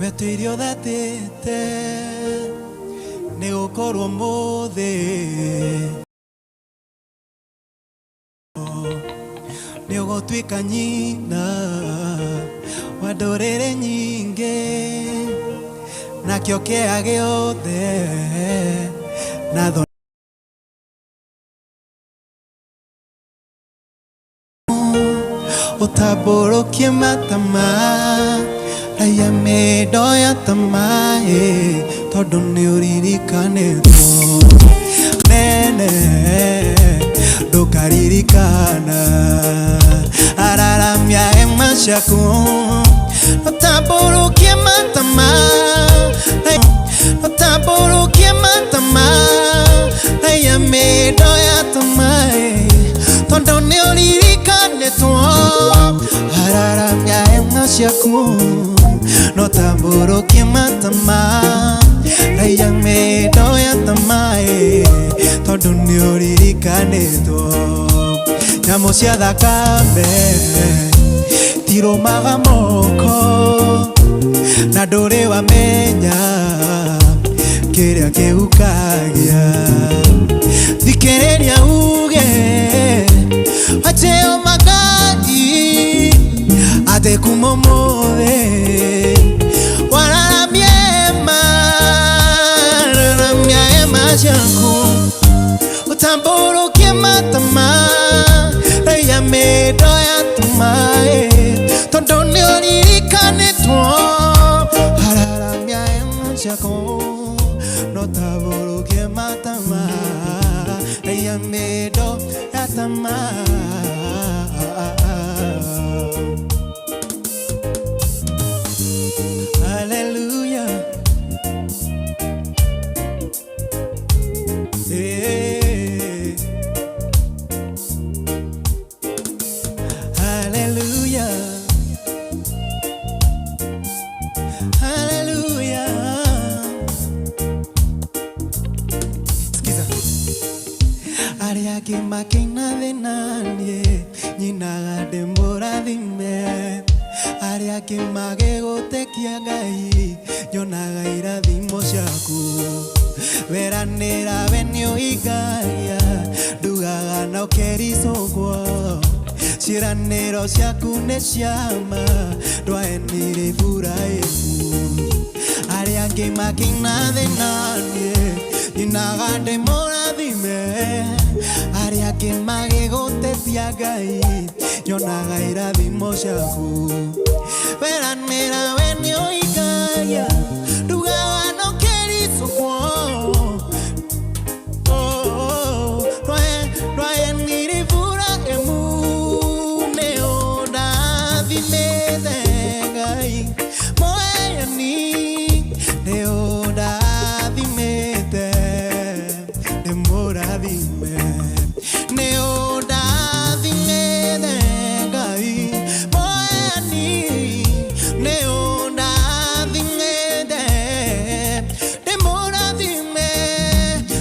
Wetĩirie ũthatĩte nĩ gũkorwo mũthĩ nĩ ũgũtuĩka nyina wa ndũrĩrĩ nyingĩ nakĩo kĩa gĩothe na thoni Ũtambũrũkie matama raiya mĩndo ya tamaĩ tondũ nĩ ũririkanĩtwo nene ndũkaririkana araramia hema ciaku ũtambũrũkie matama ũtambũrũkie matama raiya mĩndo ya tamaĩ tondũ nĩ ũririkanĩtwo araramia hema ciaku notambũrũkie matama raiya mĩndo ya tamaĩ tondũ nĩ ũririkanĩtwo nyamũ cia thakame tirũmaga moko na ndũrĩ wamenya kĩrĩa kĩhukagia thikĩrĩria uge acheo magai atĩ kuma ũmũthĩ wararamia hema raramia hema ciaku ũtambũrũkie matama raiya mĩndo ya tamaĩ tondũ nĩ ũririkanĩtwo araramia hema ciaku no tambũrũkie matama raiya mĩndo ya tamaa. Hallelujah. Yeah. Hallelujah. Hallelujah. Sikiza. Arĩa angĩ makĩina thĩna niĩ nyinaga ndĩ mũrathime arĩa angĩ magĩgũtekia Ngai nyonaga irathimo ciaku weranĩra we nĩ ũhingagia ndugaga na ũkericũkwo ciĩranĩro ciaku nĩ ciama ndwaenire Iburahĩmu arĩa angĩ makĩina thĩna niĩ nyinaga ndĩ mũrathime arĩa angĩ magĩgũtetia Ngai nyonaga irathimo ciaku weranĩra we nĩ ũhingagia ndugaga na ũkericũkwo ndwaenire Iburahĩmu nĩ ũndathimĩte Ngai Mwathani nĩ ũndathimĩte ndĩ mũrathime nĩ ũndathimĩte Ngai Mwathani nĩ ũndathimĩte ndĩ mũrathime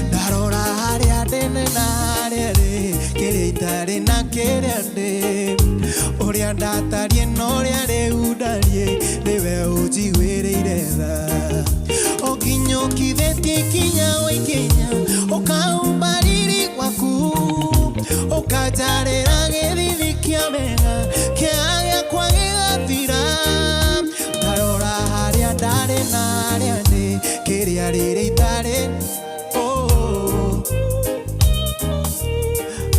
ndarora harĩa ndĩ na harĩa rĩ kĩrĩa itarĩ na kĩrĩa ndĩ ũrĩa ndatariĩ na ũrĩa rĩu ndariĩ nĩwe ũnjiguĩrĩire tha ũkinyũkithĩtie ikinya o ikinya ũkaumba riri waku ũkanjarĩra gĩthithi kĩa mega kĩeha gĩakwa gĩgathira ndarora harĩa ndarĩ na harĩa ndĩ kĩrĩa rĩrĩ itarĩ oh.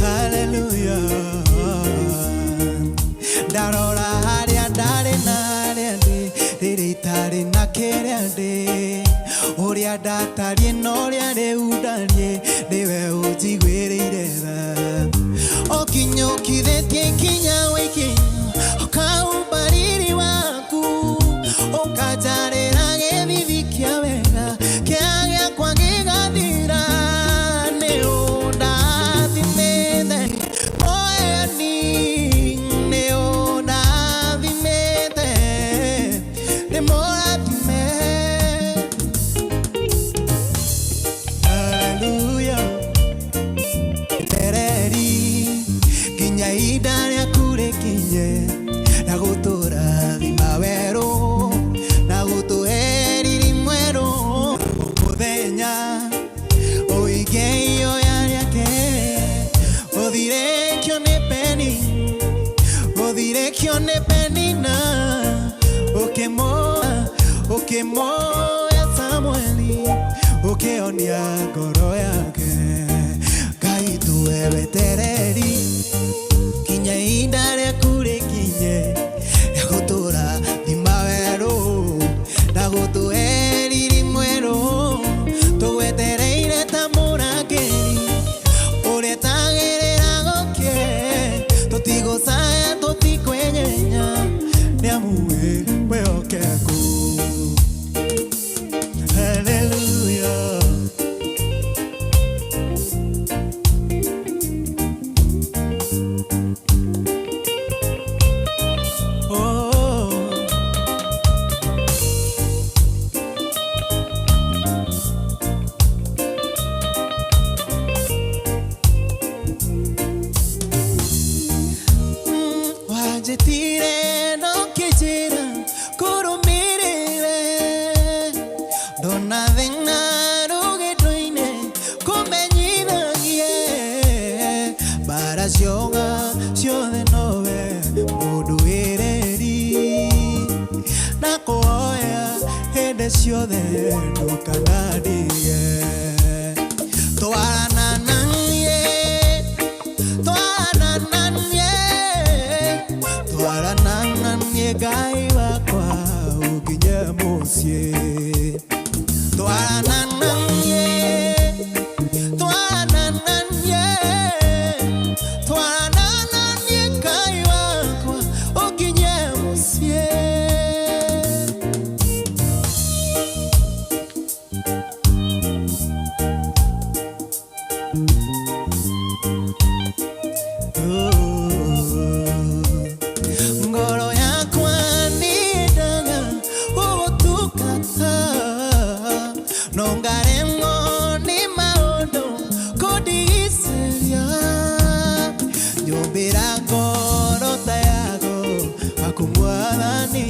Hallelujah. Ndarora harĩa ndarĩ na harĩa ndĩ rĩrĩ itarĩ na kĩrĩa ndĩ ũrĩa ndatariĩ na ũrĩa rĩu ndariĩ nĩwe ũnjiguĩrĩire tha ũkinyũkithĩtie ikinya o ikinya ũkaumba riri waku ũkanjarĩra gĩthithi kĩa wega kĩeha gĩakwa gĩgathira nĩ ũndathimĩte Mwathani nĩ ũndathimĩte ndĩ mũrathime Hallelujah tereri nginya ihinda rĩaku rĩkinye na gũtũ Ũkĩmoya Samueli, ũkĩonia ngoro yake. Ngai tuwe wetereri kinya ihinda rĩaku rĩkinye rĩa gũtũra thima werũ na gũtũhe riri mwerũ. Tũgwetereire ta mũrangĩri ũrĩa tagĩrĩra gũkĩe, tũtigũcaya tũtikwenyenya nĩ amu wĩ mwĩhokeku. Hallelujah. Oh. Wanjĩtire na ũkĩnjĩra kũrũmĩrĩre, ndona thĩna rũgendo-inĩ kũmenyithagie mbara cioga ciothe nowe mũndũĩrĩri, na kũhoya hĩndĩ ciothe ndũkanandige. Twarana na niĩ, twarana na niĩ, twarana na niĩ Ngai wakwa ũnginye mũciĩ. Twarana na niĩ, twarana na niĩ, twarana na niĩ Ngai wakwa ũnginye mũciĩ. Ngoro yakwa nĩendaga gũgũtungata, no ngaremwo nĩ maũndũ kũndigicĩria. Nyũmbĩra ngoro ta yago waku Mwathani,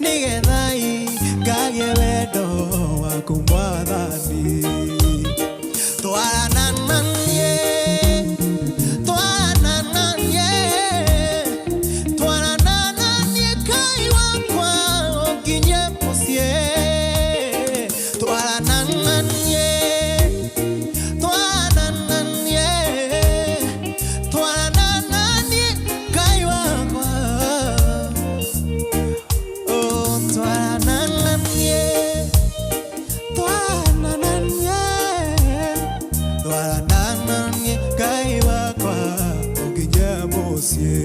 nĩgetha ingagĩe wendo waku Mwathani. Twarana na niĩ, twarana na niĩ, twarana na niĩ Ngai wakwa ũnginye mũciĩ. Twarana na niĩ, twarana na niĩ, twarana na niĩ Ngai wakwa. Oh, twarana na niĩ, twarana na niĩ, twarana na niĩ Ngai wakwa ũnginye mũciĩ.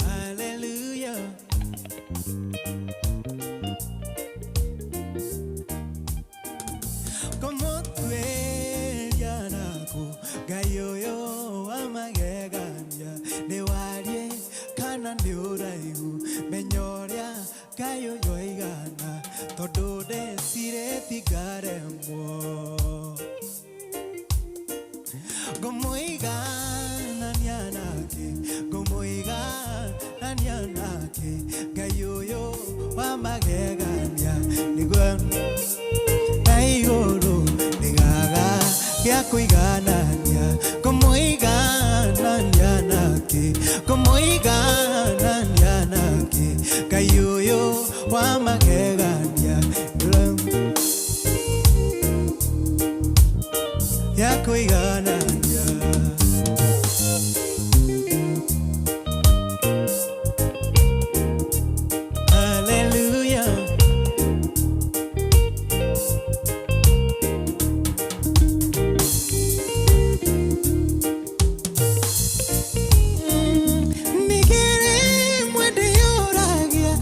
Hallelujah. Kũmũtuĩria naku Ngai ũyũ wa magegania, nĩ warie kana nĩ ũraihu, menya ũrĩa Ngai ũyũ aigana, tondũ ndecirĩtie ngaremwo. Ngũmũiganania nake, ngũmũiganania nake Ngai ũyũ wa magegania, nĩguo na igũrũ nĩgaga gĩa kũiganania. Ngũmũiganania nake, ngũmũiganania nake Ngai ũyũ wa magegania, gĩa kũiganania. Hallelujah. Nĩkĩrĩ mwendĩyũragia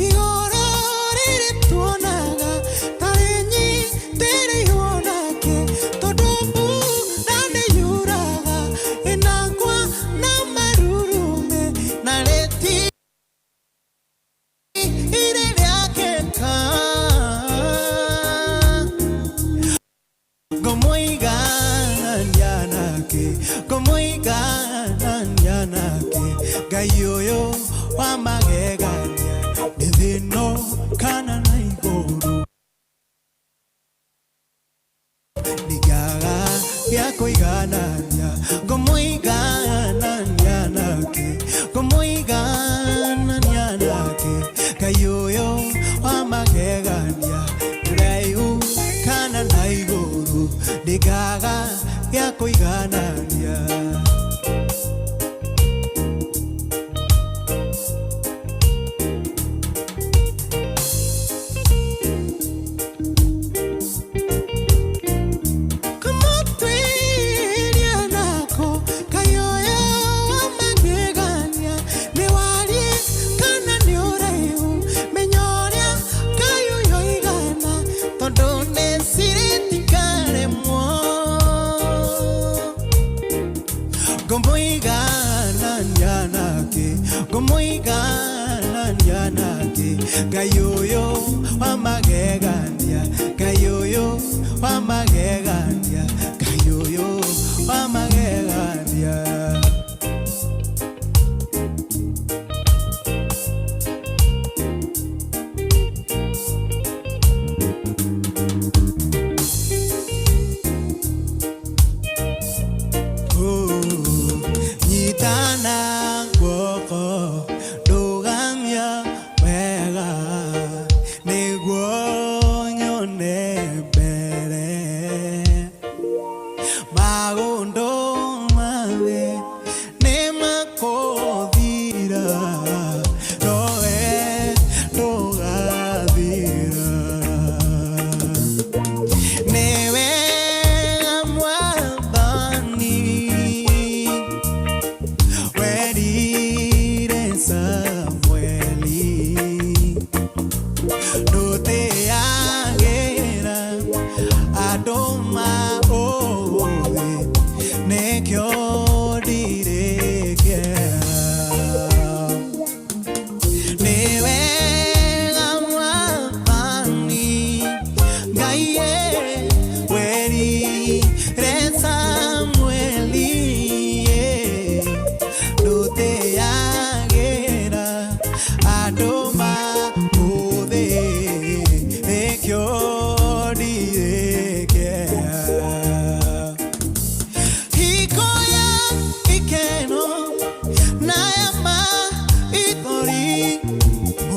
igũrũ rĩrĩ tuonaga tarĩ nyitĩrĩirwo nake, tondũ mbura nĩyuraga ĩnagwa na marurume na rĩti irĩ rĩakĩka. Ngũmũiganania nake, ngũmũiganania nake Ngai ũyũ wa magegania, nĩ thĩ ĩno kana na igũrũ ndingĩaga gĩa kũiganania. Ngũmũiganania. Ngũmũiganania nake Ngai ũyũ wa magegania, Ngai ũyũ wa magegania, Ngai ũyũ wa magegania. Nyitana guoko, ndũgamia wega, nĩguo nyone mbere. Maũndũ mathĩ nĩmakũthira, nowe ndũgathira. Nĩwe Mwathani, werire Samueli, ndũteagĩra andũ maũthĩ, nĩkĩo ndirĩ kĩeha. Nĩwe Mwathani, Ngai werire Samueli, ndũteagĩra andũ maũthĩ, nĩkĩo ndirĩ kĩeha. Hingo ya ikeno na ya maithori,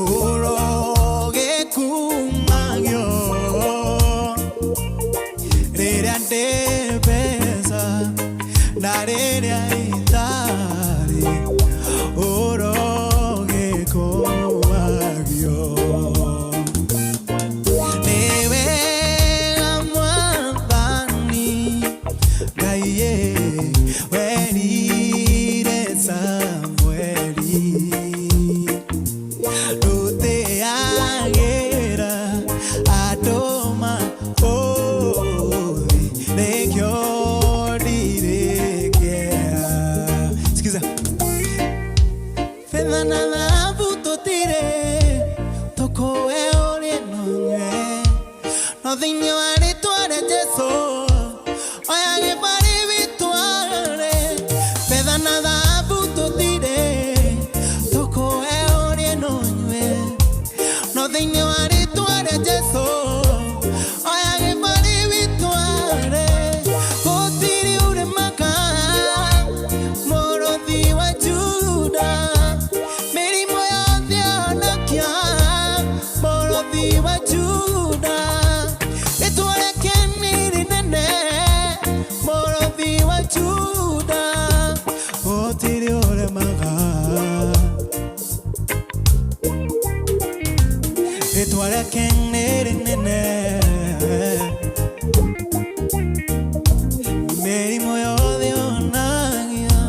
ũrogĩkumagio. Rĩrĩa ndĩ mbeca na rĩrĩa itarĩ, ũrogĩkumagio. Nĩwe Mwathani, Ngai werire Samueli, ndũteagĩra andũ maũthĩ, nĩkĩo ndirĩ kĩeha. Sikiza. Fedha na thahabu tũtirĩ, tũkũhe ũrĩe na ũnyue, no thĩinĩ wa rĩtwa rĩa Jesũ, oya gĩbarĩ wĩtware. Fedha na thahabu tũtirĩ, tũkũhe ũrĩe na ũnyue, no thĩinĩ wa rĩtwa rĩa Jesũ, oya gĩbarĩ wĩtware. Gũtirĩ ũremaga mũrũthi wa Juda, mĩrimũ yothe honokia, mũrũthi wa Juda. Rĩtwa rĩake nĩ rĩnene, mũrũthi wa Juda. Gũtirĩ ũremaga, rĩtwa rĩake nĩ rĩnene, mĩrimũ yothe honagia,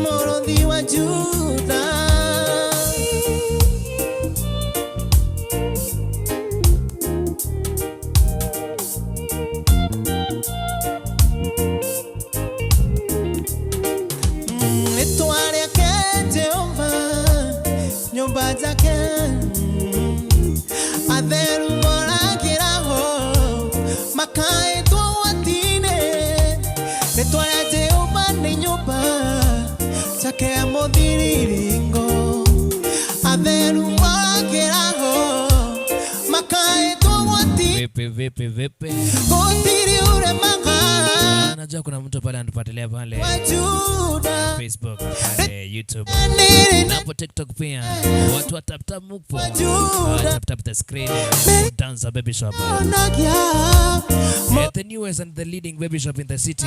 mũrũthi wa Juda. Rĩtwa rĩake Jehova, nyũmba njake, atheru moragĩraho makaĩtwo gwati-inĩ. Rĩtwa rĩa Jehova nĩ nyũmba njake ya mũthiriringo, atheru moragĩraho makaĩtwo gwati. Vipi vipi vipi? Gũtirĩ ũremaga Najua kuna mtu pale anatufuatilia pale wa Juda Facebook, pale YouTube nĩ na hapo TikTok pia. Watu wa tap tap mupo. Juda. Tap tap the screen. Danza Baby Shop. Onagia The newest and the leading baby shop in the city.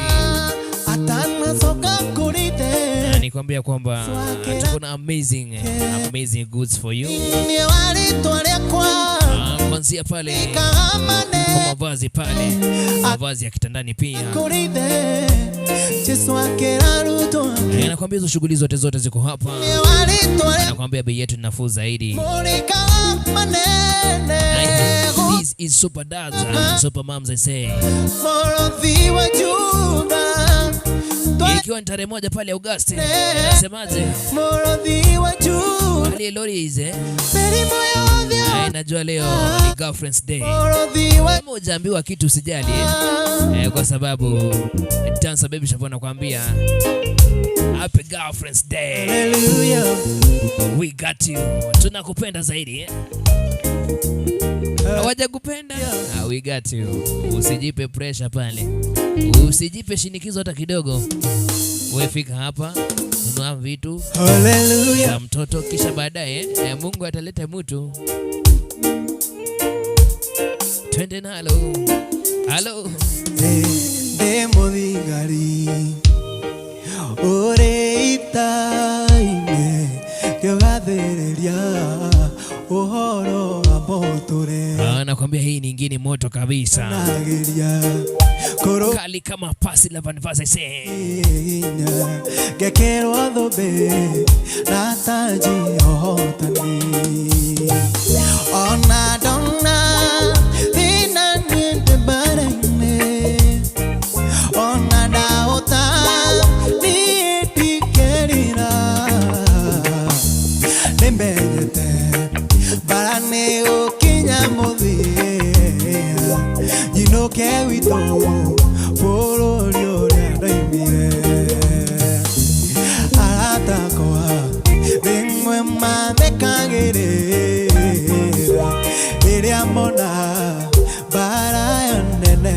Atanacoka kũrĩ Na nikwambia kwamba tuko na amazing amazing goods for you. thĩinĩ wa rĩtwa rĩakwa Kuanzia pale ikagamane kwa mavazi pale, mavazi ya kitandani pia. Kũrĩ Jesu akĩrarutwo Nakwambia hizo shughuli zote zote ziko hapa. Thĩinĩ wa rĩtwa rĩa Nakwambia bei yetu ni nafuu zaidi. mũrĩkaga manene This is super dads and super moms, I say. Mũrũthi wa Juda. Ikiwa ni tarehe 1 pale Agosti. Nasemaje? Mũrũthi wa Juda. Nakwambia lori eh. Mĩrimũ yothe Najua leo ni Girlfriend's Day. Bũrũthi wa Kama hujaambiwa kitu usijali kwa sababu Dancer Baby Shop anakuambia Happy Girlfriend's Day. Hallelujah. We got you. Tunakupenda zaidi eh. Hawajakupenda? Ah, we got you. Usijipe pressure pale, usijipe shinikizo hata kidogo. Wewe fika hapa, nunua vitu Hallelujah. za mtoto, kisha baadaye Mungu ataleta mtu. Twende nalo. Halo. Ndĩ mũthigari ũrĩ ita-inĩ ngĩgathĩrĩria ũhoro wa mũtũre Ah, nakwambia hii nyingine moto kabisa, nageria kũrũinya kali kama pasi la Van Vase say. ngekĩrwo thũmbĩ na taji ũhotani ona ndona thĩna niĩ ndĩ mbara-inĩ ona ndahota niĩ ndikerira nĩmenyete mbara nĩ gũkinya mũthia nyinũke gwitũ bũrũri ũrĩa ndoimire aratakwa rĩmwe mathekagĩrĩra rĩrĩa mona mbara yo nene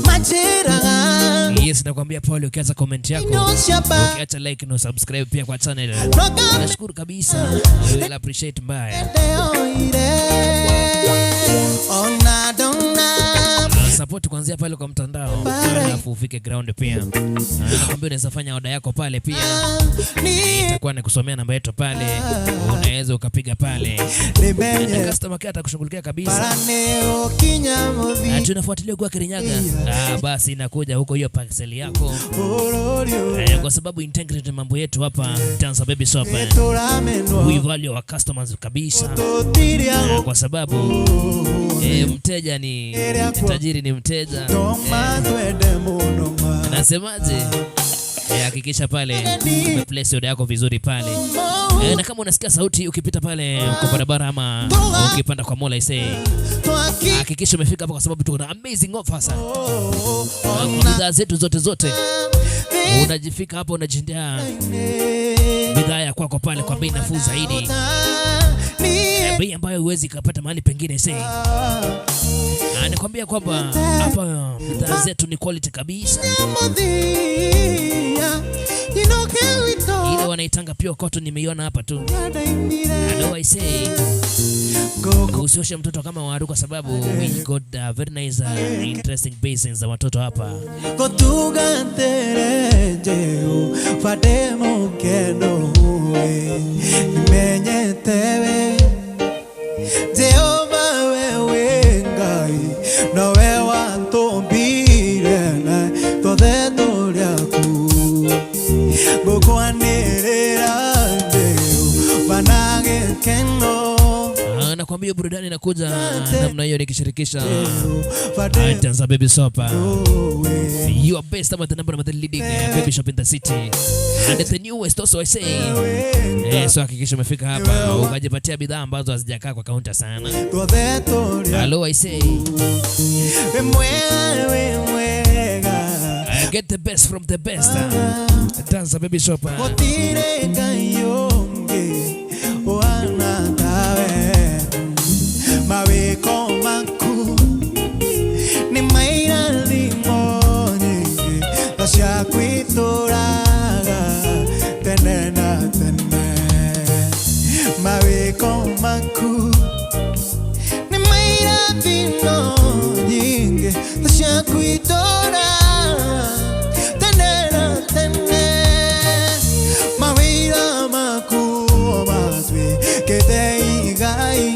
manjĩraga Yes, nakwambia Paul, ukiacha comment yako, indo cia mbara ukiacha like na subscribe pia kwa channel, nashukuru kabisa, we will appreciate mbaya. Ona ndona Support kuanzia pale kwa mtandao alafu ufike ground pia. Nakwambia unaweza fanya oda yako pale pia, niĩ itakuwa ni kusomea namba yetu pale, unaweza ukapiga pale nĩmenye na customer care atakushughulikia kabisa. mbara nĩ gũkinya mũthia Tunafuatilia kwa Kirinyaga. Ah, basi inakuja huko hiyo parcel yako bũrũri ũrĩa kwa sababu integrity mambo yetu hapa Dancer Baby Shop tũramenwo we value our customers kabisa tũtiria kwa sababu mteja ni tajiri, ni mteja. gũtũma twende mũno ma Nasemaje? Hakikisha pale umeplace order yako vizuri pale. Na kama unasikia sauti ukipita pale kwa barabara ama ukipanda kwa mola ise, twaki hakikisha umefika hapa kwa sababu tuko na amazing offers kwa bidhaa zetu zote zote. Unajifika hapa unajindia bidhaa ya kwako pale kwa bei nafuu zaidi, bei ambayo huwezi kupata mahali pengine ise. Na nikwambia kwamba hapa bidhaa zetu ni quality kabisa, ile wanaitanga pure cotton nimeiona hapa tu. Hello, I say usioshe mtoto kama waru, kwa sababu we got very nice interesting basins za watoto hapa. Gotugatere njeu bade mukeno we nimenyetewe Jehova wewe Ngai nowe wantũmbire na twothe tũrĩ aku ngũkwanĩrĩra Jehova na gĩkeno. Ah, nakwambia burudani inakuja namna hiyo nikishirikisha Jehova Dancer Baby Shop. we Your best about the number of the leading baby shop in the city and the newest also, I say. So hakikisha umefika hapa ukajipatia bidhaa ambazo hazijakaa kwa kaunta sana. Twothe tũrĩ Hello, I say. Wĩ mwega wĩ mwega Get the best from the best. Dancer Baby Shop. Gũtirĩ Ngai ũngĩ ũhana tawe mawĩko maku nĩ mairathimo nyingĩ ta cia kwitũraga tene na tene mawĩko maku nĩ mairathimo nyingĩ ta cia kwitũra tene na tene mawĩra maku matuĩkĩte igai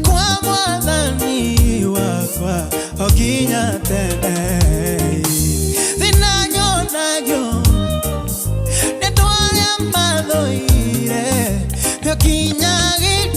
kwa mwathani wakwa o nginya tene thĩna nyonagio nĩ andũ arĩa mathũire nĩo kinya gĩkuũ.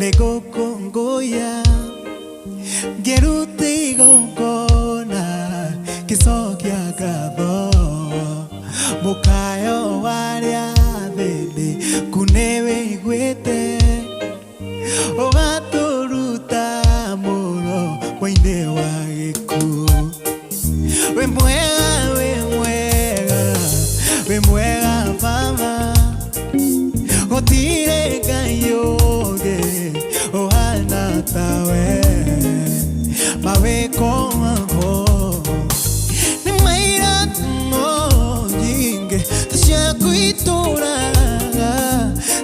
Nĩngũkũngũiya ngĩruta igongona ngĩcokia ngatho mũkayo warĩa thĩndĩ ku nĩwĩiguĩte ũgatũruta mũromo-inĩ wa gĩkuũ. Wĩ mwega, wĩ mwega, wĩ mwega Baba, gũtirĩ Ngai ũngĩ ũhana tawe. Mawĩko mako nĩ mairathimo nyingĩ ciaku itũraga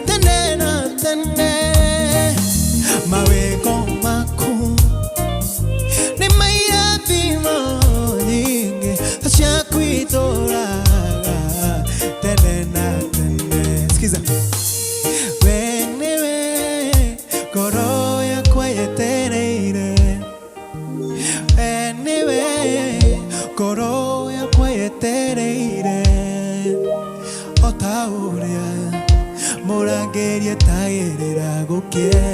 tene na tene. Mawĩko maku nĩ mairathimo nyingĩ ciaku itũraga tene na tene. Sikiza. We nĩwe ngoro yakwa yetereire, we nĩwe ngoro yakwa yetereire, o ta ũrĩa mũrangĩri etagĩrĩra gũkĩe,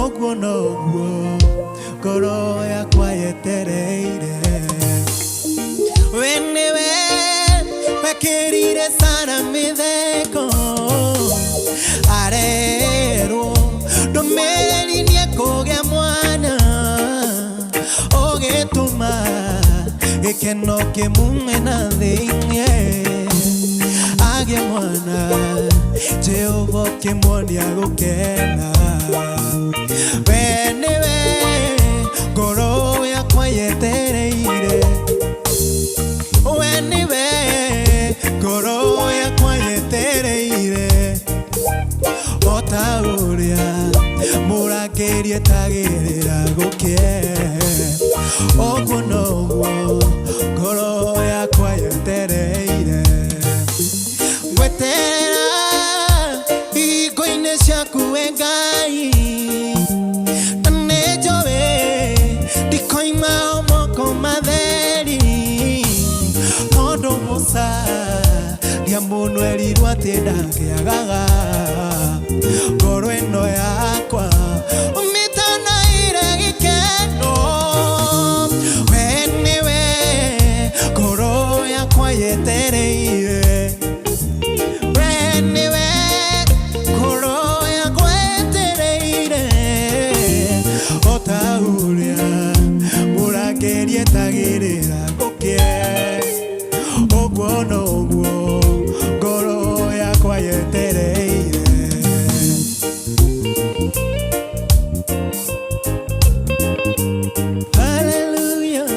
ũguo noguo ngoro yakwa yetereire. We nĩwe wekĩrire Sara mĩtheko, arerwo ndũmĩrĩri nĩekũgĩa mwana, ũgĩtũma gĩkeno kĩmume na thĩinĩ agĩe mwana, Jehova ũkĩmuonia gũkena. We nĩwe ngoro yakwa yetereire, we nĩwe ngoro yakwa yetereire, o ta ũrĩa mũrangĩri etagĩrĩra gũkĩe, ũguo noguo ngoro yakwa yetereire. Ngweterera ihingo-inĩ ciaku we Ngai, na nĩnjũĩ ndikoima o moko matheri, tondũ Musa ndiamũnwerirwo atĩ ndangĩagaga ngoro ĩno yakwa ũmĩtanaire gĩkeno. We nĩwe ngoro yakwa yetereire, we nĩwe ngoro yakwa yetereire, o ta ũrĩa mũrangĩri etagĩrĩra gũkĩe, ũguo noguo ngoro yakwa yetereire. Hallelujah.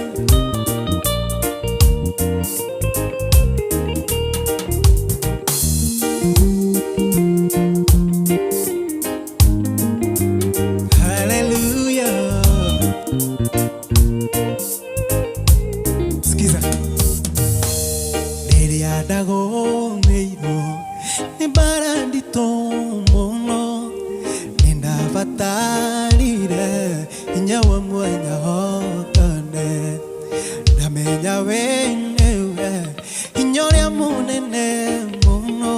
Hallelujah. Sikiza. Rĩrĩa ndagũmĩirwo nĩ mbara nditũ mũno, nĩndabatarire hinya wa mwanya hotane, ndamenya we nĩwe hinya ũrĩa mũnene mũno,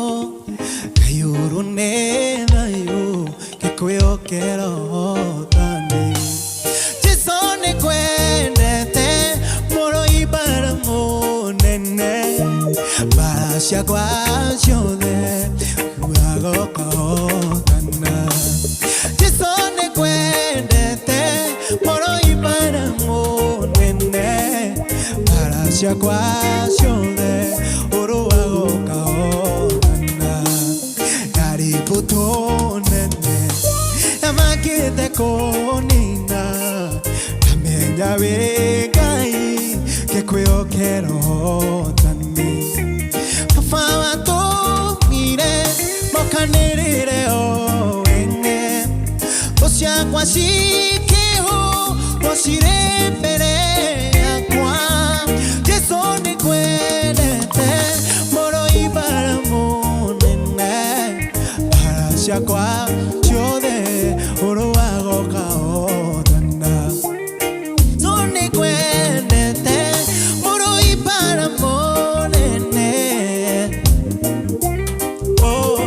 ngayũrwo nĩ thayũ ngĩkwĩhokera ũhotani. Jesũ nĩngwendete mũrũi mbara mũnene, mbara ciakwa ciothe ũgakahotana. Jesũ nĩngwendete mũrũi mbara mũnene, mbara ciakwa ciothe ũrũagũkahotana. Ndarĩ mbũtũ nene yamakĩte kũnina, ndamenya wĩ Ngai ngĩkwĩhokera ũhotani. Baba watũmire mokanĩrĩre o ene, thũ ciakwa cikĩhũrwo cirĩ mbere yakwa. Jesũ nĩngwendete mũrũi mbara mũnene, mbara ciakwa ciothe ũrũagũkahotana. Jesũ nĩngwendete mũrũi mbara mũnene. Oh.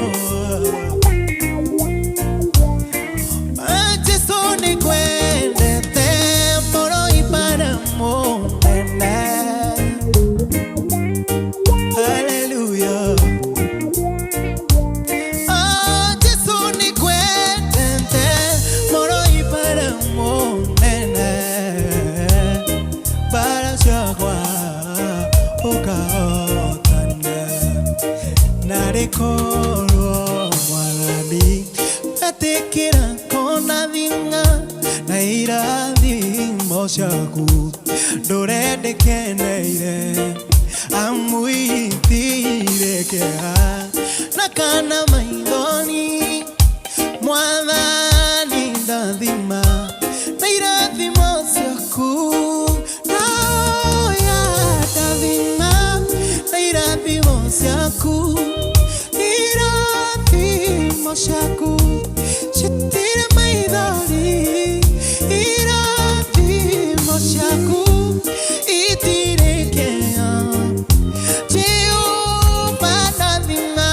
Ĩtĩkĩra kũndathima na irathimo ciaku ndũre ndĩkeneire amu itirĩ kĩeha na kana maithori Mwathani ndathima na irathimo ciaku ndahoya ndathima na irathimo ciaku irathimo ciaku citire maithori irathimo ciaku itirĩ kĩeha Jehova ndathima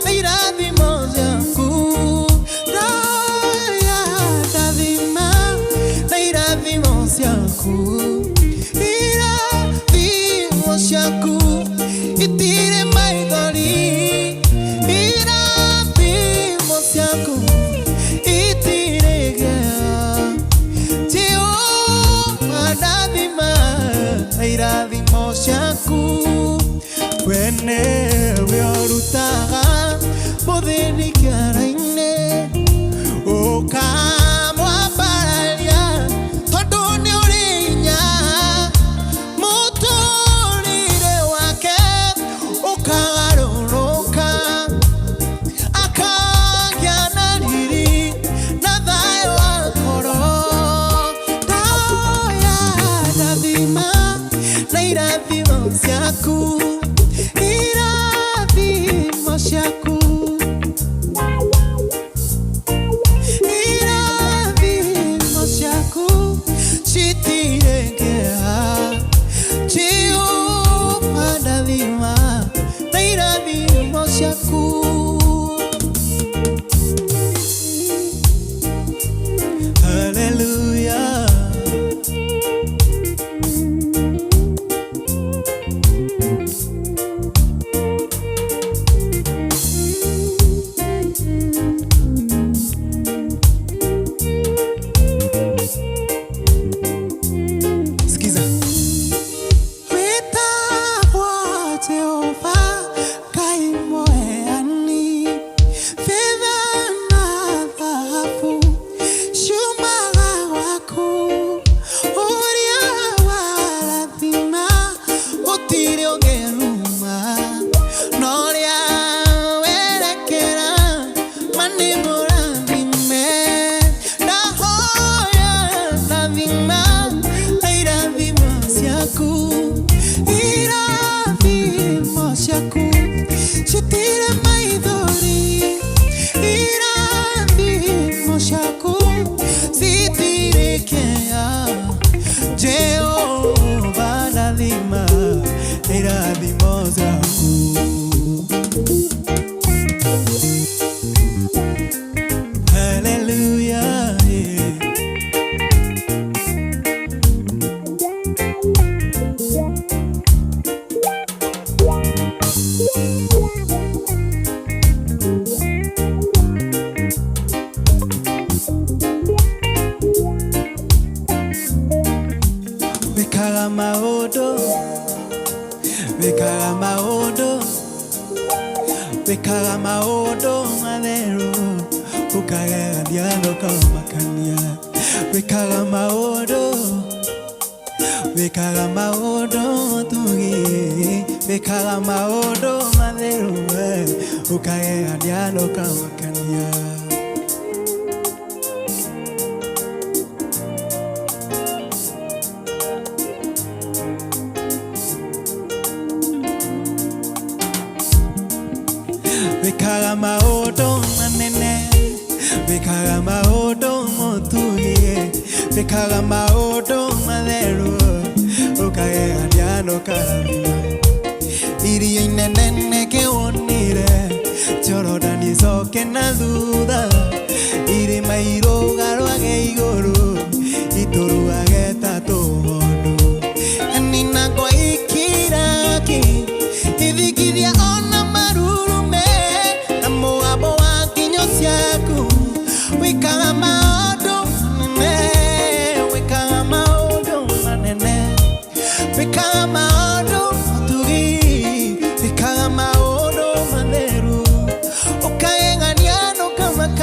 na irathimo ciaku ndahoya ndathima na irathimo ciaku irathimo ciaku itirĩ maithori irathimo ciaku itirĩ kĩeha Jehova ndathima na irathimo ciaku we nĩwe ũrutaga mũthĩni kĩara-inĩ ũkamwambararia tondũ nĩ ũrĩ hinya mũtũrĩre wake ũkagarũrũka akagĩa na riri na thayũ wa ngoro ndahoya ndathima na irathimo ciaku irathimo ciaku irathimo ciaku citirĩ kĩeha Jehova ndathima na irathimo ciaku. Hallelujah. Sikiza. Wĩtagwo Jehova Ngai mũheani betha na thahabu ciumaga gwaku ũrĩa warathima gũtirĩ ũngĩruma na ũrĩa werekera ma nĩ mũrathime ndahoya ndathima na irathimo ciaku irathimo ciaku citire maithori irathimo ciaku citirĩ kĩeha Jehova ndathima na irathimo ciaku. Hallelujah, yeah. Wĩkaga maũndũ wĩkaga maũndũ wĩkaga maũndũ matheru ũkagegania na ũkamakania wĩkaga maũndũ wĩkaga maũndũ mũtugi wĩkaga maũndũ matheru we ũkagegania na ũkamakania. Wĩkaga maũndũ manene wĩkaga maũndũ mũtugi wĩkaga maũndũ matheru ũkagegania na ũkarathima iria inene nĩkĩwonire Jorodani icoke na thutha irĩma irũgarwage igũrũ itũrũage ta tũgondu ninakwa ikiraki ithikithia ona marurume na mũgambo wa nginyo ciaku wĩkaga maũndũ manene wĩkaga maũndũ manene wĩkaga maũndũ matugi wĩkaga maũndũ matheru ũkagegania na ũkamakania.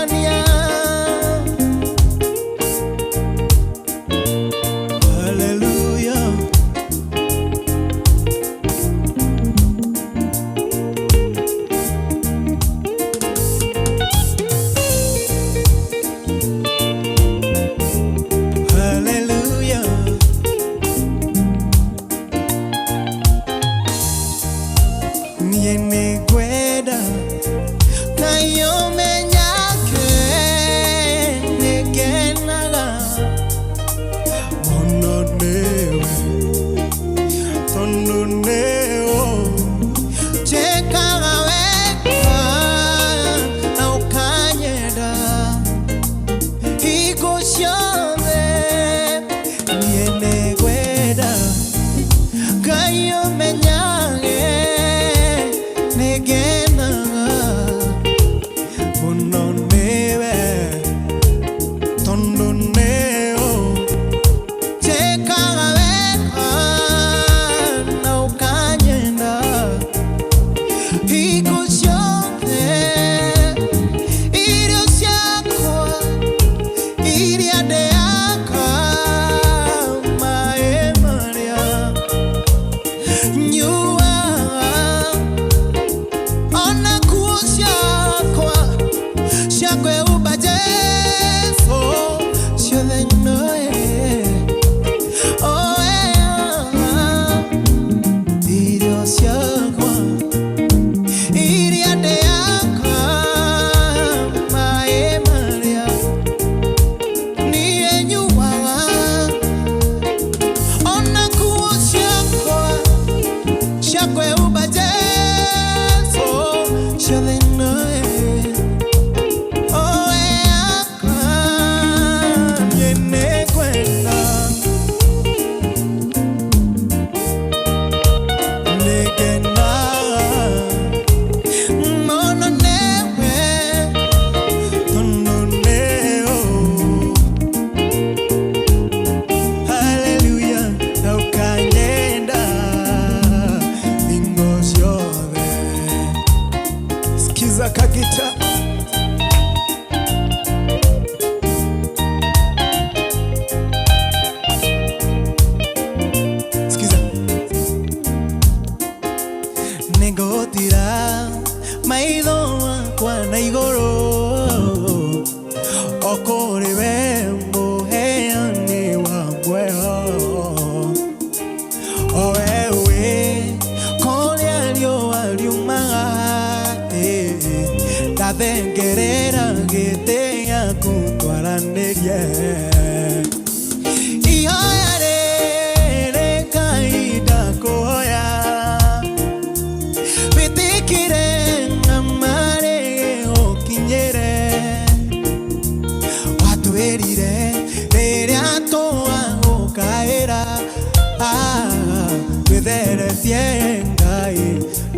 Twĩtheretie Ngai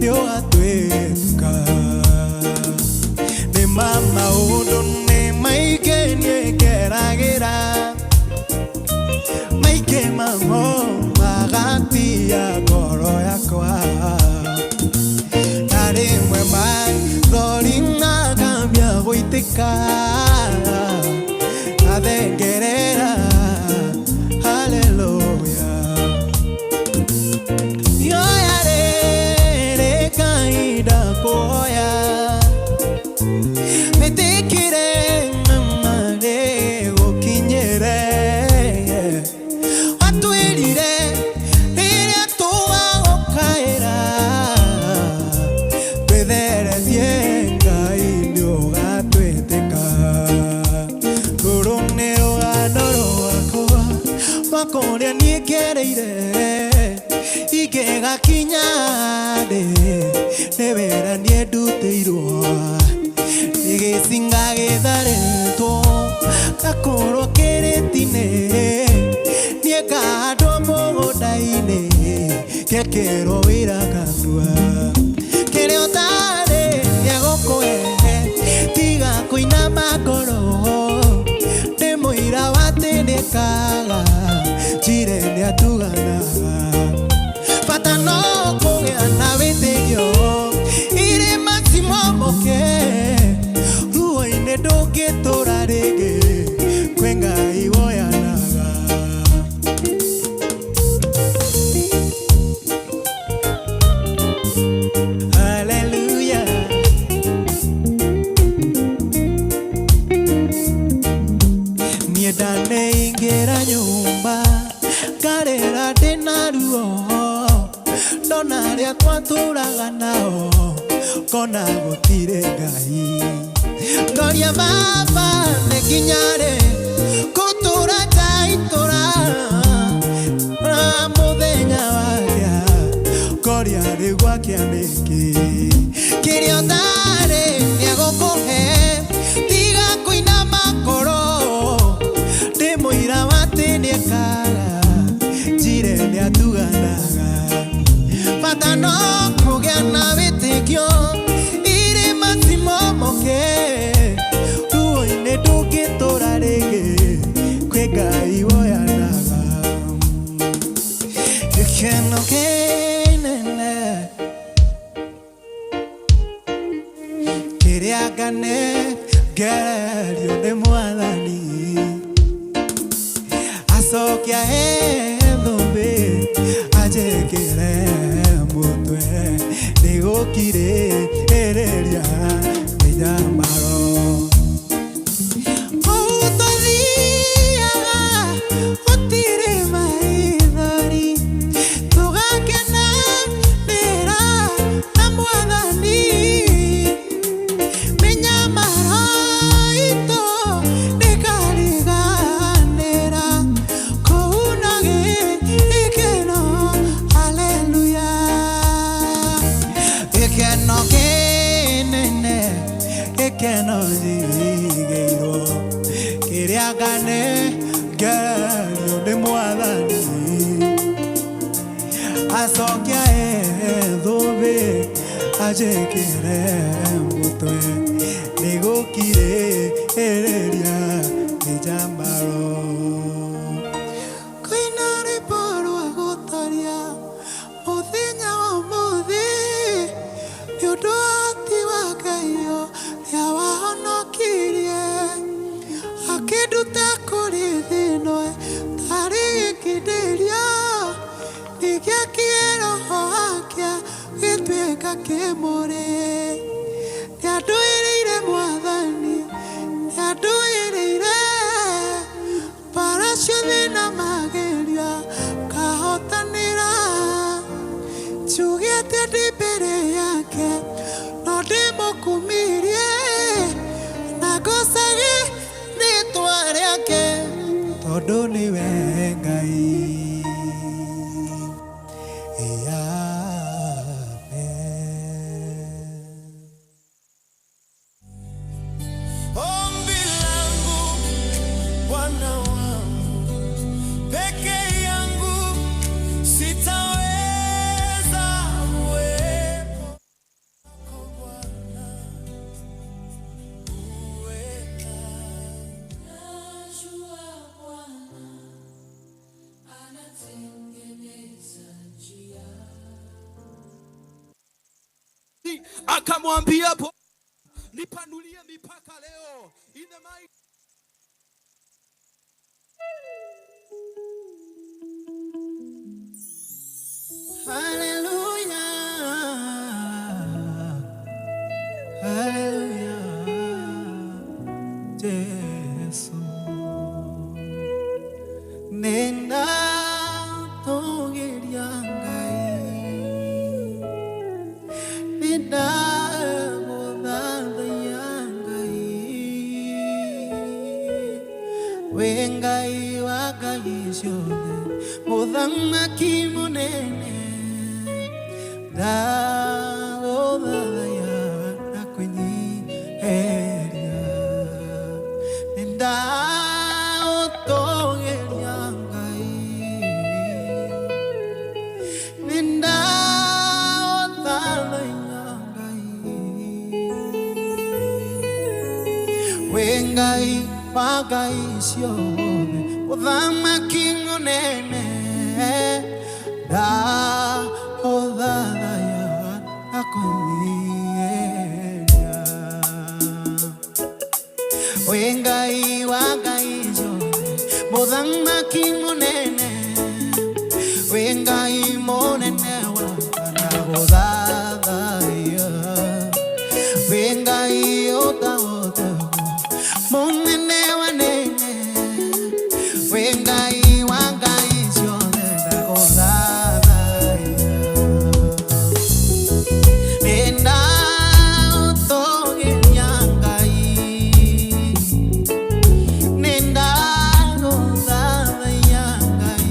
nĩũgatwĩka. Nĩ ma maũndũ nĩ maingĩ niĩ ngeragĩra, maingĩ mamo magatia ngoro yakwa. Na rĩmwe maithori makambia gũitĩka, athengerera haleluya. Yoya rĩrĩ kahinda kuoya, mĩtĩkĩre marĩ gũkinyĩre. Watwĩrire rĩrĩa tũgagũkaĩra, twĩtheretie Ngai nĩũgatwĩtĩka. Rũrũ nĩ rũgano rwakwa rwa kũrĩa niĩ ngereire, ingĩgakinya ndĩ nĩ wĩra niĩ ndutĩirwo, nĩ gĩcinga gĩtharĩtwo gakorwo kĩrĩti-inĩ, niĩ ngahandwo mũgũnda-inĩ ngekĩrwo wĩra kanua. Kĩrĩa ũtarĩ nĩegũkũhe, tiga kũinama ngoro, ndĩ mũira wa atĩ nĩekaga, njire nĩatuganaga. Bata no kũgĩa na wĩtĩkio, irĩma cimomoke, ruo-inĩ ndũngĩtũra rĩngĩ, kwĩ Ngai woyanaga. Hallelujah. Niĩ ndaneingĩra nyũmba ngarĩra ndĩna ruo, ndona arĩa twatũraga nao ngona gũtirĩ Ngai. Ngoria baba nĩ nginya rĩ ngũtũra ndaitũra, na mũthenya wakĩa ngoria rĩu gwakĩa nĩkĩ. Kĩrĩa ũtarĩ nĩegũkũhe, tiga kũinama ngoro, ndĩ mũira wa atĩ nĩekaga, njire nĩatuganaga. Bata no kũgĩa na wĩtĩkio, irĩma cimomoke, ruo-inĩ ndũngĩtũra rĩngĩ, kwĩ Ngai woyanaga. Gĩkeno kĩnene kĩrĩa nganengererio nĩ Mwathani, acoke ahe thũmbĩ anjĩkĩre mũtwe, nĩgũkirĩrĩria mĩnyamaro. Kũu tũthiaga gũtirĩ maithori, tũgakenanĩra na Mwathani. Mĩnyamaro itũ ndĩkariganĩra, kũu no gĩkeno, haleluya. Gĩkeno kĩnene, gĩkeno njigĩirwo, kĩrĩa nganengererio nĩ Mwathani, acoke ahe thũmbĩ anjĩkĩre mũtwe, nĩgũkirĩrĩria mĩnyamaro. Kwĩna rwĩmbo rwa gũtaria mũthenya wa ũmũthĩ, nĩ ũndũ wa ũhoti wa Ngai ũrĩa wahonokirie, akĩnduta kũrĩ thĩ ĩno ĩtarĩ gĩkindĩrio, ningĩ roho wake gĩtuĩka kĩmũrĩ. Nĩandũĩrĩire Mwathani, nĩandũĩrĩire mbara ciothe na magerio ngahotanĩra. Njuge atĩ ndĩ mbere yake no ndĩmũkumirie, na ngocage rĩtwa rĩake, tondũ nĩwe Ngai. Amen. Ombi langu Bwana wangu, peke yangu sitaweza. Akamwambia, nipanulie mipaka leo. In the mighty Hallelujah. Hallelujah. Jesu. Nenda togeria Ngai. Nenda gũthathaiya Ngai. We Ngai wa ngai ciothe, mũthamaki mũnene, ndagũthathaiya na kwĩnyiheria. Nĩndagũtũgĩria Ngai. Nĩndagũthathaiya Ngai. We Ngai wa ngai ciothe, mũthamaki mũnene, ndagũthathaiya na kwĩnyiheria. We Ngai wa ngai ciothe, mũthamaki mũnene, we Ngai mũnene wakwa, ndagũthathaiya. We Ngai ũtahotagwo, mũnene wa nene, we Ngai wa ngai ciothe, ndagũthathaiya. Nĩndagũtũgĩria Ngai. Nĩndagũthathaiya Ngai.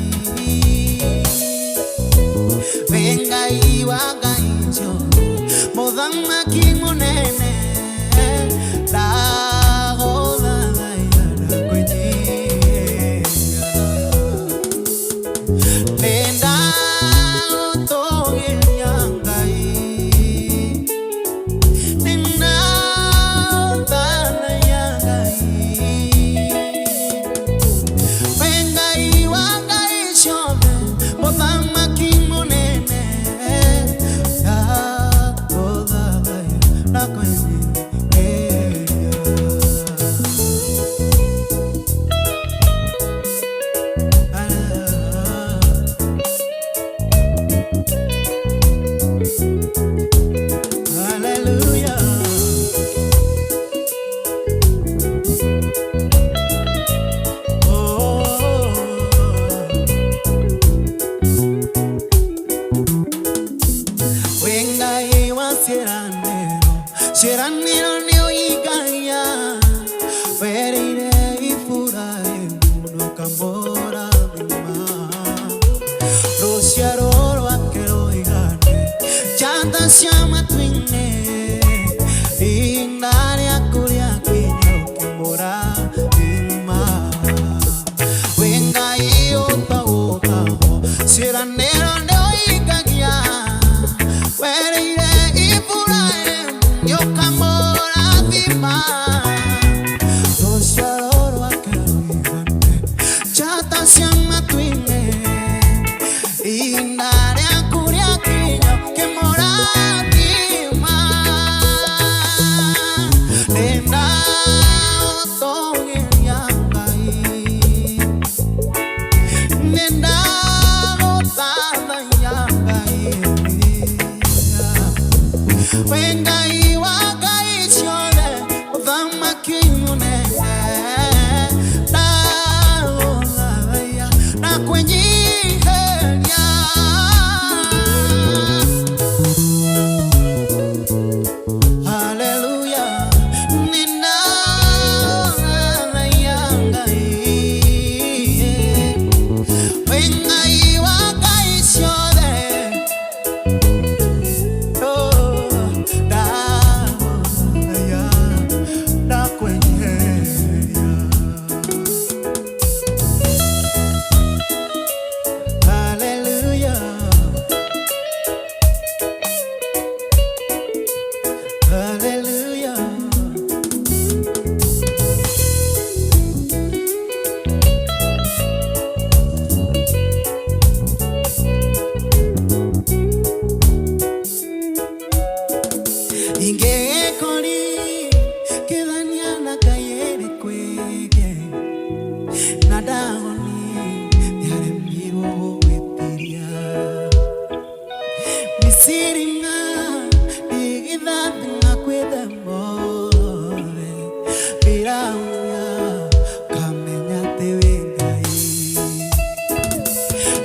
Iraumia kamenya atĩ wĩ Ngai.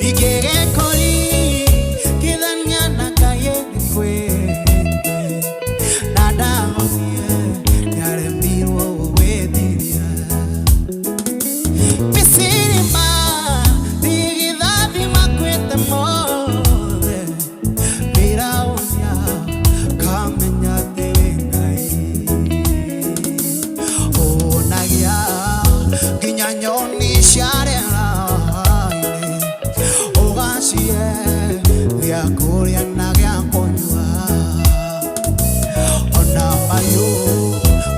Ingĩgĩkũri kithania na Ngai nĩkwĩte, na ndahonire nĩaremirwo gũgwĩtiria. Misiri marigithathi makuĩte mothe, Firaũni akamenya atĩ wĩ Ngai. Ũnagia nginya nyoni cia rĩera-inĩ, ũgacihe gĩa kũrĩa na gĩa kũnyua, ona mahiũ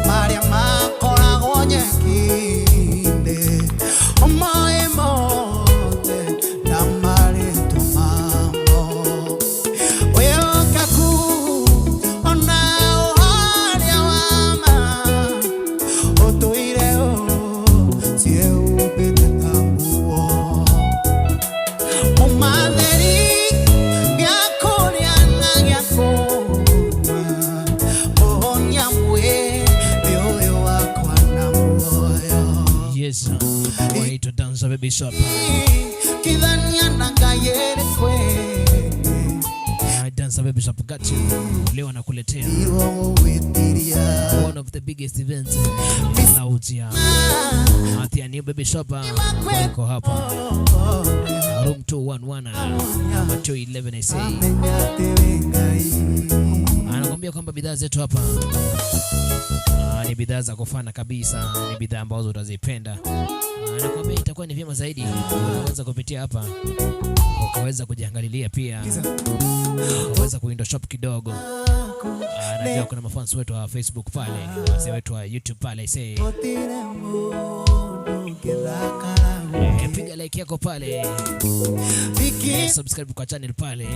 marĩa makoragwo nyeki-inĩ, ũmoĩ mothe na marĩtwa mamo. Wĩhokeku ona ũhoria wa ma ũtũire ũciĩhumbĩte ta nguo. Ũmatheri gĩa kũrĩa na gĩa kũnyua, ũhonia mwĩrĩ ũyũ wakwa na muoyo. Yes, wanaitwa Danza Baby Shop. Kithania na Ngai ĩrĩ kweli. Danza Baby Shop got you. Leo anakuletea Irwo gũgwĩtiria. one of the biggest events out here at the new baby shop iko hapa room 211 ama 211 I say. Amenya atĩ wĩ Ngai. Anakuambia kwamba bidhaa zetu hapa ni bidhaa za kufana kabisa, ni bidhaa ambazo utazipenda. Anakuambia itakuwa ni vyema zaidi unaweza kupitia hapa ukaweza kujiangalilia pia, ukaweza kuwindow shop kidogo. Najua kuna mafans wetu wa Facebook pale, wase wetu wa YouTube pale I say. Gũtirĩ mũndũ ũngĩthaka Piga like yako pale, Biki subscribe kwa channel pale,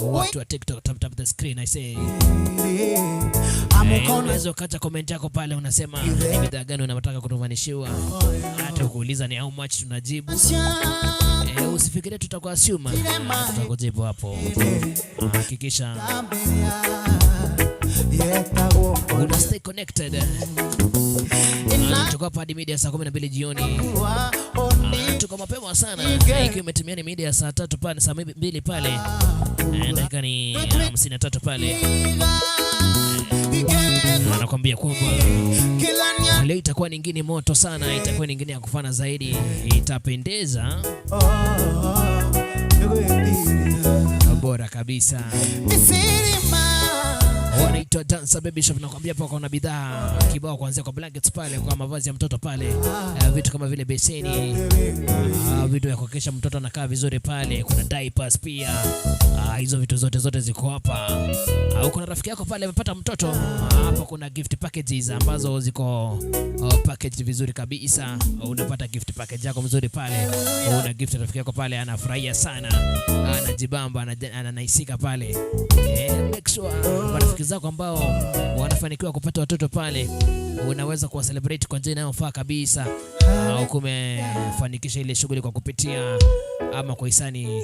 watu wa TikTok tap tap the screen I say. Amukono Unaweza ukaacha comment yako pale, unasema ni bidhaa gani unataka kutumanishiwa, hata ukuuliza ni how much tunajibu. Usifikirie tutakuwa assume, tutakujibu hapo. Hakikisha yetagwo una stay connected. Tuko hapa hadi mida ya saa 12 jioni. Tuko mapema sana, ikiwa imetimia ni mida ya saa 3 pale, saa 2 pale, dakika ni 53 pale. Anakuambia kwamba leo itakuwa nyingine moto sana, itakuwa nyingine ya kufana zaidi, itapendeza bora kabisa. Wanaitwa Dancer Baby Shop, nakwambia hapa kuna bidhaa kibao, kuanzia kwa blankets pale, kwa mavazi ya mtoto pale, vitu kama vile beseni, vitu vya kuhakikisha mtoto anakaa vizuri pale, kuna diapers pia, hizo vitu zote zote ziko hapa. Uko na rafiki yako pale amepata mtoto, hapa kuna gift packages ambazo ziko packaged vizuri kabisa. Unapata gift package yako mzuri pale, una gift rafiki yako pale anafurahia sana, anajibamba, ananaisika pale. Make sure marafiki zako ambao wanafanikiwa kupata watoto pale unaweza kuwa celebrate kwa njia inayofaa kabisa, au kumefanikisha ile shughuli kwa kupitia ama kwa hisani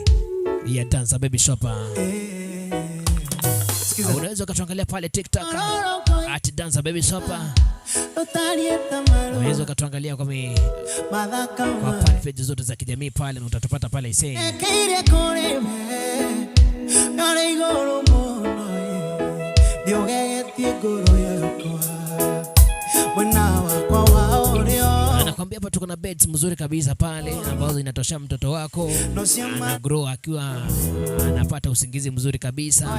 ya Danza Baby Shop. Unaweza ukatuangalia pale TikTok at Danza Baby Shop. Unaweza ukatuangalia kwa fan page zote za kijamii pale na utatupata pale isee. Anakwambia hapa tuko na beds mzuri kabisa pale ambazo inatosha mtoto wako ana grow akiwa anapata usingizi mzuri kabisa.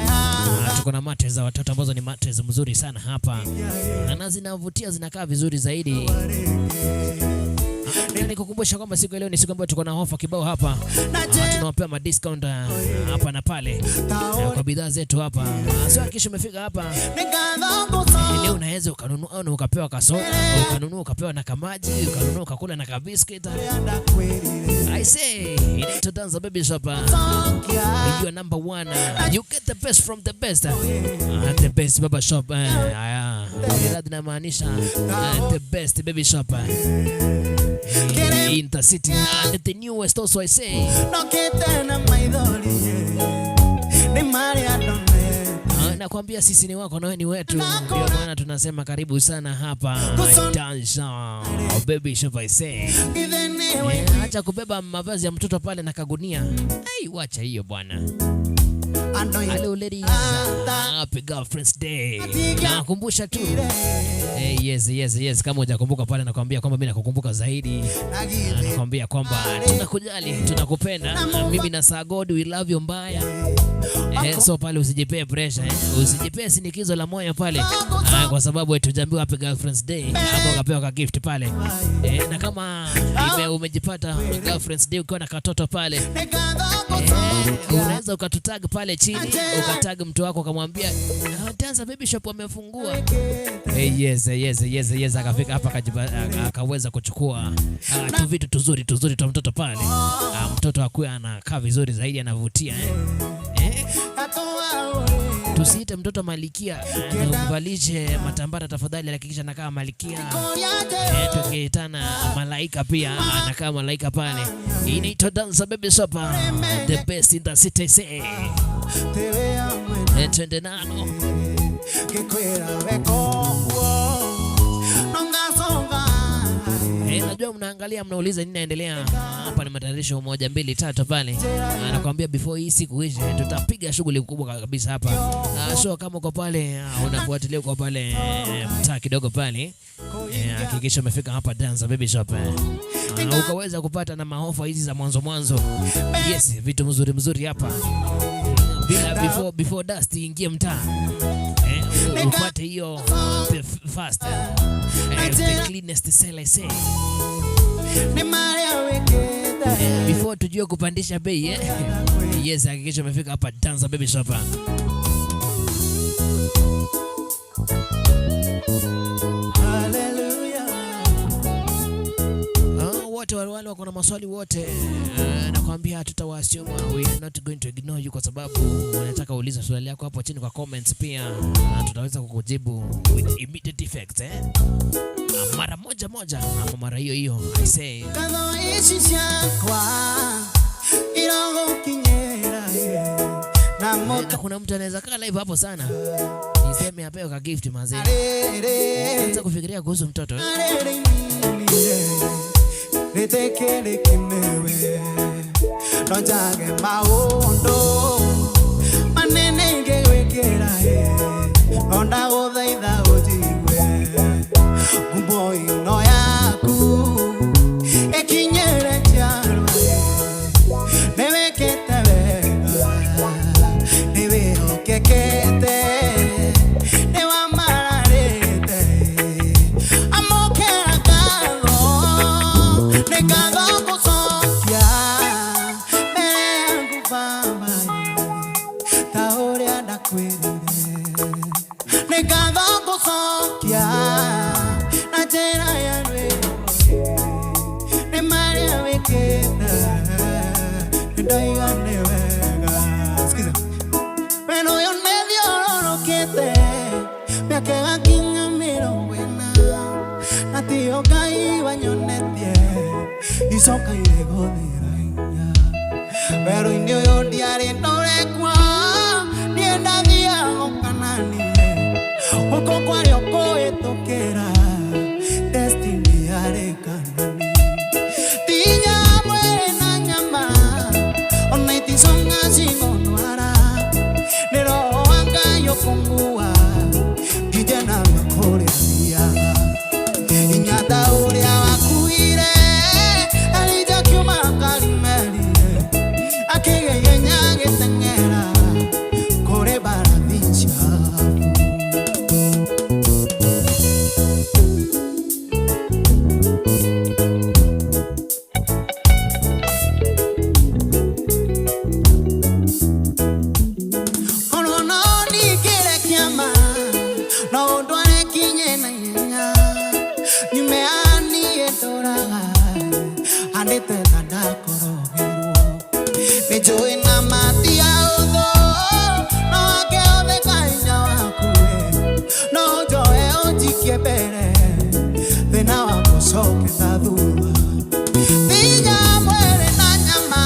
Tuko na mattress za watoto ambazo ni mattress mzuri sana hapa na zinavutia, zinakaa vizuri zaidi. Na nikukumbusha kwamba siku ya leo ni siku ambayo tuko na ofa kibao hapa. Tunawapea ma discount hapa na pale kwa bidhaa zetu hapa. So hakikisha umefika hapa. Leo unaweza ukanunua au ukapewa kasoda, ukanunua ukapewa na kamaji, ukanunua ukakula na kabiscuit. I say, inaitwa Danza Baby Shop. You are number one. You get the best from the best. The best baba shop. Haya. Inamaanisha the best baby shop. In the city and the newest also I say. Nakwambia sisi ni wako na wewe ni wetu, ndio maana tunasema karibu sana hapa Dansa Baby Shop I say. Githĩ nĩwe Acha kubeba mavazi ya mtoto pale na kagunia. Hey, wacha hiyo bwana. Andũ Hello ladies, happy Girlfriend's Day. Nakumbusha tu. Yes, kama hujakumbuka pale nakwambia kwamba mimi nakukumbuka zaidi. Na githĩ Nakwambia kwamba tunakujali, tunakupenda. Mimi na Sir God we love you mbaya. So pale usijipee pressure. Usijipee sinikizo la moyo pale. Kwa sababu tujaambiwa happy Girlfriend's Day hapo ukapewa ka gift pale. Na kama umejipata Girlfriend's Day ukiwa na katoto pale, nĩ ngatho ngũcokia unaweza ukatutag pale chini, ukatag mtu wako ukamwambia, "Ah, Dansa Baby Shop wamefungua." Yes, akafika hapa akaweza kuchukua tu vitu tuzuri tuzuri twa mtoto pale. Mtoto akuwe anakaa vizuri zaidi, anavutia. Tusiite mtoto malikia, umvalishe matambara tafadhali, hakikisha anakaa malikia. Tukiitana malaika pia anakaa malaika pale. Inaitwa Dansa Baby Shop, the best in the city say. Twende nalo. Najua mnaangalia mnauliza nini naendelea hapa. Ni matayarisho 1 2 3 pale. Anakuambia before hii siku ishe tutapiga shughuli kubwa kabisa hapa. So kama uko pale, unafuatilia uko pale mtaa kidogo pale, hakikisha umefika hapa Dansa Baby Shop. Ukaweza kupata na maofa hizi za mwanzo mwanzo. Yes, vitu mzuri mzuri hapa. Bila before dust ingie mtaa. Upate hiyo the fast. The cleanest sell I say. Before tujue kupandisha bei. Yes, hakikisha umefika hapa Dansa Baby Shop. Hallelujah. Wote wale wako na maswali wote, nakwambia hatutawaassume, we are not going to ignore you, kwa sababu unataka uulize swali lako hapo chini kwa comments pia, tutaweza kukujibu with immediate effect. Mara moja moja ama mara hiyo hiyo I say. Ngatho ici ciakwa irogũkinyĩra, na Na kuna mtu anaweza kaa live hapo sana, niseme apewe ka gift mazee. Mũtarĩrĩ. Anza kufikiria kuhusu mtoto. Rĩtĩkĩrĩkĩnewe no njage maũndũ manene ingĩgwĩkĩra, no ndagũthaitha ũnjigue ngumo ĩno yaku ĩkinyĩre njiarwa. Nĩwĩkĩte wega, nĩwĩhokekete, nĩwamararĩte. Amũkĩra ngatho, nĩ ngatho ngũcokia mbere yaku Baba, ta ũrĩa ndakwĩrire. Nĩ ngatho ngũcokia na njĩra ya rwĩmbo, nĩ marĩa wĩkĩte, nĩ ndoiga nĩ wega. Sikiza. Wendo ũyũ nĩthiũrũrũkĩte mĩaka ĩgakinya 40, na tiyo Ngai wanyonetie icoka irĩ gũthira hinya. Werũ-inĩ ũyũ ndiarĩ ndorekwo, niĩ ndathiaga ũkananie gũkũ kwarĩ ũkũhĩtũkĩra destiny yarĩ Kanani. Tinya mwĩrĩ na nyama ona iticonga cigũndwara, nĩ roho wa Ngai ũkũngua nginya nawe kũrĩa thiaga. Inya ta ũrĩa wakuire Elija akiuma Karimeli, akĩgegenya agĩteng'era kũrĩ mbarathi ciaku. Korwo no ningĩre kĩama, no ũndware nginye na ihenya, nyume haha niĩ ndũraga handĩte ta ndakorogeirwo. Nĩ njũĩ na mati ya ũthũ, no wake ũtheka hinya waku, no ũnjoe ũnjikie mbere, thĩna wakwa ũcoke na thutha. Thinya mwĩrĩ na nyama,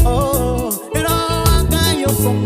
oh, nĩ roho wa Ngai ũkũngua.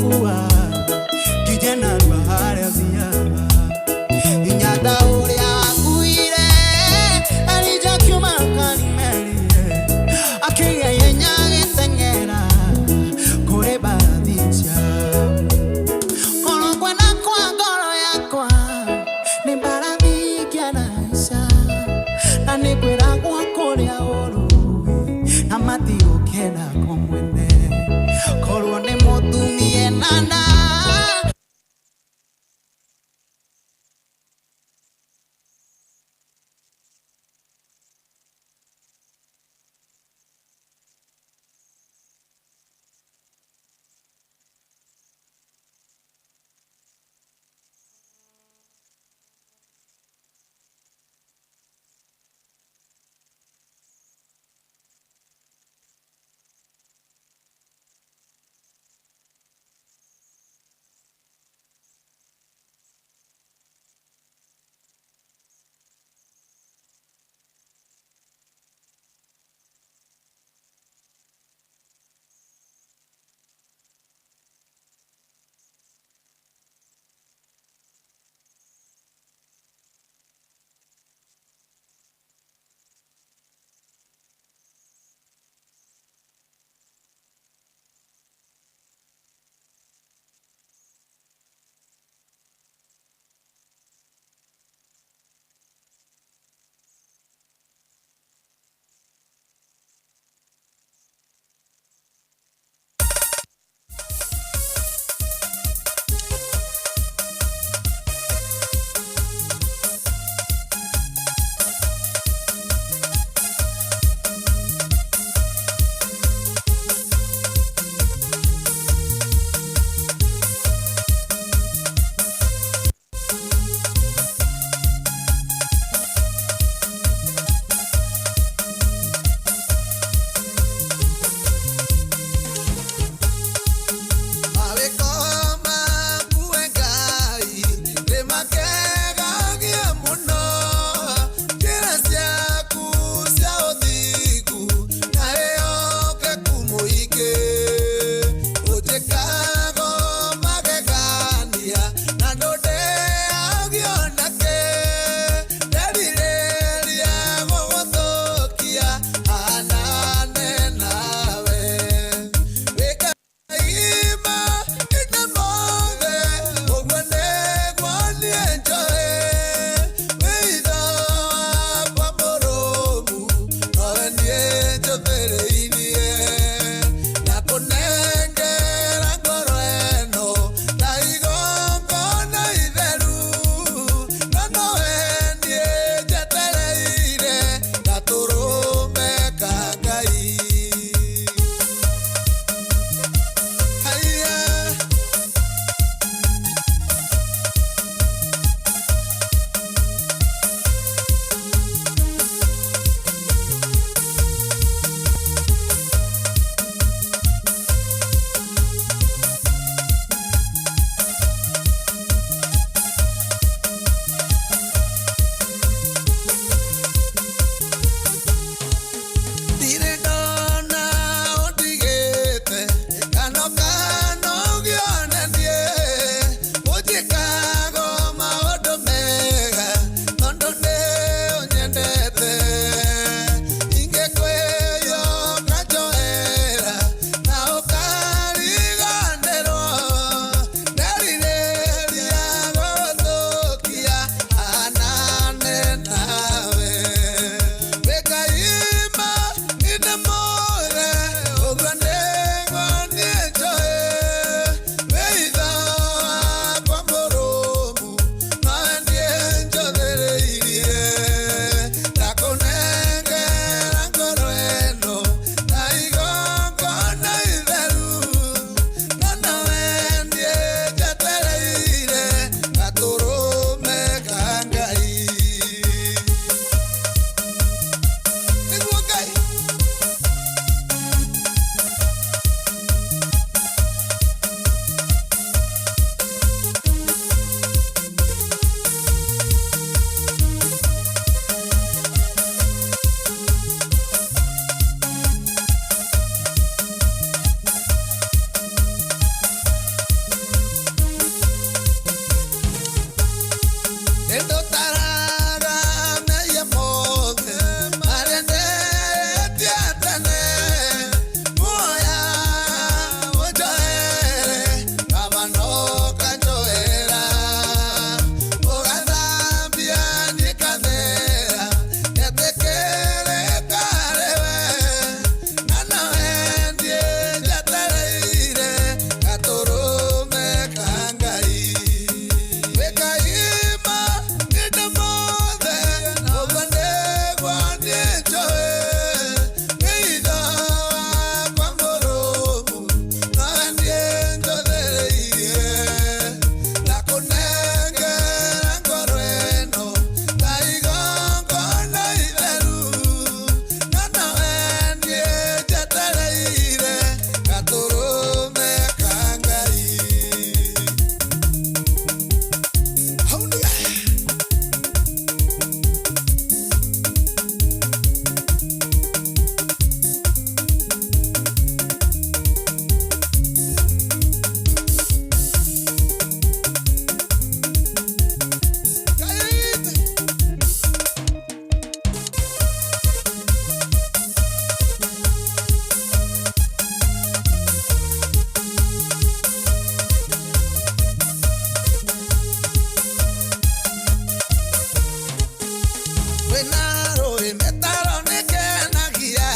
Kwĩna rũĩ mĩtaro nĩkenagia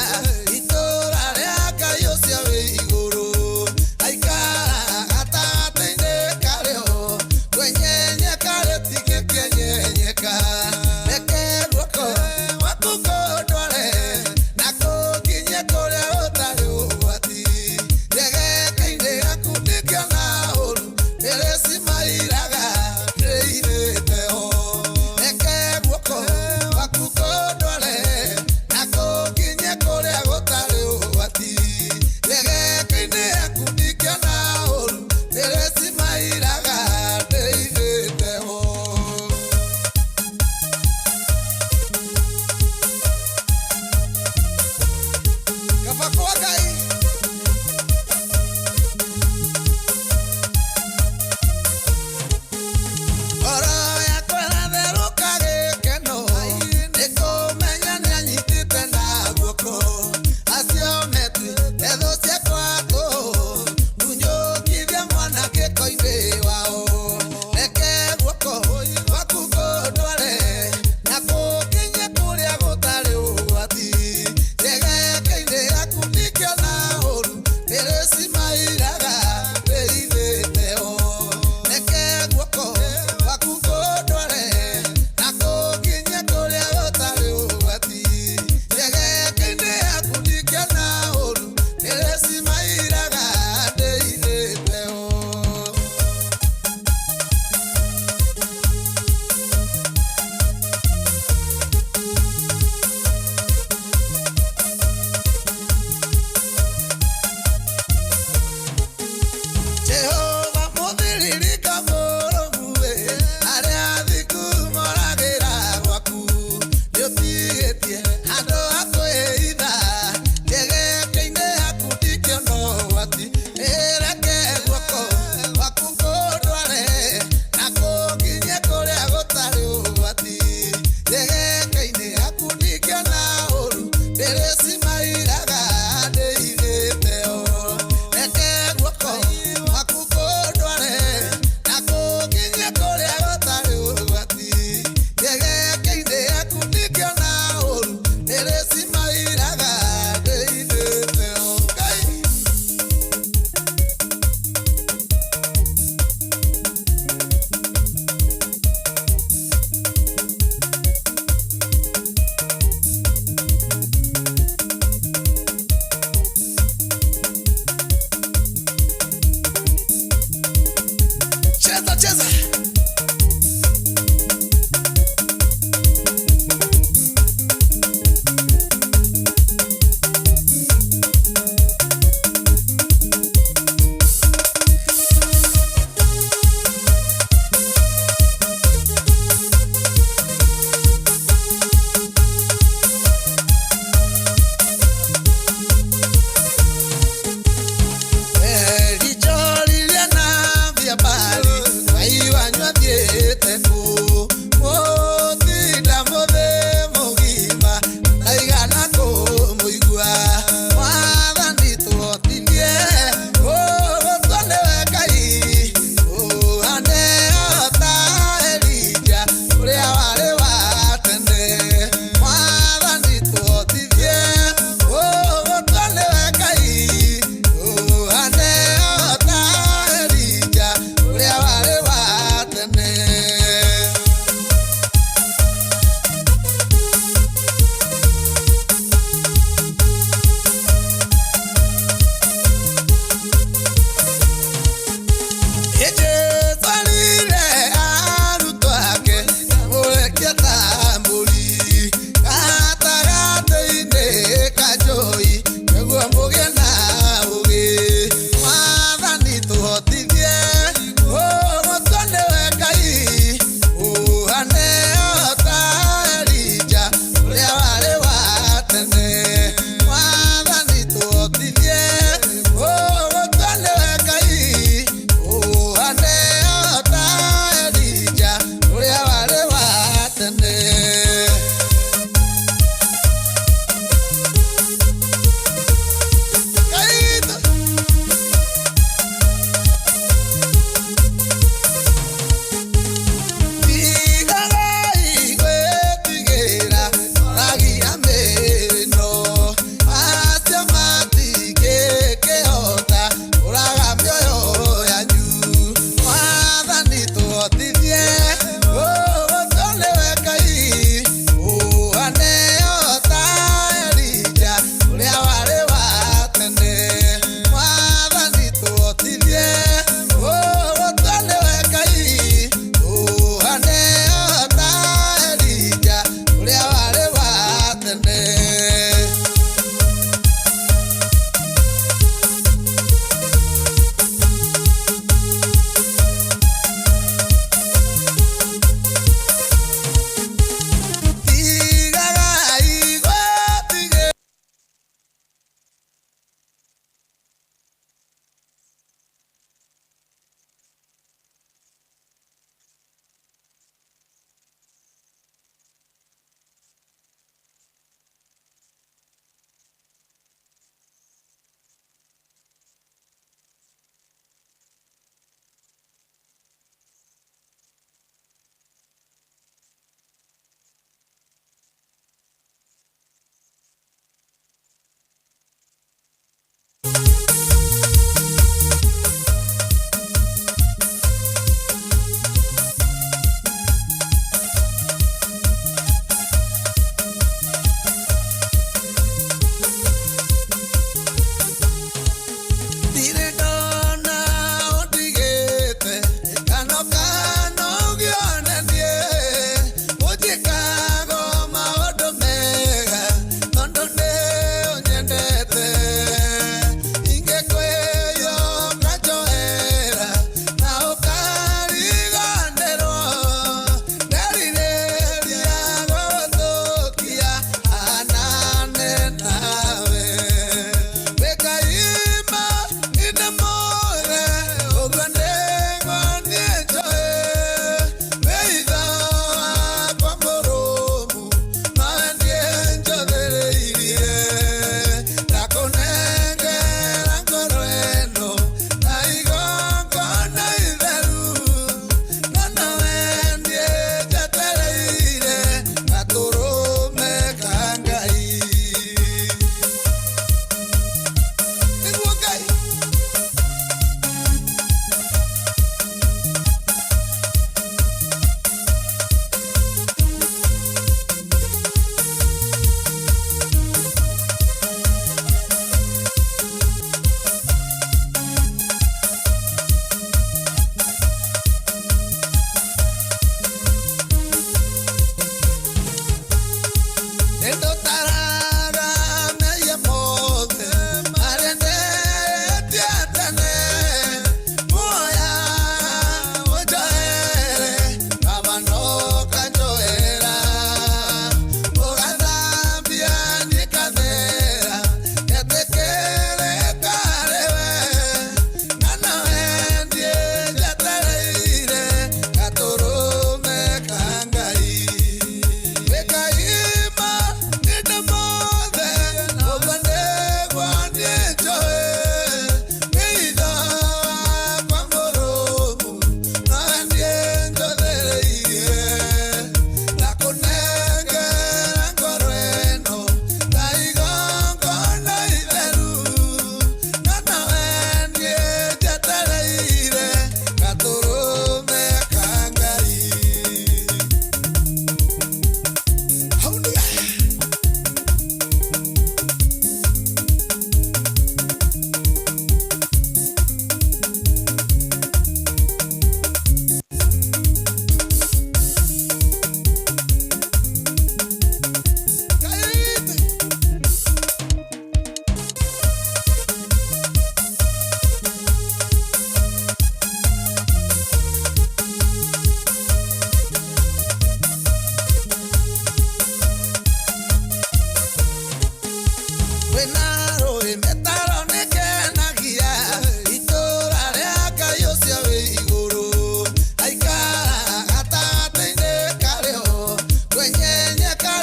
itũũra rĩa Ngai ũcio wĩ igũrũ aikara gatagatĩ-inĩ karĩo kwenyenyeka rĩtingĩkenyenyeka reke guoko gwaku kũndware na kũnginyie kũrĩa gũtarĩ ũgwati njegeke-inĩ yaku ndingĩona ũũru ndĩrĩcimairaga ndĩirĩte ho reke guoko gwaku kũndware na kũnginyie kũrĩa gũtarĩ ũgwati njegeke-inĩ yaku ndingĩona ũũru ndĩrĩcimairaga ndĩirĩte ho. Kaba kwa Ngai. Ngoro yakwa ĩratherũka gĩkeno nĩ kũmenya nĩanyitĩte na guoko acio metuĩte thũ ciakwa tũhũ ndunyũkithia mwana gĩko-inĩ wao reke guoko gwaku kũndware na kũnginyie kũrĩa gũtarĩ ũgwati njegeke-inĩ yaku ndingĩona ũũru ndĩrĩcimairaga ndĩithĩte ho reke guoko gwaku kũndware na kũnginyie kũrĩa gũtarĩ ũgwati njegeke-inĩ yaku ndingĩona ũũru ndĩrĩcimairaga ndĩithĩte ho. Jehova mũthĩrĩrĩka mũrũmu-ĩ, arĩa athingu moragĩra gwaku. Nĩũtigĩtie handũ ha kwĩhitha, njegeke-inĩ yaku ndingĩona ũgwati. Reke guoko gwaku kũndware, na kũnginyie kũrĩa gũtarĩ ũgwati. Njegeke-inĩ yaku ndingĩona ũũru, ndĩrĩcimairaga ndĩithĩte ho. Reke guoko gwaku kũndware, na kũnginyie kũrĩa gũtarĩ ũgwati. Njegeke-inĩ yaku ndingĩona ũũru, ndĩrĩcimairaga ndĩithĩte ho. Ngai. Cheza cheza. Erichoririe na mbali Ngai wanyu athiĩte kũ mũtinda mũthĩ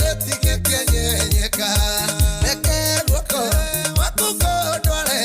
Rĩtingĩkĩenyenyeka. Reke guoko gwaku kũndware.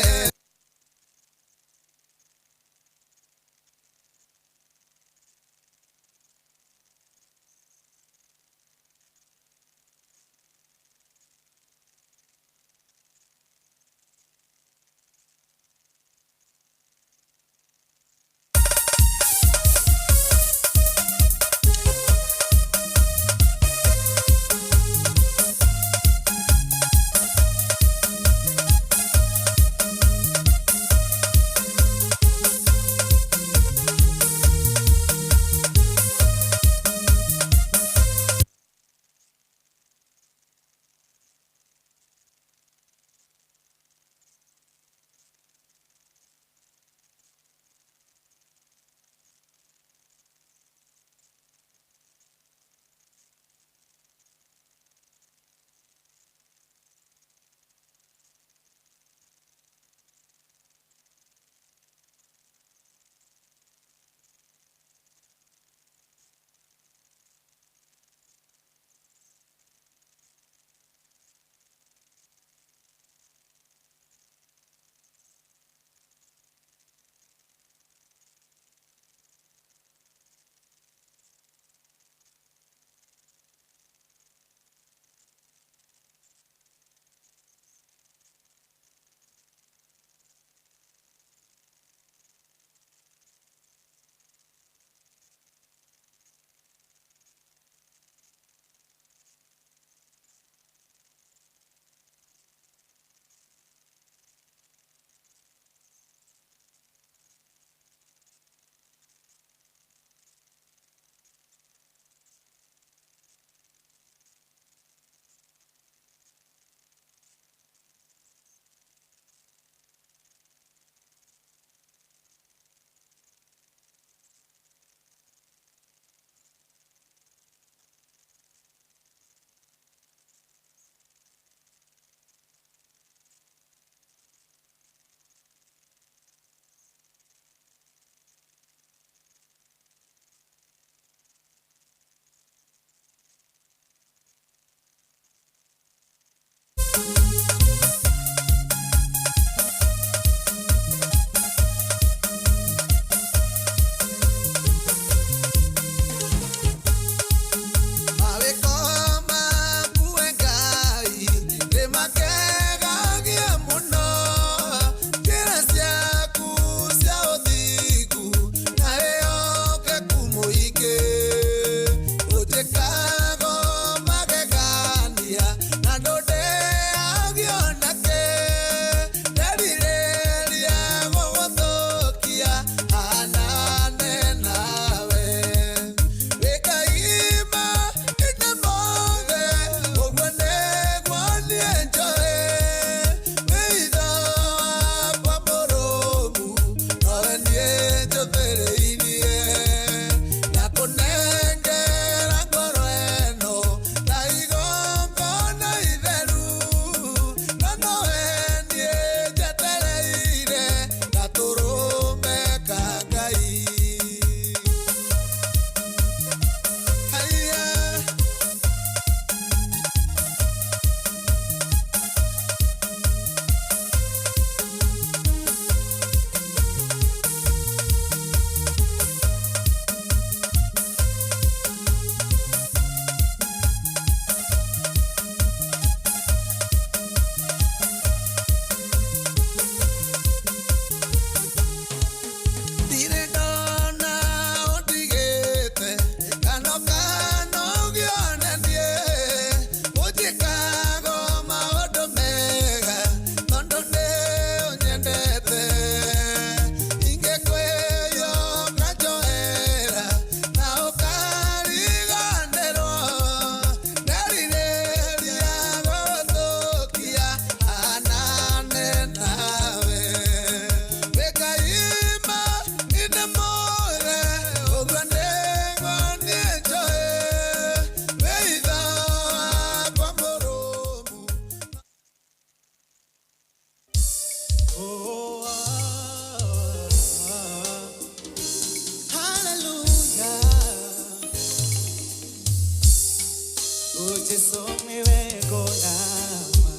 Jesu nĩwe ngo yakwa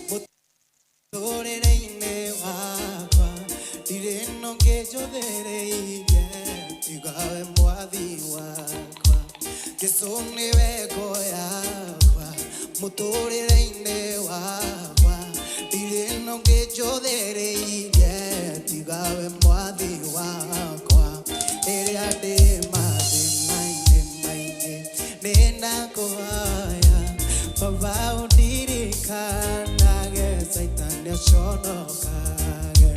mũtũrĩre-inĩ wakwa, ndirĩ na ũngĩ njũthĩrĩirie tiga we mwathi wakwa. Jesu nĩwe ngo yakwa mũtũrĩre-inĩ wakwa, ndirĩ na ũngĩ njũthĩrĩirie tiga we mwathi wakwa. Rĩrĩa ndĩ mathĩna-inĩ maingĩ nĩndakũhoya Baba ũndirikanage Saitani aconokage.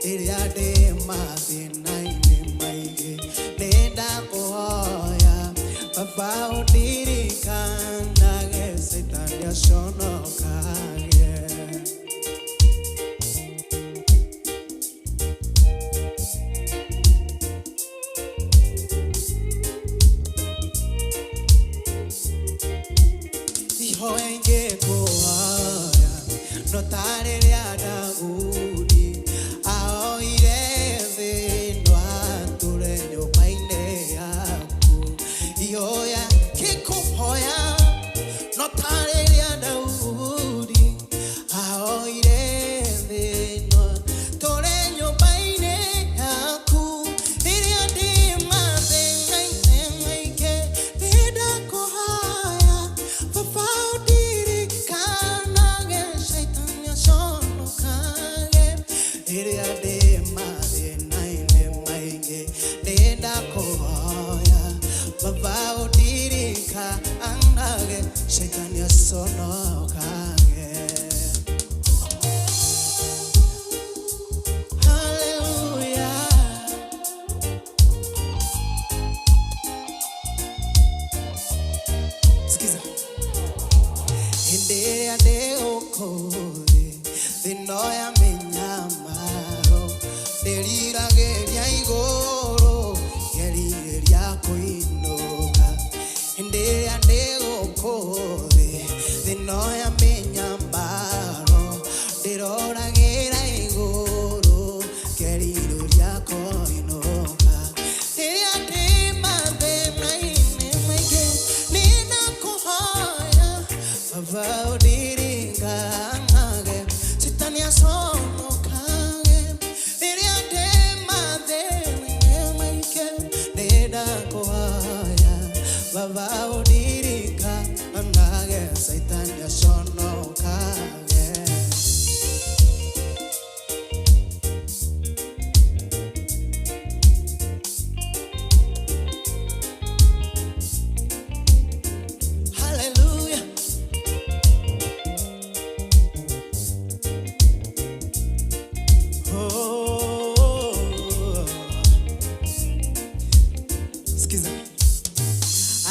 Rĩrĩa ndĩ mathĩna-inĩ maingĩ nĩndakũhoya Baba ũndirikanage Saitani aconokage. Ihoya ingĩkũhoya no ta rĩrĩa Daudi ahoire thĩ no atũre nyũmba-inĩ yaku. Ihoya ngĩkũhoya no ta rĩrĩa Daudi ahoire thĩ no atũre nyũmba-inĩ yaku. Rĩrĩa ndĩ mathĩna-inĩ maingĩ nĩndakũhoya Baba ũndirikanage Shaitani aconokage. Rĩrĩa ndĩ mathĩna-inĩ maingĩ nĩndakũhoya Baba ũndirikanage Shaitani aconokage. Hallelujah. Sikiza. Hĩndĩ ĩrĩa ndĩ gũkũ thĩ, thĩ no ya mĩnyamaro, ndĩriragĩria igũrũ, ngerirĩria kũinũka. Hĩndĩ ĩrĩa ndĩ gũkũ thĩ, thĩ no ya mĩnyamaro, ndĩroragĩra igũrũ, ngerirĩria kũinũka. Rĩrĩa ndĩ mathĩna-inĩ maingĩ, nĩndakũhoya Baba ũndirikanage Shetani aconokage. Rĩrĩa ndĩ mathĩna-inĩ maingĩ, nĩndakũhoya Baba ũndirikanage Shetani aconokage. Hallelujah. Oh. Sikiza.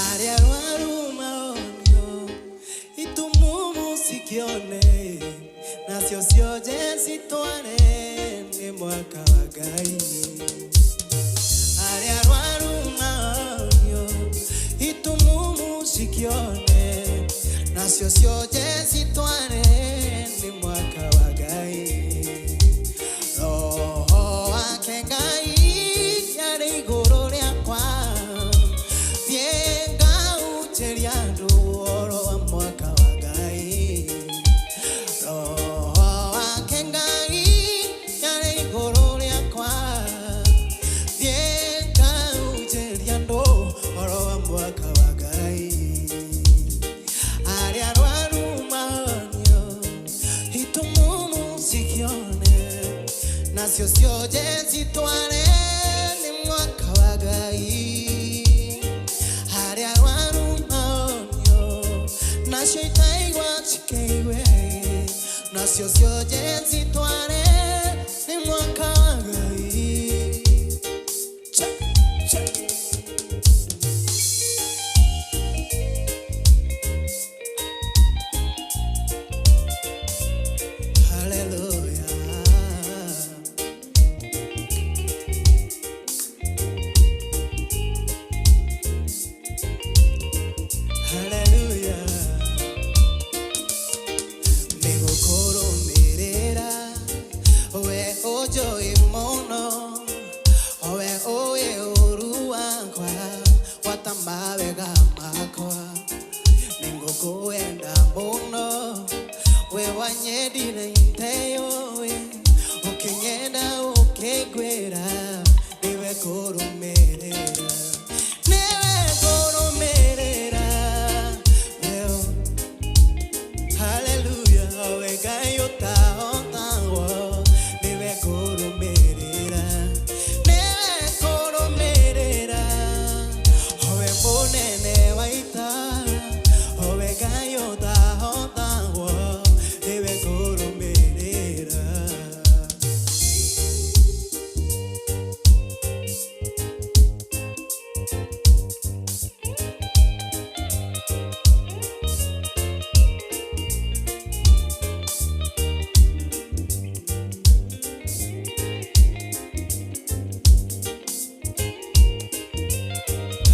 Arĩa arwaru maonio itumumu cikione nacio cionje citware nĩ mwaka wa Ngai. Arĩa arwaru maonio itumumu cikione nacio cionje citware nĩ mwaka wa Ngai. Roho wake Ngai arĩ igũrũ rĩakwa, thiĩ ngahunjĩria andũ ũhoro wa mwaka wa Ngai. Roho wake Ngai arĩ igũrũ rĩakwa, thiĩ ngahunjĩria andũ ũhoro wa mwaka wa Ngai. Arĩa arwaru mahonio itumumu cikione nacio cionje citware nĩ mwaka wa Ngai. Arĩa arwaru mahonio nacio itaigua cikeigue nacio cionje citware nĩ mwaka wa Ngai. Check, check. Hallelujah. Hallelujah. Nĩgũkũrũmĩrĩra Wanyendire nteyũĩ, ũkĩnyenda ũkĩngwĩra, nĩwe ngũrũmĩrĩra, nĩwe ngũrũmĩrĩra. Leo, haleluya, we Ngai ũtahotagwo, nĩwe ngũrũmĩrĩra, nĩwe ngũrũmĩrĩra. We mũnene wa ita, we Ngai ũtahotagwo, nĩwe ngũrũmĩrĩra.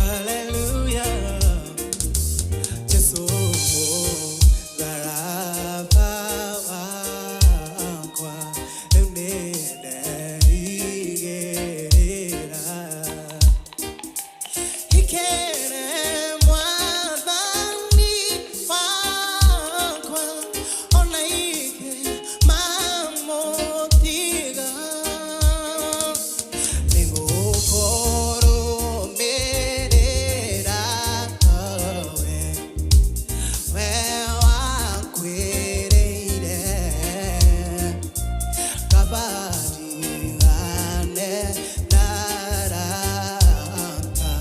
Hallelujah. Jesu mũtharaba wakwa, rĩu nĩnderigĩrĩra. Ikere Mwathani wakwa, ona ike mamũtiga. Nĩngũkũrũmĩrĩra we, we wakwĩrĩire, kaba ndigane na arata,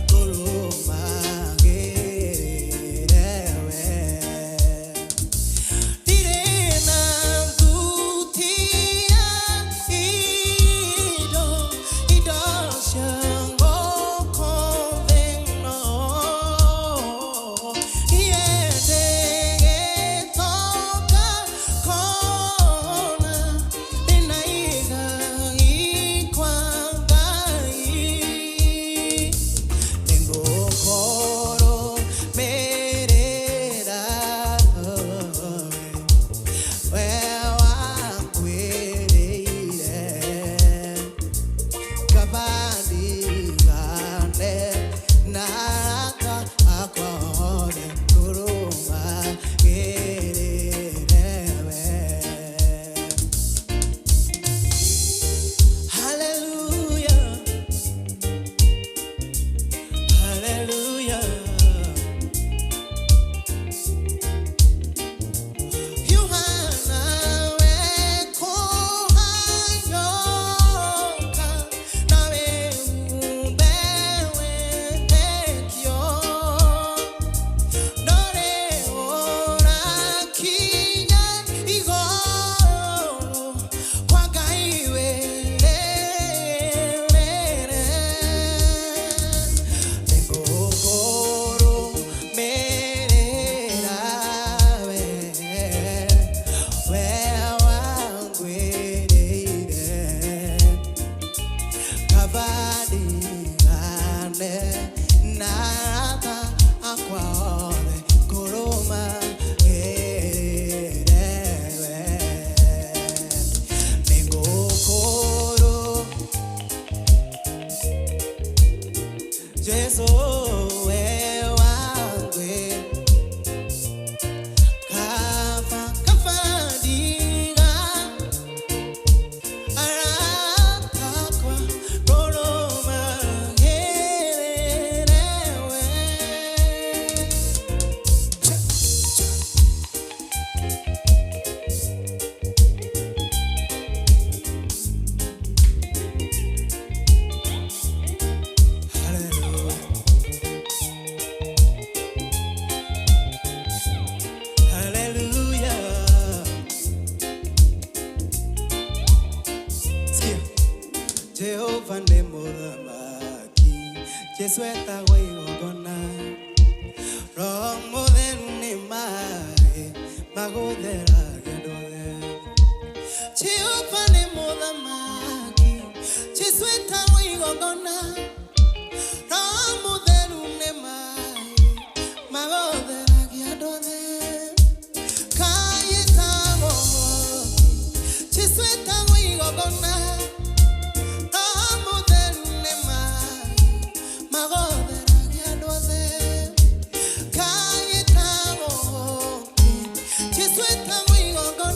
ngũrũmagĩrĩre we. Ndirĩ na thuti ya indo, indo cia gũkũ thĩ ĩno. Niĩ ndĩgĩtoka kona, ndĩna igai kwa Ngai. Nĩngũkũrũmĩrĩra we, we wakwĩrĩire, kaba ndigane na arata akwa othe, ngũrũmagĩrĩre we. Hallelujah. Hallelujah. Yohana wekuhayoka, nawe umbe wetĩkio. Ndũrĩ ũrakinya igũrũ kwa Ngai wĩrĩrĩre. Nĩngũkũrũmĩrĩra we, we wangwĩrĩire, kaba ndigane na arata akwa othe, ngũrũmagĩrĩre we. Nĩngũkũrũ Jesu we wangwe, kaba kaba ndiga arata akwa, ngũrũmagĩrĩre we. Cha, cha. Hallelujah. Hallelujah. Sikia. Jehova nĩ mũthamaki, Jesu etagwo igongona, Roho Mũtheru nĩ maĩ magũtheragia andũ othe. Jehova nĩ mũthamaki, Jesu etagwo igongona, Roho Mũtheru nĩ maĩ magũtheragia andũ othe. Kaĩ etagwo mũhoki, Jesu etagwo igongona, Roho Mũtheru nĩ maĩ magũtheragia andũ othe. Kaĩ etagwo mũhoki, Jesu etagwo igongona.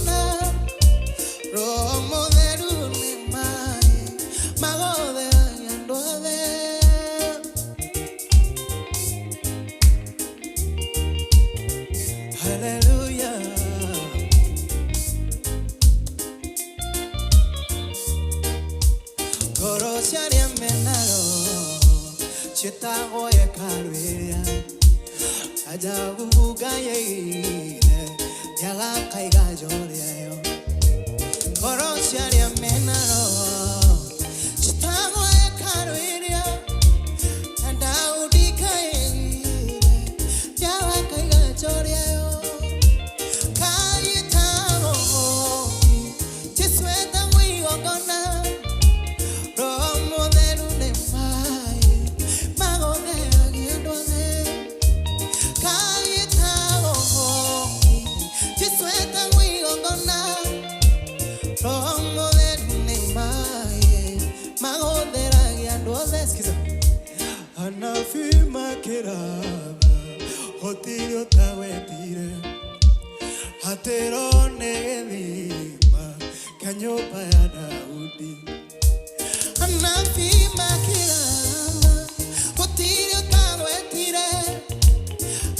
Ciĩtagwo hekarũ ĩrĩa ajagubuga yeire nĩagaka iganjo rĩayo. Ngoro cia arĩa mena roho ciĩtagwo hekarũ ĩrĩa na Daudi kaĩgire nĩagaka iganjo rĩayo. Kayĩtagwo Jesu etagwo igongona. Roho Mũtheru nĩ maĩ magotheragia andũ othe. Kayĩtagwo Jesu etagwo igongona. Roho Mũtheru nĩ maĩ magotheragia andũ othe. Sikiza. Anabii makĩratha gũtirĩ ũtagwetire atĩ Roho nĩ gĩthima kĩa nyũmba ya Daudi. Anabii makĩratha gũtirĩ ũtagwetire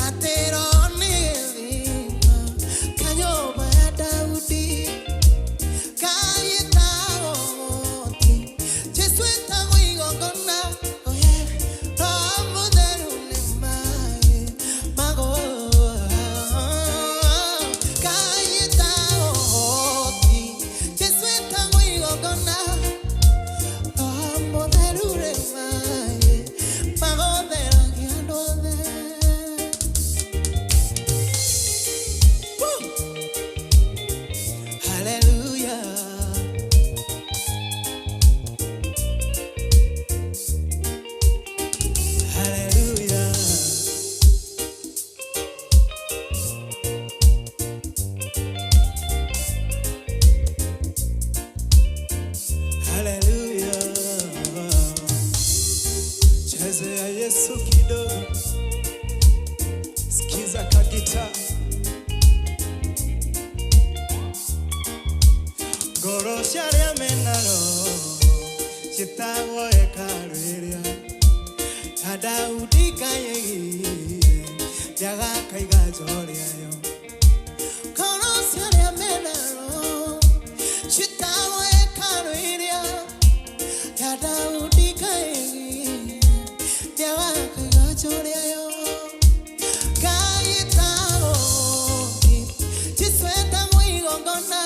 atĩ Roho nĩ gĩthima kĩa nyũmba ya Daudi. Kayĩtagwo Jesu etagwo igongona. Oh yeah. Roho Mũtheru nĩ maĩ mago. Kayĩtagwo Jesu etagwo igongona. Roho Mũtheru nĩ maĩ magotheragia andũ othe. Woo! Hallelujah. Hallelujah. Hallelujah. Chezea Yesu kidogo, sikiza kagita. Ngoro cia arĩa mena roho ciĩtagwo hekarũ ĩrĩa ya Daudi kayĩgire nĩagaka iganjo rĩayo. Ngoro cia arĩa mena roho ciĩtagwo hekarũ ĩrĩa ya Daudi kayĩgire nĩagaka iganjo rĩayo. Kayĩtagwo Jesu etagwo igongona.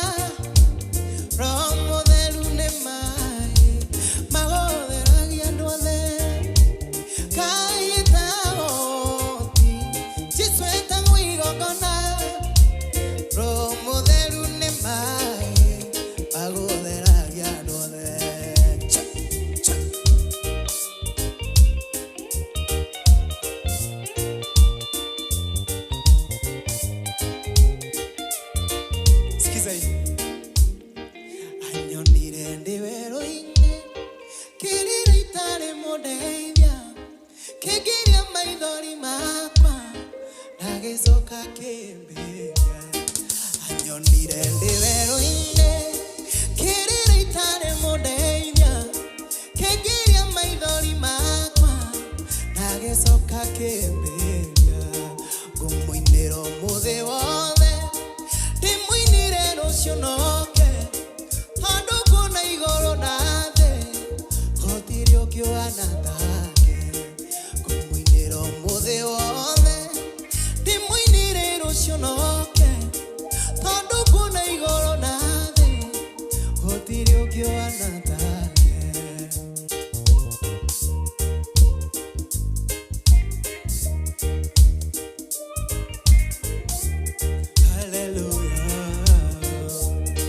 Roho Mũtheru nĩ maĩ magotheragia andũ othe. Kayĩtagwo Jesu etagwo igongona. Roho Mũtheru nĩ maĩ magotheragia andũ othe. Cha, cha. Sikiza hii. Anyonire ndĩ werũ-inĩ kĩrĩra itarĩ mũndeithia kĩngiria maithori makwa ndagĩcoka kĩmbĩria. Anyonire ndĩ werũ-inĩ kĩrĩra itarĩ mũndeithia kĩngiria maithori makwa ndagĩcoka kĩmbĩria. Ngũmũinĩra ũmũthĩ wothe ndĩmũinĩre rũciũ noke tondũ kuona igũrũ na thĩ gũtirĩ ũngĩ ũhana take. Ngũmũinĩra ũmũthĩ wothe ndĩmũinĩre rũciũ noke tondũ kuona igũrũ na thĩ gũtirĩ ũngĩ ũhana take. Hallelujah.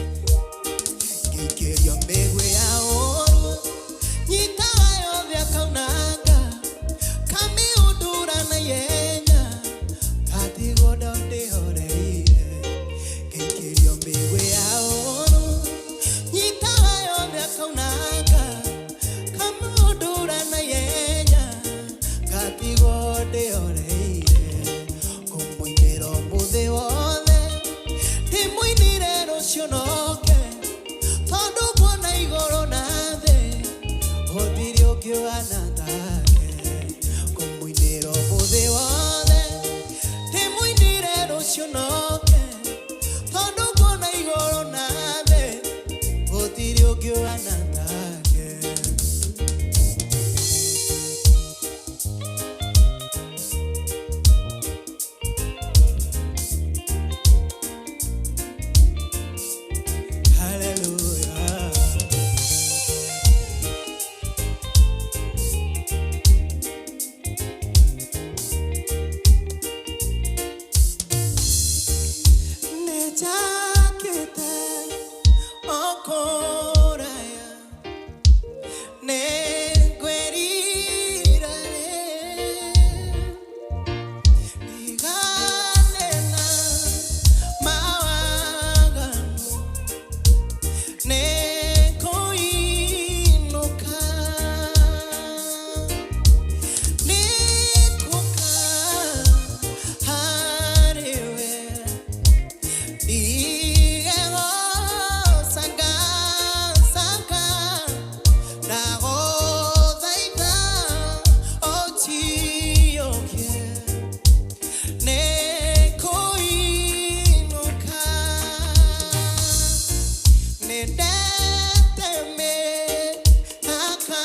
Nyendete mĩaka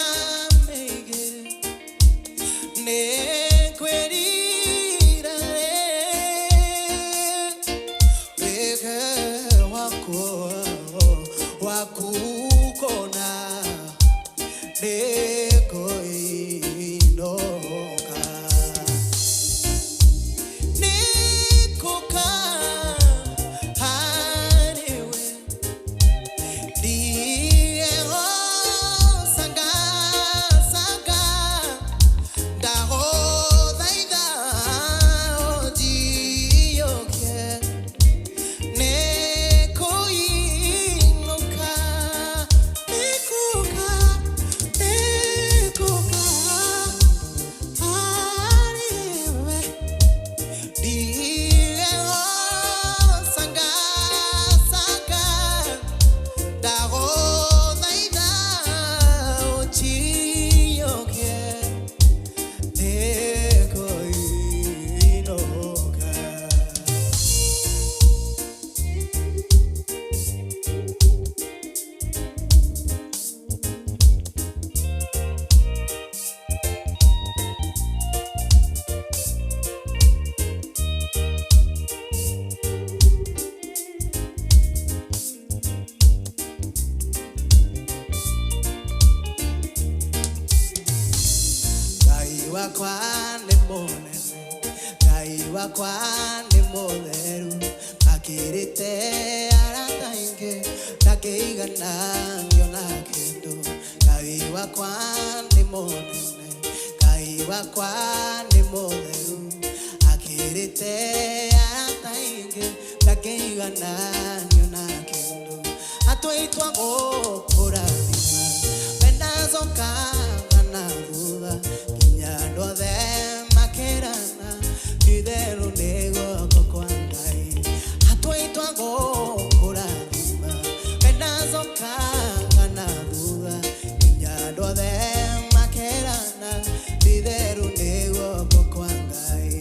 mĩingĩ, nĩngwĩrira wĩke wakwa waku kũna nĩkũinũka. Nĩngũka harĩwe, ndiĩho sanga sanga, ndagũthaitha ũnjiyũkie. Nĩkũinũka, nĩngũka, nĩngũka harĩwe, ndiĩho sanga sanga, ndagũthaitha ũnjiyũkie. Nĩkũinũka. Ngai wakwa nĩ mũnene, Ngai wakwa nĩ mũtheru, akĩrĩte arata aingĩ, ndakĩigananio na kĩndũ. Ngai wakwa nĩ mũnene, Ngai wakwa nĩ mũtheru, akĩrĩte arata aingĩ, ndakĩigananio na kĩndũ. Atwaitwa gũkũrathima, mendacokaga na thutha, nginya andũ othe makĩrana, itherũ nĩ guoko kwa Ngai. Atwaitwa gũkũrathima, mendacokaga na thutha, nginya andũ othe makĩrana, itherũ nĩ guoko kwa Ngai.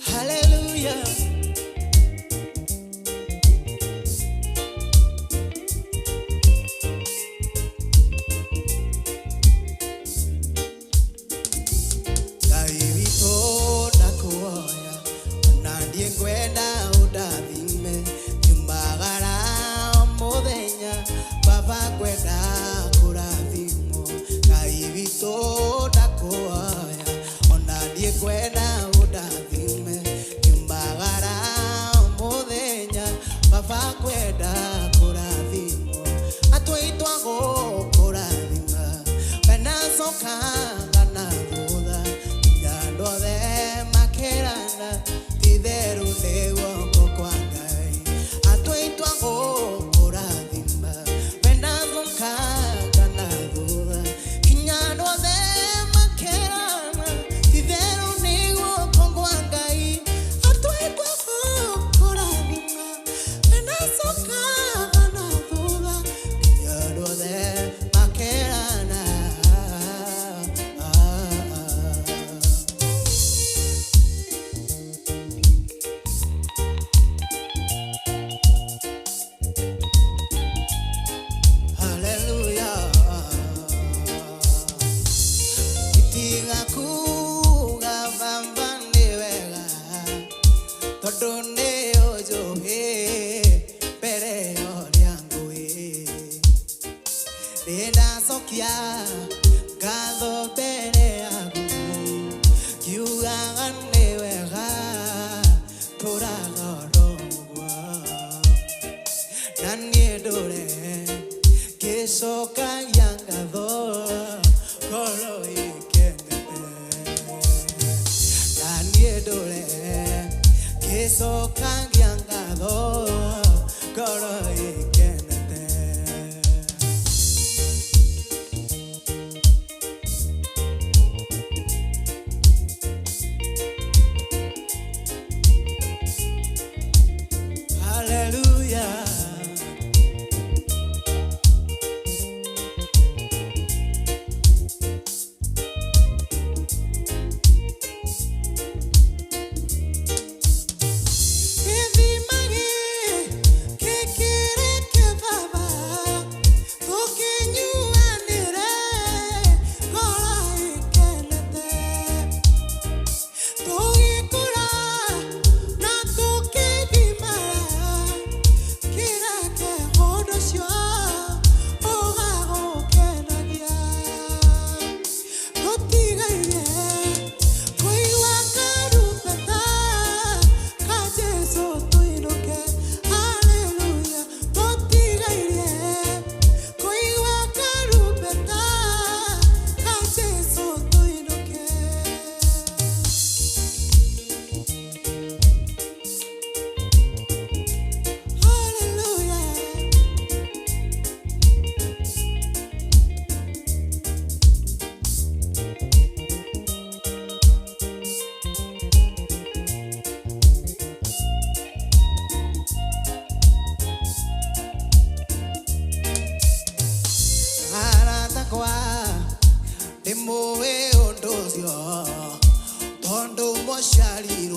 Hallelujah. Ngai witũ ndakuoya, ona ndiĩ ngwenda ũndathime, nyumagara o mũthenya, baba ngwenda kũrathimwo. Ngai witũ ndakuoya, ona ndiĩ ngwenda ũndathime, nyumagara o mũthenya, baba ngwenda kũrathimwo. Atwaitwa gũkũrathima, menacokaga na thutha, nginya andũ othe makĩrana, ti-itherũ nĩ guoko kwa Ngai. Atwaitwa gũkũrathima, menacokaga na thutha, nginya andũ othe makĩrana, ti-itherũ nĩ guoko kwa Ngai. Atwaitwa gũkũrathima, menacokaga na thutha, nginya andũ othe makĩrana. Hallelujah. Itiga kuga baba nĩ wega, tondũ nĩ ũnjũĩ mbere ya ũrĩa ngũĩ. Nĩndacokia ngatho mbere yaku, ngiugaga nĩ wega, tũraga oro ũguo. Na niĩ ndũre ngĩcokagia ngatho, ngoro ĩkenete. Na niĩ ndũre ngĩcokagia ngatho, ngoro ĩkenete. Hallelujah.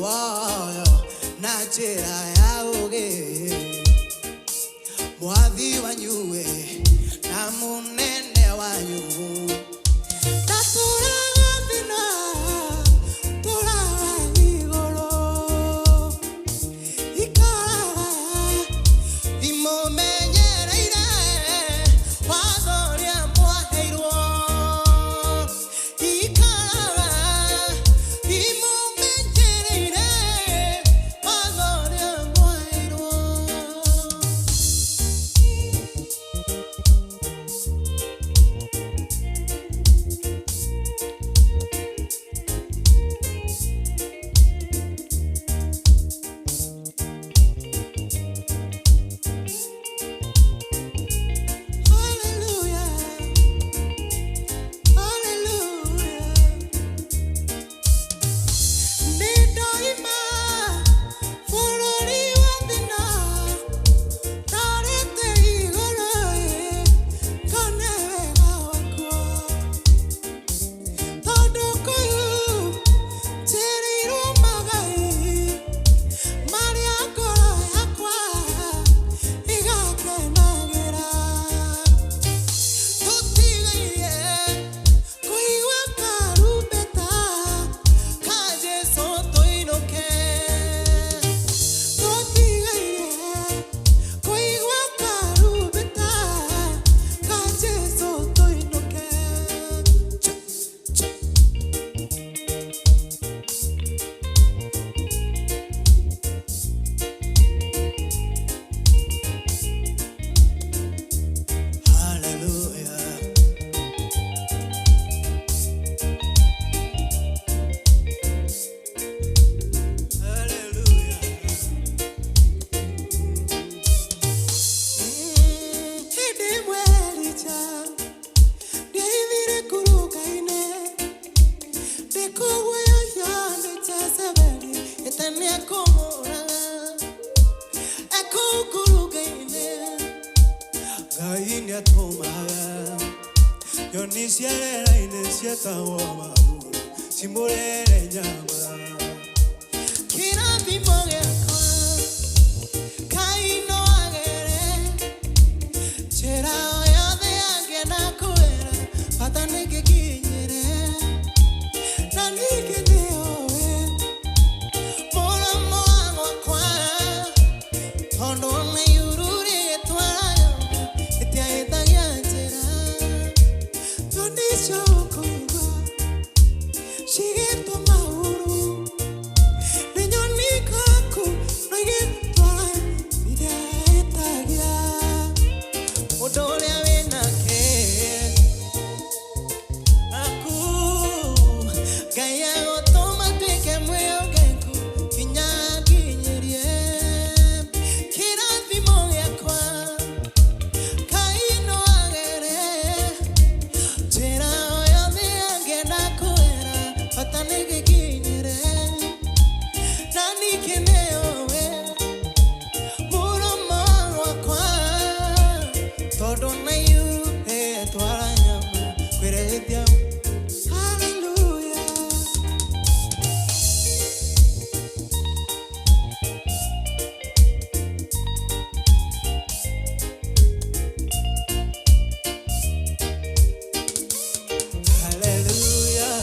Muoyo na njĩra ya ũũgĩ, mwathi wanyu na mũnene wanyu. Ndatũraga thĩna, tũraga igũrũ, ikaraga imũmenyereire watho ũrĩa mwaheirwo, ikaraga imũmenyereire watho ũrĩa mwaheirwo. Hallelujah, hallelujah. Nĩndoima bũrũri wa thĩna, ndorete igũrũ ngone wega wakuo, tondũ kũu njĩrĩirwo magai marĩa ngoro yakwa ĩgakenagĩra. Tũtigairie kũigua karumbeta ka Jesũ tũinũke, tũtigairie kũigua karumbeta ka Jesũ tũinũke. Cha, cha. Hallelujah. Hallelujah. Hĩndĩ ĩmwe Elija nĩaithire kũrũga-inĩ, ndĩkũguoyohio nĩ Jezebeli ĩte nĩekũmũraga. Ekũu kũrũga-inĩ, Ngai nĩatũmaga nyoni cia rĩera-inĩ ciĩtagwo maburu cimũrĩre nyama. Kĩrathimo gĩakwa Ngai no agere njĩra o yothe angĩenda kwĩra, bata nĩngĩkinyĩre na ningĩ nĩũĩ mũromo wa gwakwa, tondũ nĩyururĩtwara ĩtiahĩtagia njĩra. Nyoni cia ũkũigua cigĩtwo mahuru nĩ nyoni kaku no igĩtwara itiahĩtagia mũndũ ũrĩa wĩnake aku. Ngai agũtũma tuĩke mwĩhokeku nginya nginyĩrie kĩrathimo gĩakwa. Ngai no agere njĩra o yothe angĩenda kwĩra, bata nĩngĩkinyĩre na ningĩ nĩũĩ mũromo wakwa, tondũ nĩyurĩtwara nyama kwĩrehithia. Hallelujah. Hallelujah.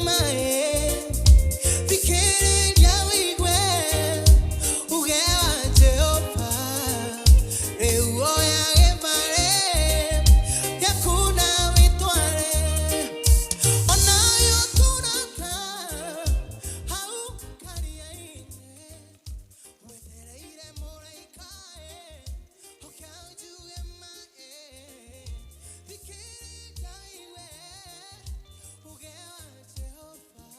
mae Thikĩrĩria wĩigue uge wa Jehova rĩu oya gĩbarĩ gĩaku na wĩtware ona ũyũ tũrata hau karia-inĩ wetereire mũraika oke anjuge mae thikĩrĩria wĩigue uge wa Jehova.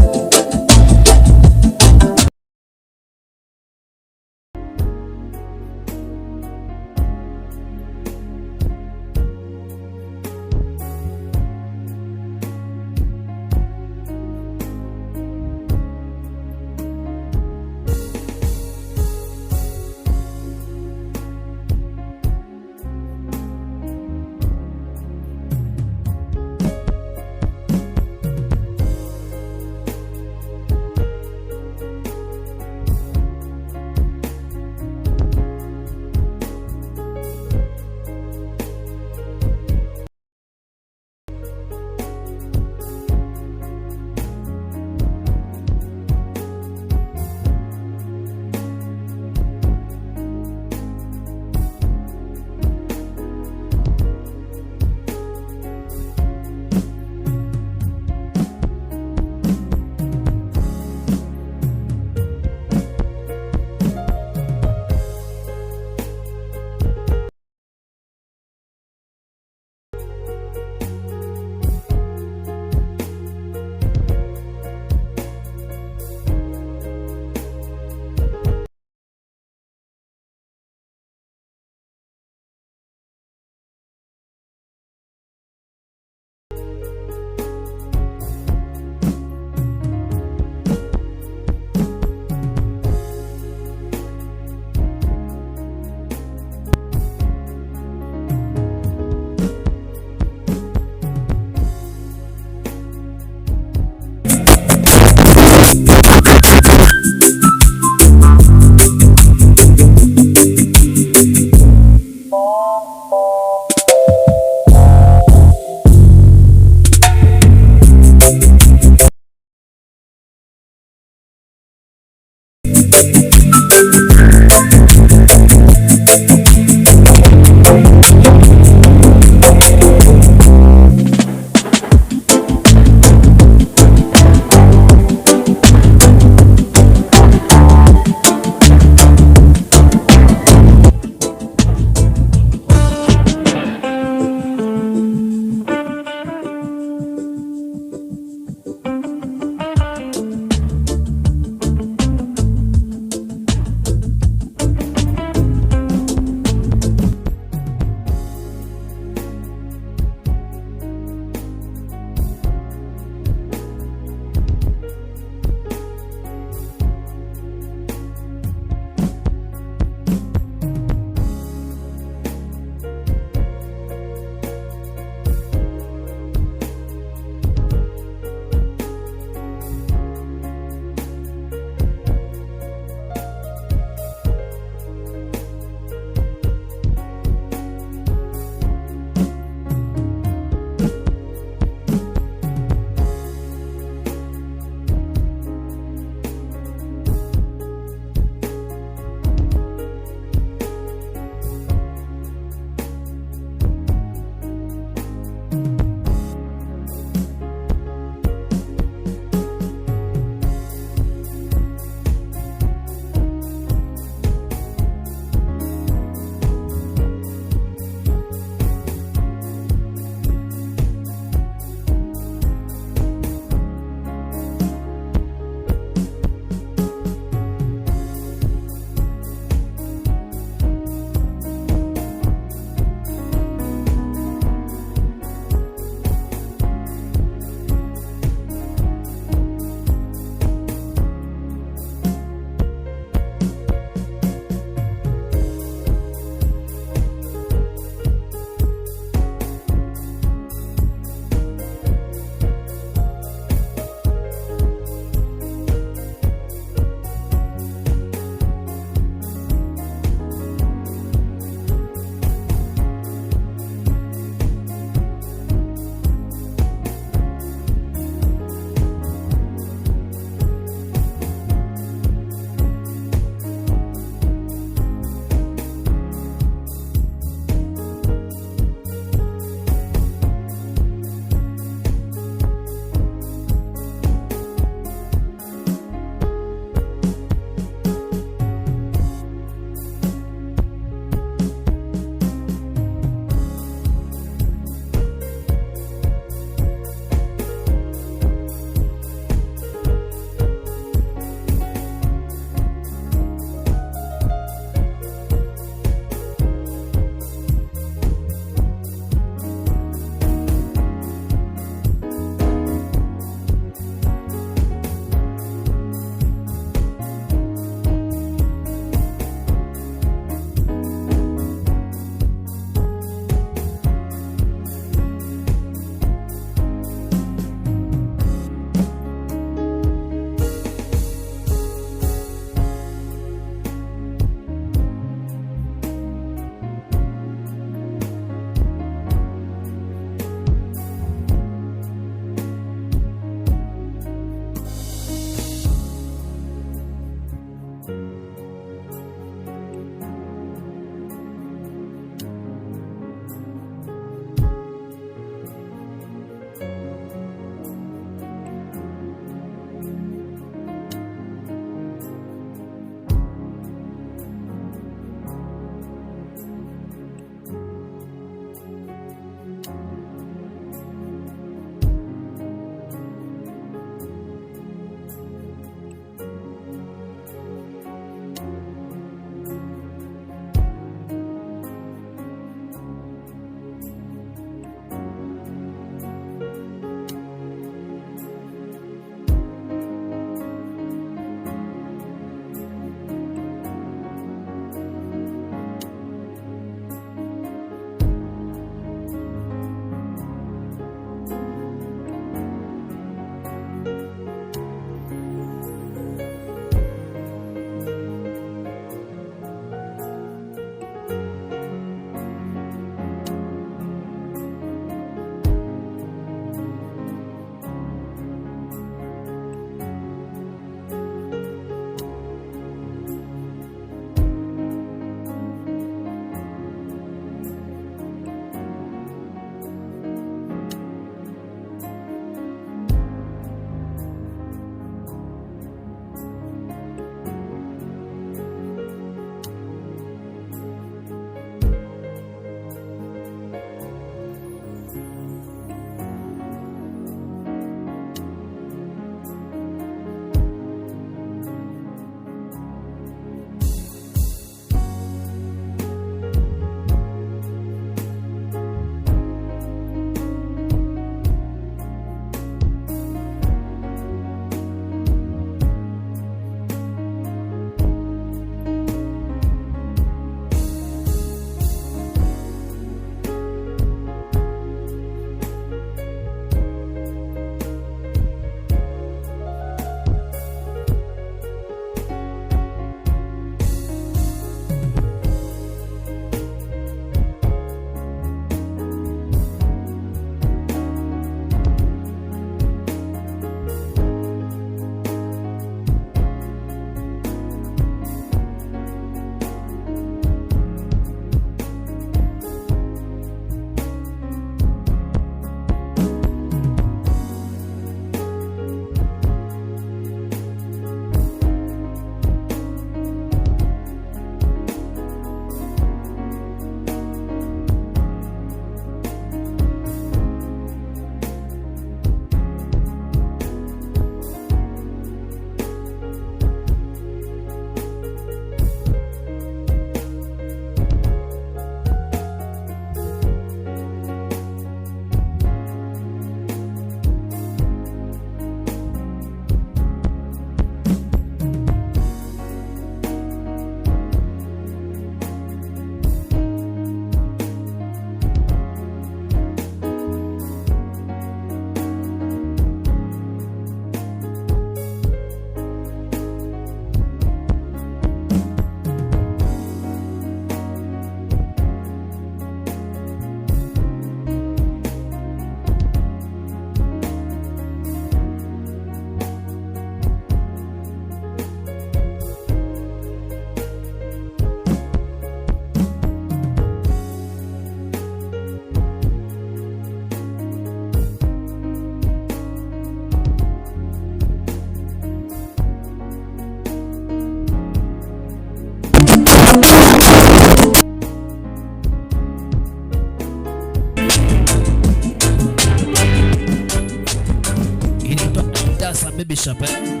Baby Shop, eh?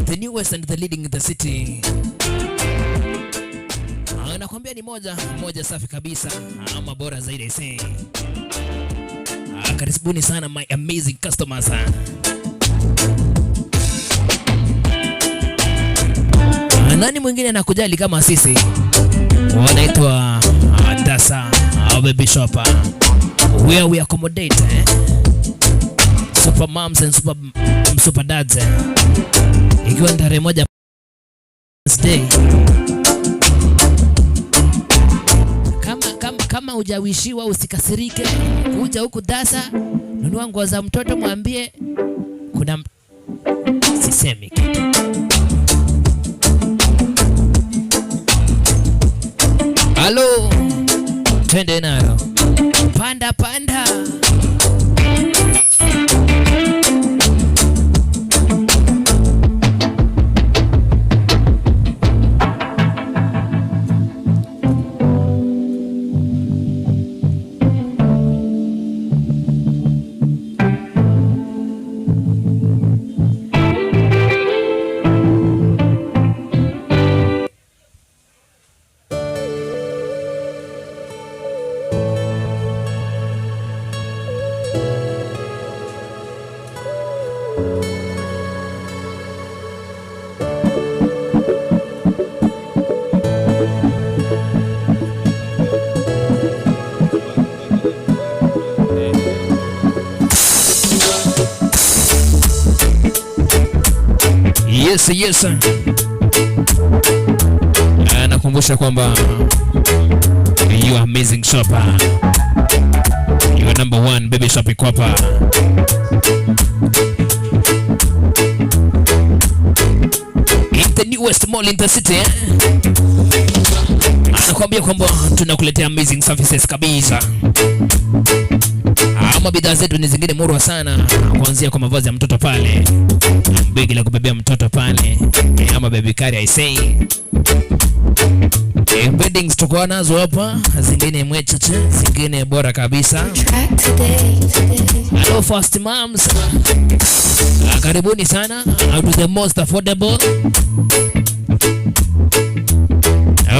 The newest and the leading in the city. Nakwambia ni moja moja safi kabisa ama bora zaidi, see. Karibuni sana my amazing customers. Nani mwingine anakujali kama sisi? Wanaitwa Dasa Baby Shop, where we accommodate super moms and super dads. Ikiwa ni tarehe 1 day. Kama hujawishiwa usikasirike, kuja huku Dasa, nunua nguo za mtoto, mwambie kuna sisemi kitu. Halo, twende nayo. Panda panda. Yes, yes. Nakumbusha kwamba you are amazing shopper. You are number one baby shop iko hapa. In the newest mall in the city, eh? Anakuambia kwamba tunakuletea amazing services kabisa. Ama bidhaa zetu ni zingine murwa sana, kuanzia kwa mavazi ya mtoto pale, begi la kubebea mtoto pale, ama baby carrier I say. Beddings tuko nazo hapa, zingine mwecheche, zingine bora kabisa. Hello first moms. Karibuni sana to the most affordable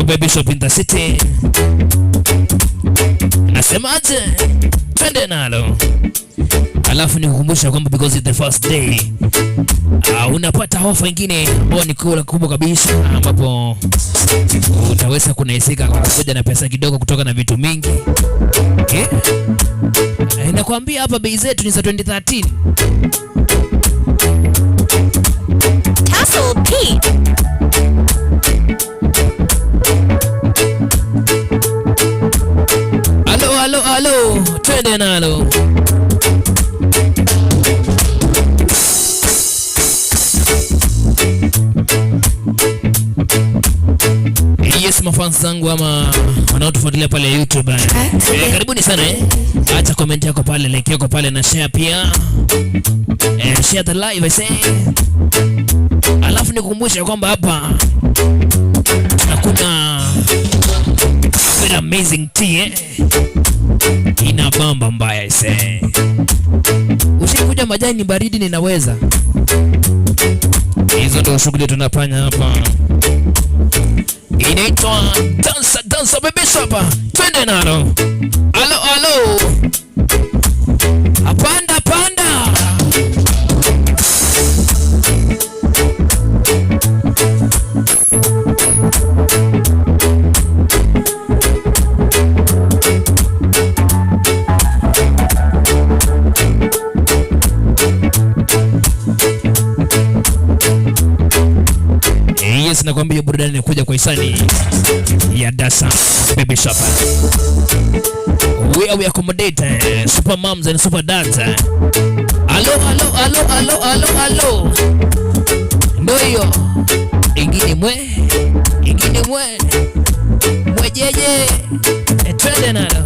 baby shop in the city. Nasemaje? Twende nalo. Alafu nikukumbusha kwamba because it's the first day, unapata ofa nyingine ambayo ni kubwa kabisa, ambapo utaweza kunaisika kwa kuja na pesa kidogo kutoka na vitu mingi. Nakwambia hapa bei zetu ni za 2013. Tassel Pete. Halo, halo, halo, twende nalo. Yes, mafans zangu ama wanaotufuatilia pale YouTube. Karibuni sana. Acha comment yako pale, like yako pale na share pia. Share the live I say. Alafu nikukumbusha kwamba hapa kuna very amazing tea, Ina bamba mbaya I say. Usikuja majani baridi ninaweza. Hizo ndio shughuli tunafanya hapa. Inaitwa Dansa Dansa Baby Shop. Twende nalo. Alo alo. Panda panda. Yes, nakwambia burudani inakuja kwa hisani ya Dasa Baby Shop. We accommodate super moms and super dads. Alo alo alo alo alo alo. Ndio hiyo. Ingine mwe, ingine mwe. Mwejeje. Twende nalo.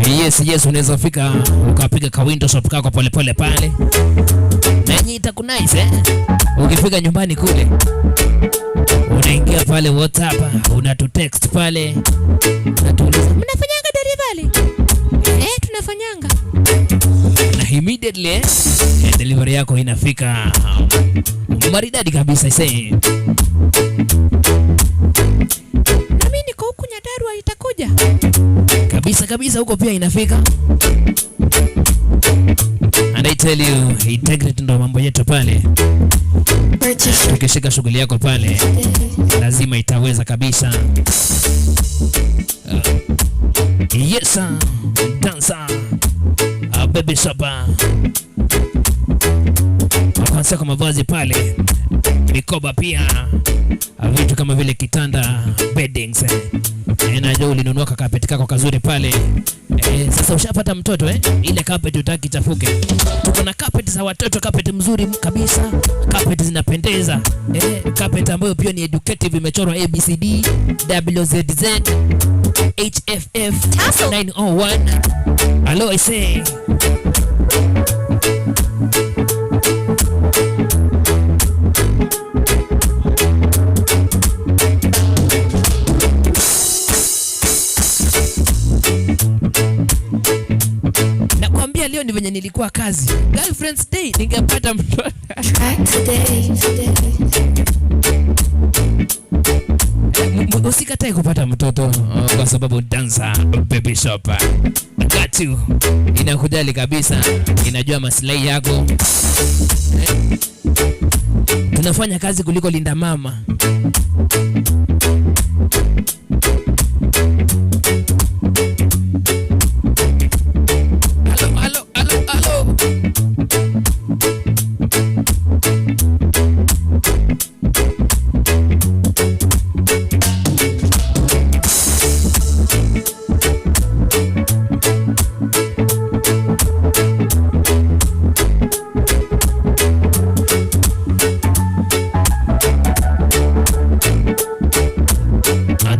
Yes, Yes, unaweza fika ukapiga ka window shop kako polepole pale na yenye itakunice eh? Ukifika nyumbani kule unaingia pale WhatsApp, unatutext pale, unatuuliza Mnafanyanga delivery? Eh, tunafanyanga. Na immediately delivery yako inafika maridadi kabisa ise. Na mimi niko huku Nyandarua itakuja. Kabisa kabisa, huko pia inafika. And I tell you, integrity ndo mambo yetu pale. Tukishika shughuli yako pale, lazima itaweza kabisa. Yes sir, dancer, baby shopper. Kwanza kwa mavazi pale, mikoba pia, vitu kama vile kitanda, beddings. Najua ulinunua kakapeti kako kazuri pale. Sasa ushapata mtoto eh? Ile carpet hutaki chafuke. Tuko na carpet za watoto, carpet mzuri kabisa, carpet zinapendeza. Carpet ambayo pia ni educative, imechorwa ABCD, WZZ, HFF 901. Hello, I say. Nakwambia leo ni venye nilikuwa kazi. Girlfriend's Day ningepata mtoto. Usikatae kupata mtoto kwa sababu Dancer Baby Shop got you. Inakujali kabisa, inajua maslahi yako. Tunafanya kazi kuliko Linda Mama. Halo, halo, halo, halo.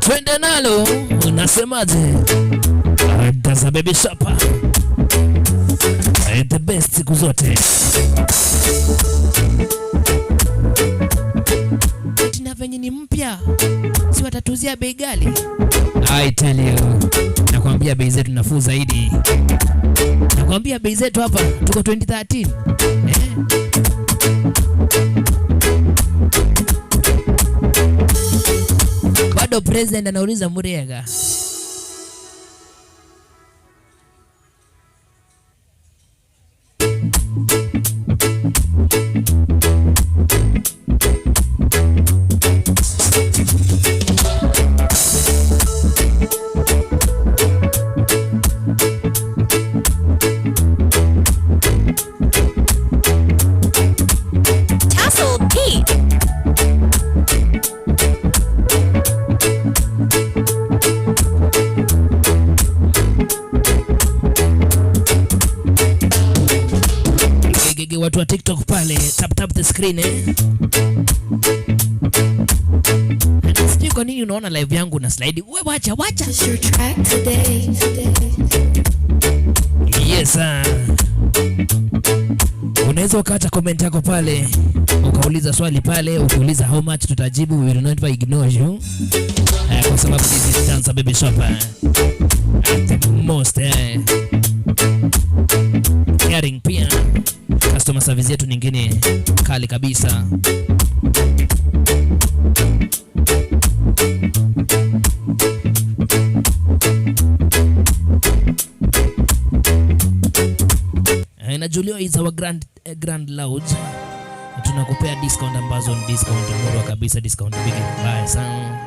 Twende nalo, unasemaje? Dancer Baby Shop, the best siku zote. Tina venye ni mpya, si watatuzia bei ghali? I tell you, nakwambia bei zetu nafuu zaidi. Nakwambia bei zetu hapa tuko 2013. Bado president anauliza Murega. Tassel Pete. Gege watu wa TikTok pale, tap tap the screen eh. Sijui kwa nini unaona live yangu na slide. Wewe wacha, wacha. Yes sir. Unaweza ukaacha comment yako pale, ukauliza swali pale, ukiuliza how much tutajibu, we will not ignore you. Kwa sababu this is Dancer Baby Shop. At the most caring pia. Customer service yetu nyingine kali kabisa. Na Julio is our grand lounge. Tunakupea discount ambazo ni discount murwa kabisa, discount big mbaya sana.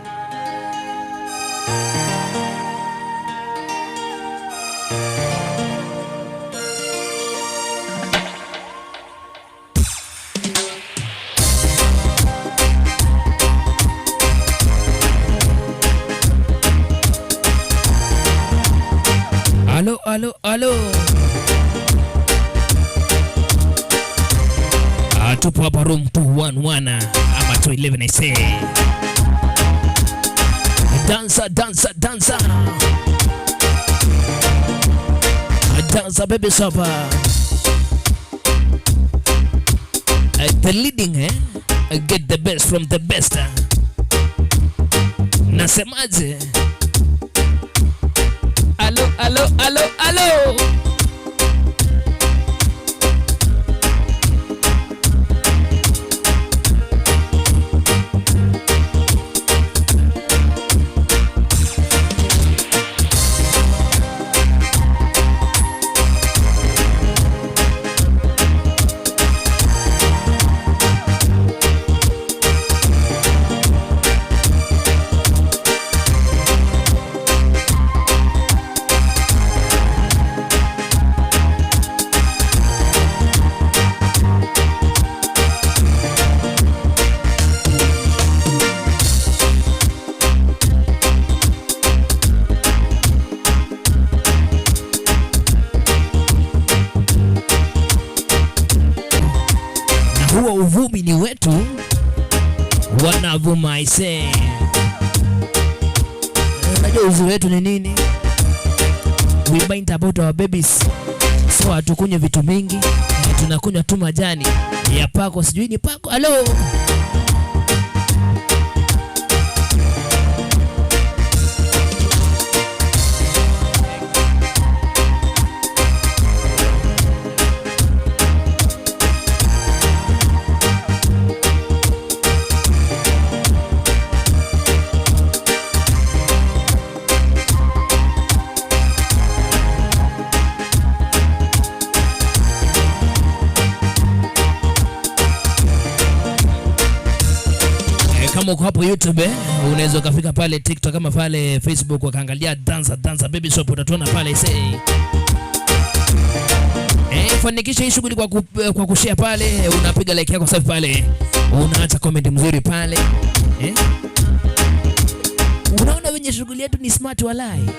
Halo, halo, halo. Tupo hapa room 211 ama 211 I say. Dancer, dancer, dancer. Danza Baby Shop. The leading get the best from the best. Nasemaje? Alo, alo, alo, alo. Huo uvumi ni wetu, wanavuma aisee. Unajua uzuri wetu ni nini? We mind about our babies, so hatukunywe vitu mingi, tunakunywa tu majani ya pako, sijui ni pako. Hello. Kama uko hapo YouTube, unaweza ukafika pale TikTok kama pale Facebook wakaangalia Danza Danza Baby Shop, utatuona pale say. Fanikisha hii shughuli kwa kushare pale, unapiga like yako safi pale, unaacha comment mzuri pale. Unaona wenye shughuli yetu ni smart walai.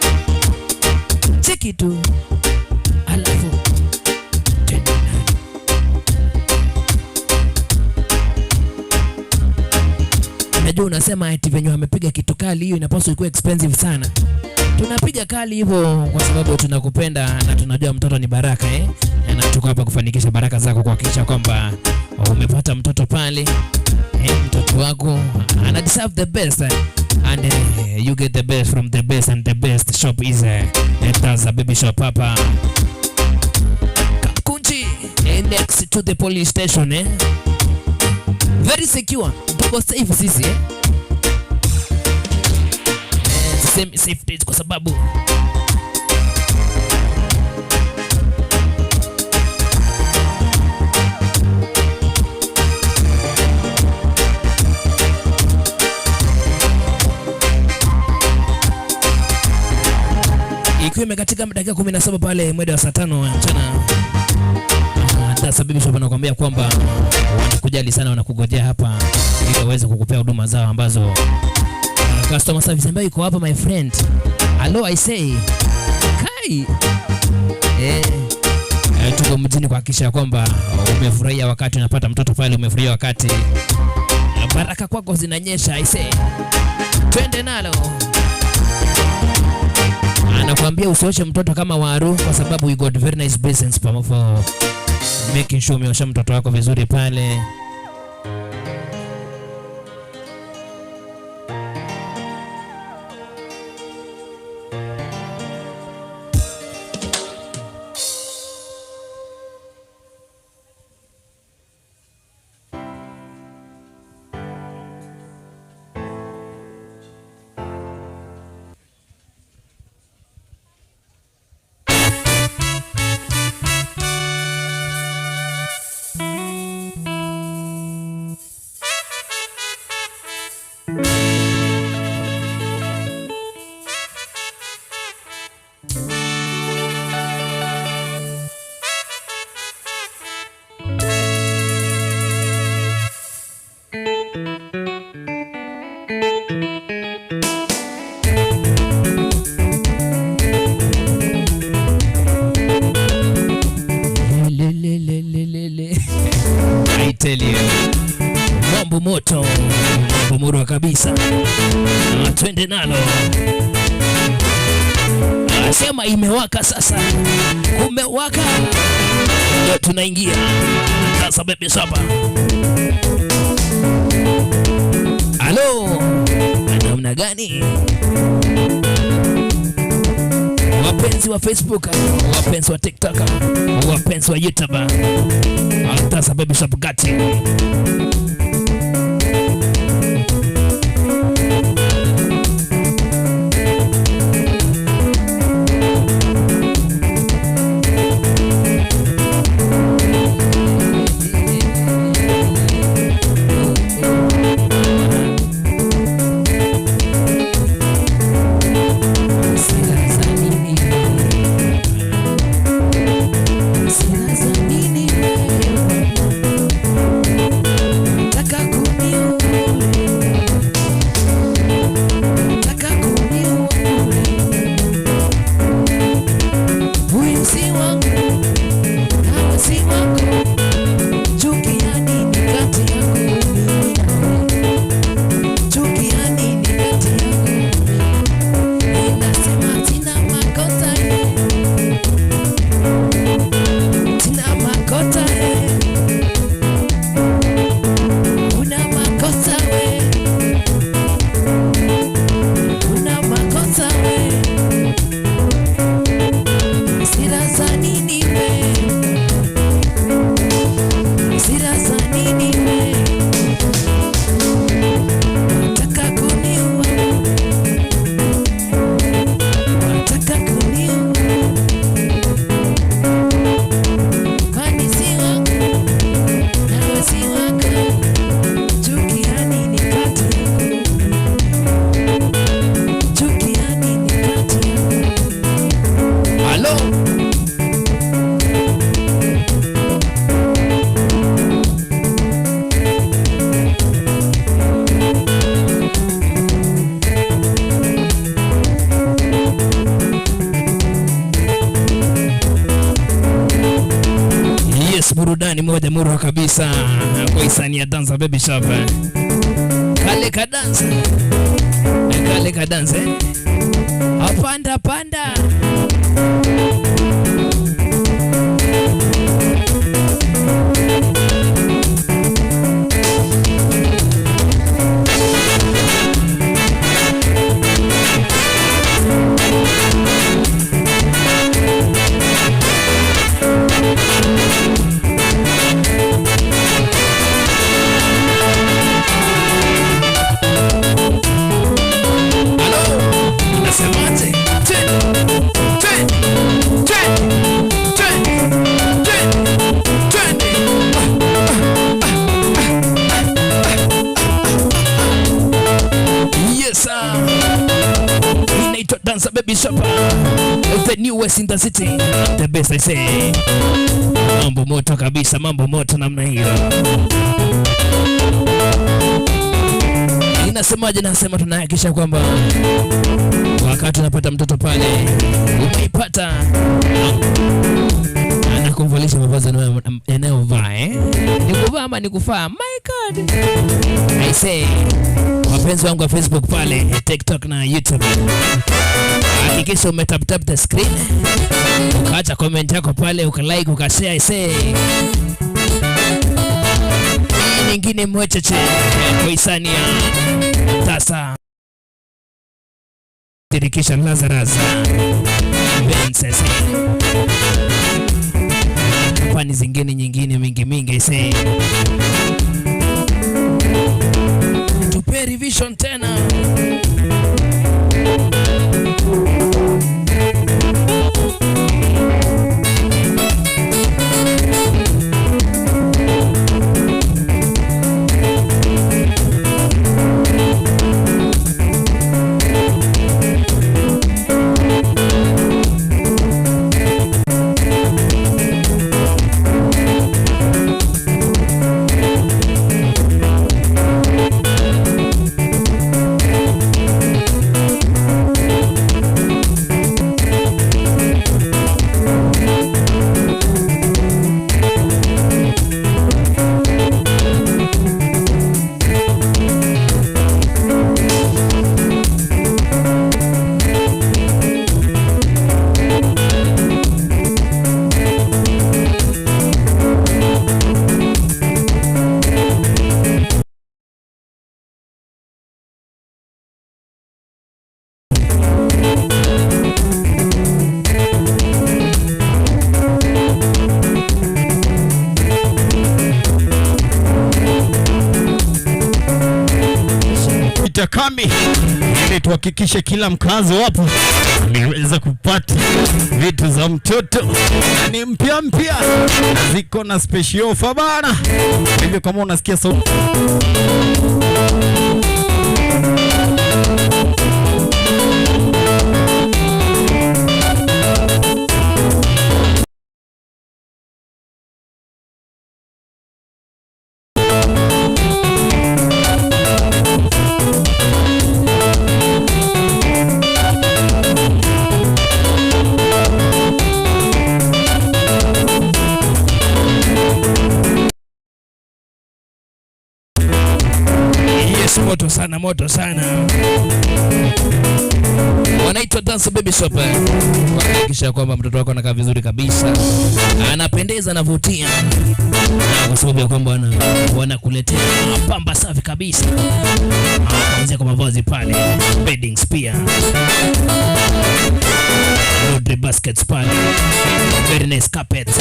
Cheki tu. Alafu najua unasema eti venye wamepiga kitu kali hiyo inapaswa ikuwe expensive sana. Tunapiga kali hivyo kwa sababu tunakupenda na tunajua mtoto ni baraka. Na tuko hapa kufanikisha baraka zako, kuhakikisha kwamba umepata mtoto pale. Mtoto wako ana deserve the best. And you get the best from the best, and the best shop is Danza Baby Shop hapa Kakunji, next to the police station. Very secure. Tuko safe sisi. Same safety kwa sababu ikiwa imekatika dakika 17 pale mwendo wa saa 5 ya mchana. Danza Baby Shop anakuambia kwamba wanakujali sana, wanakugojea hapa ili waweze kukupea huduma zao ambazo customer service ambayo iko hapa my friend. Hello I say. Kai. Tuko mjini kuhakikisha kwamba umefurahia wakati unapata mtoto pale, umefurahia wakati baraka kwako zinanyesha I say. Twende nalo. Anakuambia usioshe mtoto kama waru kwa sababu you got very nice business for making sure umeosha mtoto wako vizuri pale. I tell you, mambo moto, mambo murwa kabisa. Twende nalo. Sema imewaka sasa, kumewaka, ndio tunaingia sasa. Baby Shop. Halo, namna gani? Wapenzi wa Facebook, wapenzi wa TikTok, wapenzi wa YouTube, Tasa Baby Shop got you. Hasira za nini? Hasira za nini wewe? Nataka kuniua bure. Nataka kuniua bure. Huyu si wangu, nawe si wako. Chuki ya nini kati yangu mimi na wewe? Chuki ya nini kati yangu mimi? Ninasema sina makosa eh. Sina makosa eh. Una makosa we. Una makosa we. Hasira za nini we? Hasira za nini we? Nataka kuniua. Nataka kuniua. Kwani si wangu, nawe si wako. Chuki ya nini kati yangu? Chuki ya nini kati yangu? Halo. Yes, burudani moja murwa kabisa kwa hisani ya Danza Baby Shop. Kale kadansa. Kale kadansa. Eh? Apanda panda. Halo. Nasemaje? Twende. Twende. Twende. Twende. Twende. Twende. Yes, sir. Inaitwa Danza Baby Shop. The newest in the city. The best I say. Mambo moto kabisa, mambo moto namna hiyo. Inasemaje? Nasema tunahakikisha kwamba wakati unapata mtoto pale, umeipata anakuvalisha mavazi yanayovaa eh? Ni kuvaa ama ni kufaa? My God. I say, wapenzi wangu wa Facebook pale, TikTok na YouTube, hakikisha umetap tap the screen, ukaacha comment yako pale, ukalike, ukashare. I say, hii nyingine mwecheche kwa hisani ya Tasa Dirikisha Lazarus Benses kampani zingine nyingine mingi mingi. I say, tupe revision tena. kambi ili tuhakikishe kila mkazi wapo ameweza kupata vitu za mtoto na ni mpya mpya na ziko na special offer bana. Hivyo kama unasikia sauti Yes, moto sana, moto sana. Wanaitwa Dance Baby Shop. Wanahakikisha kwamba mtoto wako anakaa vizuri kabisa, anapendeza, anavutia, na kwa sababu ya kwamba wanakuletea pamba safi kabisa, kuanzia kwa mavazi pale, beddings pia, laundry baskets pale, very nice carpets,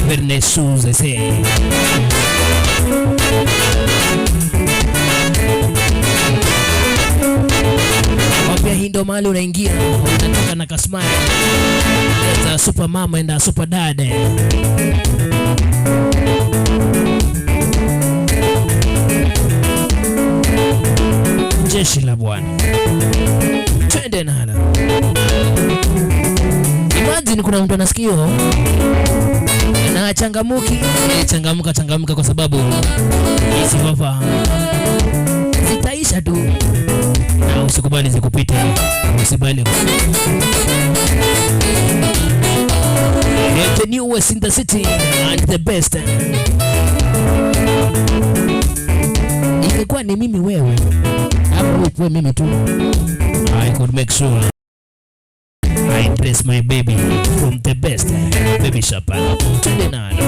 very nice shoes, I say. Pia hii ndo mahali unaingia unatoka na kasmile. It's a super mama and a super dad. Jeshi la Bwana, twende nalo. Imagine kuna mtu anasikio na changamuki. Changamuka, changamuka, kwa sababu hizi ofa zitaisha tu, na usikubali zikupite, usikubali. The newest in the city and the best. Ingekuwa ni mimi wewe, ama wewe mimi tu, I could make sure I dress my baby from the best baby shop. Twende nalo.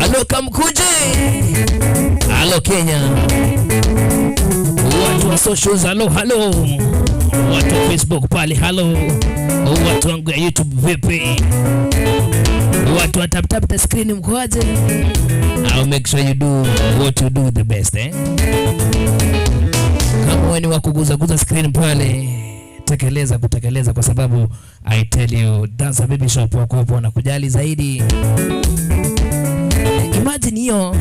Halo Kamkuje, halo Kenya, watu wa socials, halo halo, watu wa Facebook pale, halo, watu wangu ya YouTube vipi, watu wa tap tap the screen mkoaje? I'll make sure you do what you do the best, eh? Kama wewe ni wa kuguza guza screen pale, tekeleza kutekeleza, kwa sababu I tell you Dancer Baby Shop wako hapo wanakujali zaidi. Imagine hiyo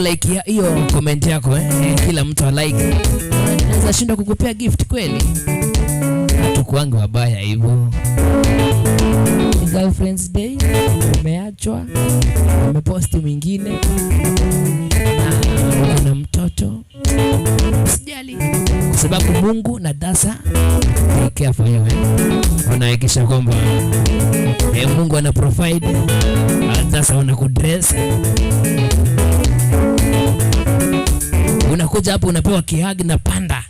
like ya, hiyo comment yako, kila mtu a like, anaweza shindwa kukupea gift kweli? Hatukuangi wabaya hivyo. Girlfriend's Day umeachwa, umeposti mwingine na uko na mtoto, usijali, kwa sababu Mungu na Dasa they care for you. Wanahakikisha kwamba Mungu ana provide, Dasa wana kudress. Unakuja hapo unapewa kihug na panda,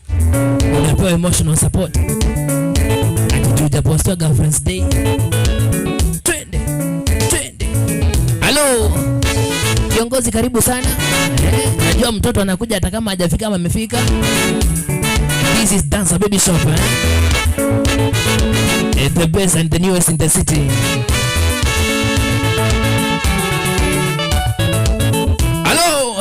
unapewa emotional support. Ati hujapostiwa Girlfriend's Day. Twende, twende. Halo kiongozi, karibu sana. Najua mtoto anakuja hata kama hajafika ama amefika. This is Dancer Baby Shop, eh? The best and the newest in the city. Hello.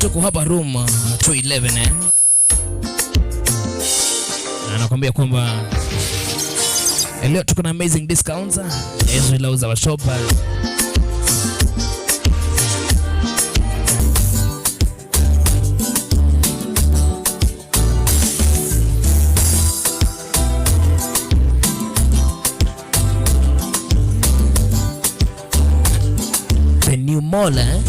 Tuko hapa room 211 eh. Anakuambia kwamba leo tuko na amazing discounts as we close our shop. The new mall, eh?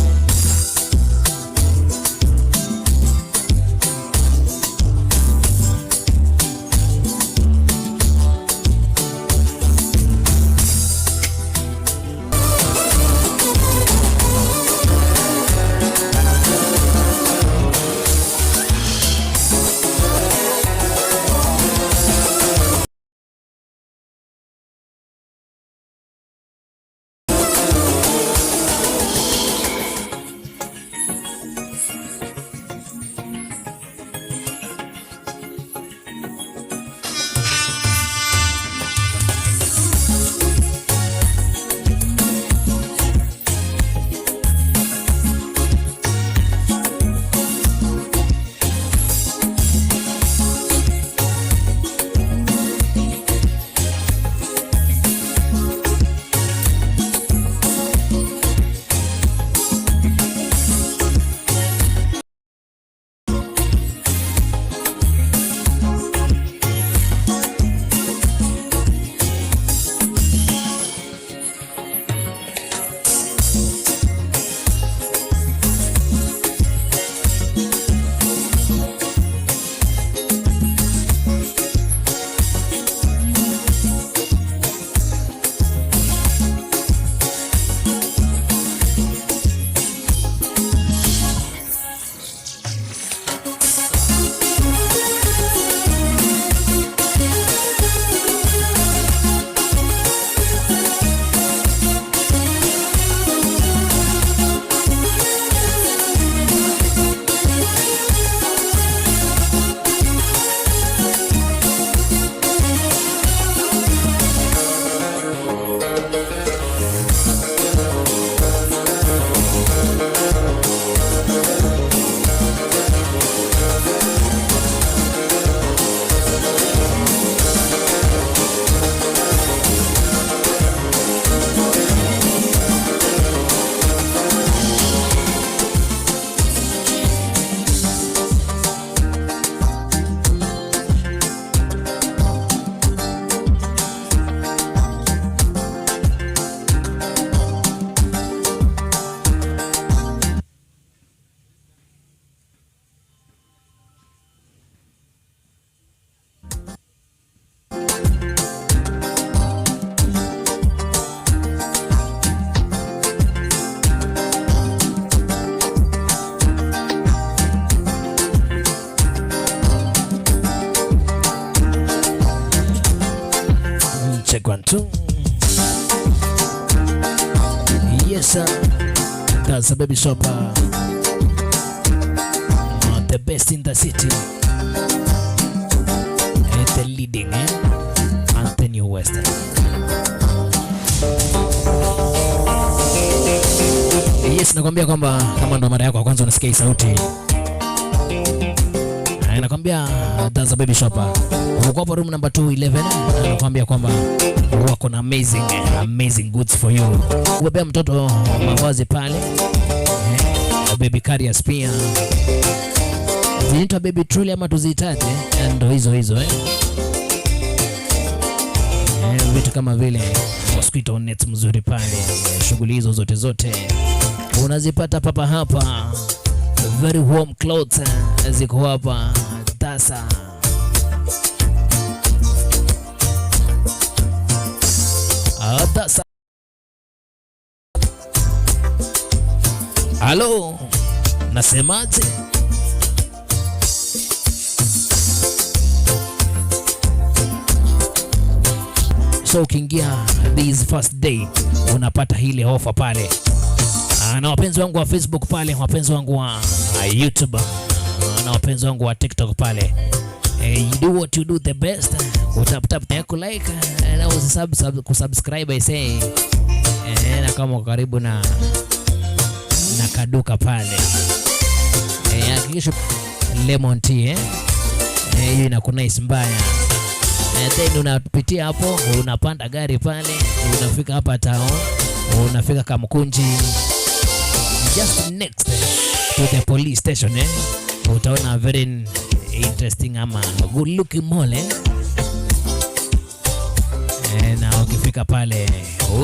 Check one, two. Yes, sir. That's a baby shop. The best in the city. And the leading, eh? Anthony West. Yes, nakwambia kwamba kama ndo mara yako ya kwanza unasikia hii sauti, nakwambia that's a baby shop. Uko hapo room number 211, nakwambia kwamba wako na amazing, amazing goods for you. Kubebea mtoto mavazi pale, baby carriers pia zinaitwa baby trolley ama tuziitaje? Ndo hizo hizo, eh. Vitu kama vile mosquito nets mzuri pale, shughuli hizo zote zote unazipata papa hapa. Very warm clothes ziko hapa Dasa. Dasa. Halo, nasemaje? So ukiingia this first day unapata ile offer pale. Na wapenzi wangu wa Facebook pale, wapenzi wangu wa YouTube, na wapenzi wangu wa TikTok pale. You do what you do the best. Utap tap na ku like na usisub kusubscribe, I say. Na kama uko karibu na kaduka pale, Hakikisha lemon tea hiyo inaku nice mbaya. Then unapitia hapo, unapanda gari pale, unafika hapa town, unafika Kamkunji, just next to the police station. Utaona very interesting ama good looking mall. Na ukifika pale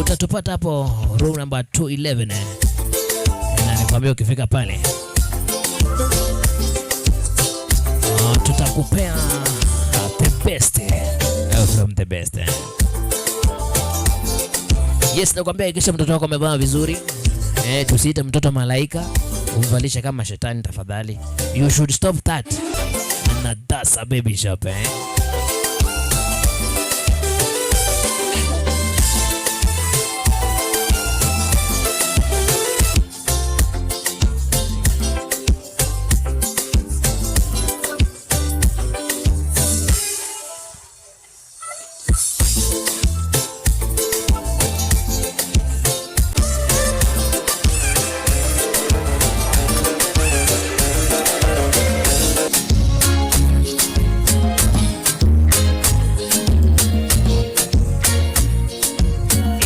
utatupata hapo room number 211. Na nikwambia ukifika pale tutakupea the best from the best. Yes, nakwambia hakikisha mtoto wako amevaa vizuri. Tusiite mtoto malaika, umvalishe kama shetani tafadhali. You should stop that. Na that's a baby shop.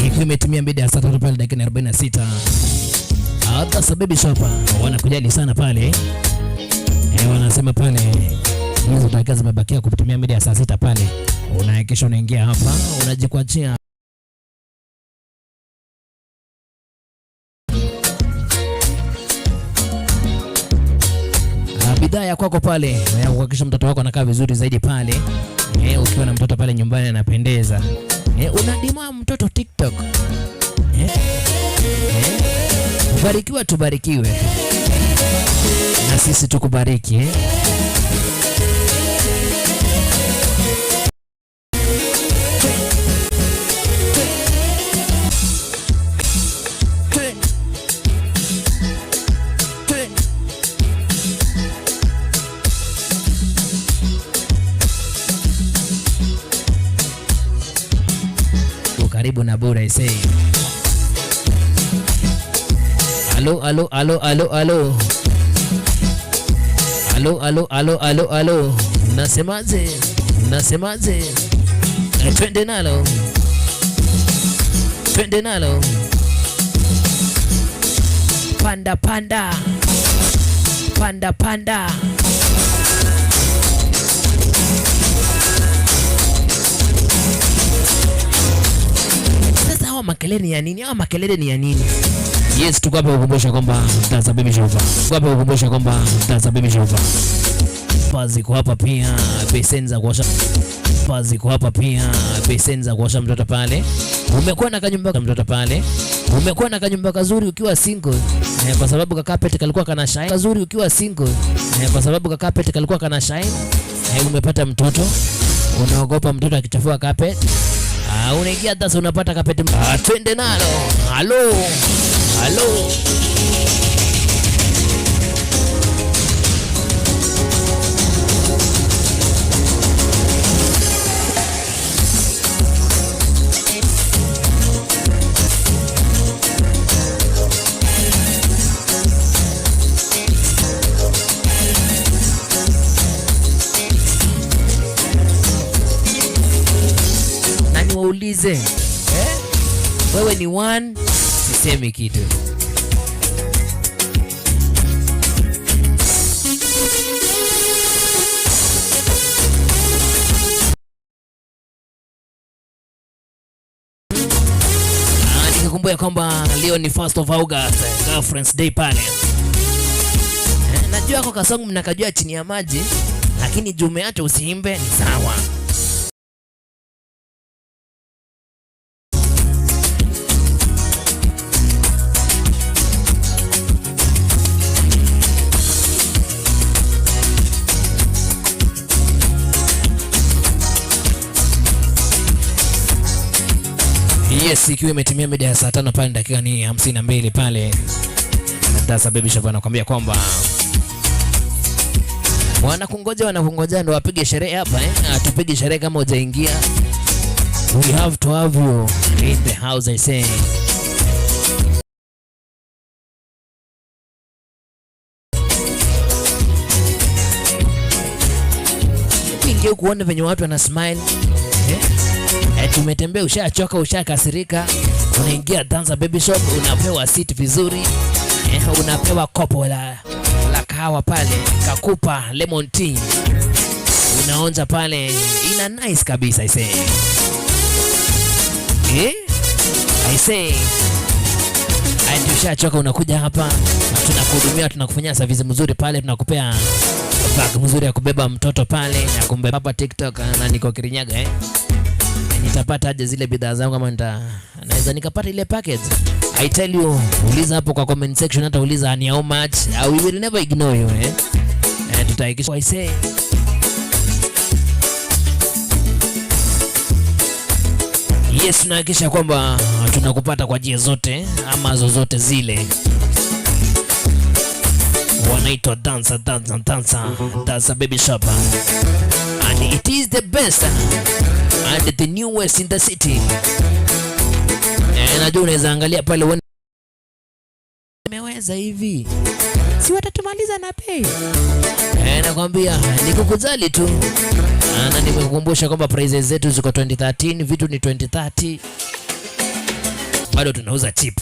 Ikiwa imetimia mida ya saa 3 pale dakika 46. Hata Baby Shop wanakujali sana pale. Wanasema pale hizo dakika zimebakia kutumia mida ya saa 6 pale. Unahakikisha unaingia hapa, unajikwachia bidhaa ya kwako pale ya kuhakikisha mtoto wako anakaa vizuri zaidi pale. Ukiwa na mtoto pale nyumbani anapendeza. Unadima mtoto TikTok. Barikiwa tubarikiwe. Na sisi tukubariki. Karibu na bure I say. Alo, alo, alo, alo, alo. Alo, alo, alo, alo, alo. Nasemaje? Nasemaje? Twende nalo. Twende nalo. Panda, panda. Panda, panda. Sasa hawa makelele ni ya nini? Hawa makelele ni ya nini? Yes, tuko hapa kukumbusha kwamba Mtaza Baby Shop. Tuko hapa kukumbusha kwamba Mtaza Baby Shop. Ziko hapa pia beseni za kuosha. Ziko hapa pia beseni za kuosha mtoto pale. Umekuwa na kanyumba mtoto pale. Umekuwa na kanyumba kazuri ukiwa single. Kwa sababu ka carpet kalikuwa kana shine. Kazuri ukiwa single. Kwa sababu ka carpet kalikuwa kana shine. Umepata mtoto. Unaogopa mtoto akichafua carpet. Unaingia sasa unapata carpet. Twende nalo. Halo. Halo. Na niwaulize, wewe ni one, sisemi kitu. Nikikumbuka kwamba leo ni 1st of August, Girlfriend's Day pale. Najua kwa kasongo mnakajua chini ya maji, lakini juu umeacha usiimbe ni sawa. Yes, ikiwa imetimia mida ya saa 5 pale dakika ni 52 pale. Mtaza Baby Shop anakuambia kwamba wanakungoja ndo wapige sherehe hapa. Tupige sherehe kama hujaingia. We have to have you in the house I say. Ingia huku uone venye watu wana smile. Eh? Tumetembea, ushachoka, ushakasirika, unaingia Danza Baby Shop, unapewa seat vizuri, unapewa kopo la kahawa pale, kakupa lemon tea, unaonja pale, ina nice kabisa I say. Eh? I say. And ushachoka unakuja hapa, tunakuhudumia, tunakufanyia service mzuri pale, tunakupea bag mzuri ya kubeba mtoto pale na kumbeba hapa TikTok na niko Kirinyaga eh. Nitapata aje zile bidhaa zangu kama naweza nikapata ile package? I tell you, uliza hapo kwa comment section, hata uliza ni how much. We will never ignore you eh. Tutahakikisha I say. Yes, tunahakikisha kwamba tunakupata kwa njia zote ama zozote zile. Wanaitwa Danza Danza Danza Danza Baby Shop, and it is the best and the newest in the city. Najua unaweza angalia pale uone imeweza hivi, si watatumaliza na pay. Nakwambia nikukujali tu na nimekukumbusha kwamba prices zetu ziko 2013, vitu ni 2030, bado tunauza cheap.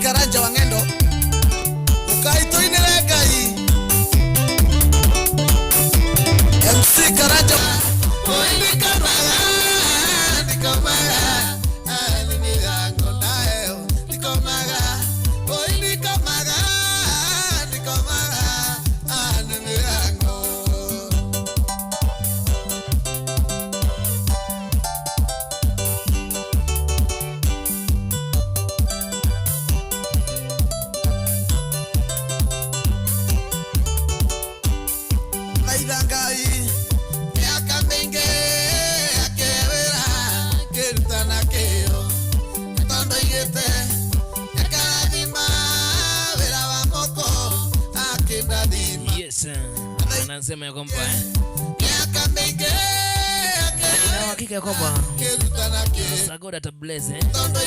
Karanja Wang'endo ukaituinire Ngai MC Karanja Yes, anasema ya kwamba ina uhakika ya kwamba God ata bless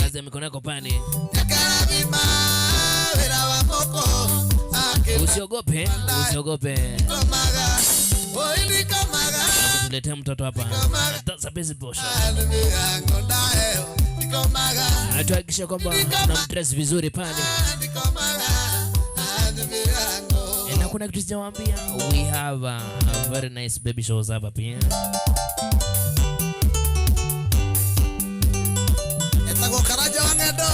kazi ya mikono yako pale. Usiogope, usiogope. Tuletea mtoto hapa. That's a busy boss. Tuhakikishe kwamba tunamdress vizuri pale. Na kuna kitu sijawaambia, we have a very nice baby shows hapa pia. Etagwo Karanja Wang'endo.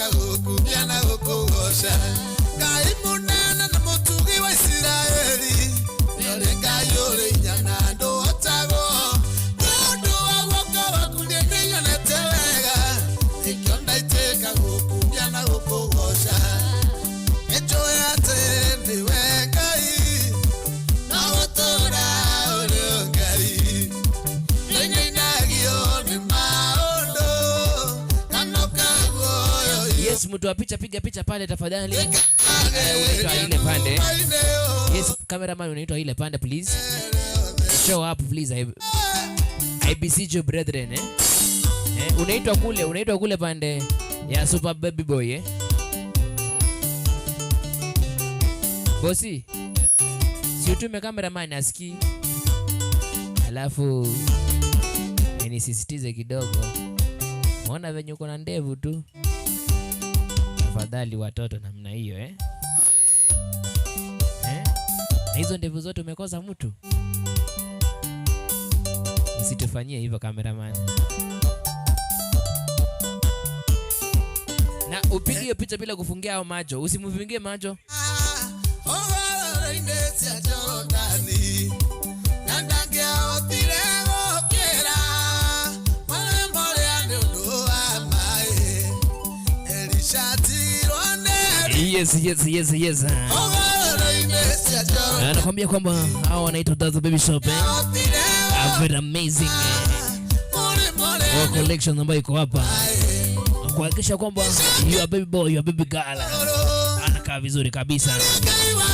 Ndaitĩka gũkumia na gũkũgoca Ngai mũnene na mũtugi wa Isiraeli Nĩ Ngai ũrĩ hinya na ndũhotagwo Nĩ ũndũ wa guoko gwaku niĩ nĩnyonete wega Nĩkĩo ndaitĩka gũkumia na gũkũgoca Nĩnjũĩ atĩ nĩwe Ngai no gũtũũra ũrĩ o Ngai Nĩnyainagio nĩ maũndũ kana ũkaguoyohio. Yes, mtu wa picha, piga picha pale tafadhali. Unaitwa ile pande. Yes, cameraman unaitwa ile pande please. Show up please. I beseech you brethren, eh? Eh, unaitwa kule pande ya Super Baby Boy, eh? Bosi, si utume cameraman asikii. Alafu nisisitize kidogo. Muona venye uko na ndevu tu. Tafadhali watoto namna hiyo, eh? Eh? Na hizo ndevu zote umekosa mtu? Usitufanyie hivyo, cameraman. Na upige hiyo picha bila kufungia hao macho. Usimfungie macho. Hũgũrũrũ-inĩ cia Jorodani na ndangĩahotire gũkĩra mũrĩmo ũrĩa nĩ ũndũ wa maĩ Elisha atigirwo nĩ Yes. Hũgũrũrũ-inĩ cia Jorodani Anakwambia kwamba hao wanaitwa Dazzle Baby Shop, eh? A very amazing mũrĩmo ũrĩa eh, collection ambayo iko hapa kuhakikisha kwamba your baby boy, your baby girl anakaa vizuri kabisa. Ngai wa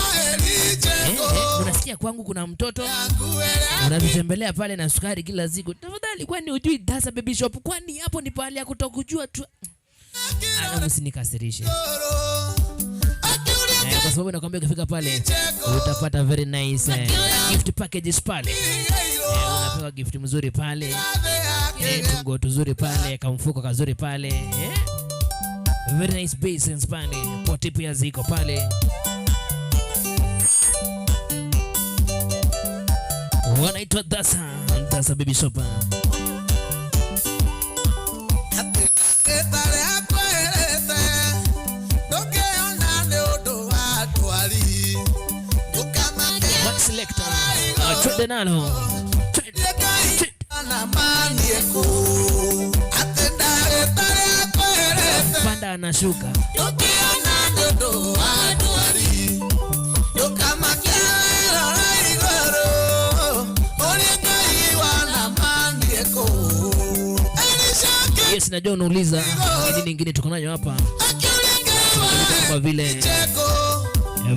Eh, unasikia kwangu kuna mtoto unatutembelea pale na sukari kila siku. Tafadhali, kwani hujui Dazzle Baby Shop? Kwani hapo ni pahali ya kutokujua tu? Alafu usinikasirishe. Eh, kwa sababu nakwambia ukifika pale utapata very nice gift packages pale. Unapewa gift mzuri pale, tunguo tuzuri pale, kamfuko kazuri pale, eh? Very nice basins pale, poti pia ziko pale. Wanaitwa Dasa Baby Shop. Gĩtarĩ akwĩrĩte ndũngĩona nĩ ũndũ wa ndwari ndũkamake. Max Selector. Twende nalo. Twende. Na manie kũ atĩ ndagĩtarĩ akwĩrĩte Panda anashuka. ndũngĩona nĩ ũndũ wa ndwari ndũkamake rora igũrũ ũrĩa Ngai wanamanie kũ Elisha. Yes, najua unauliza ni nini ingine tuko nayo hapa kama vile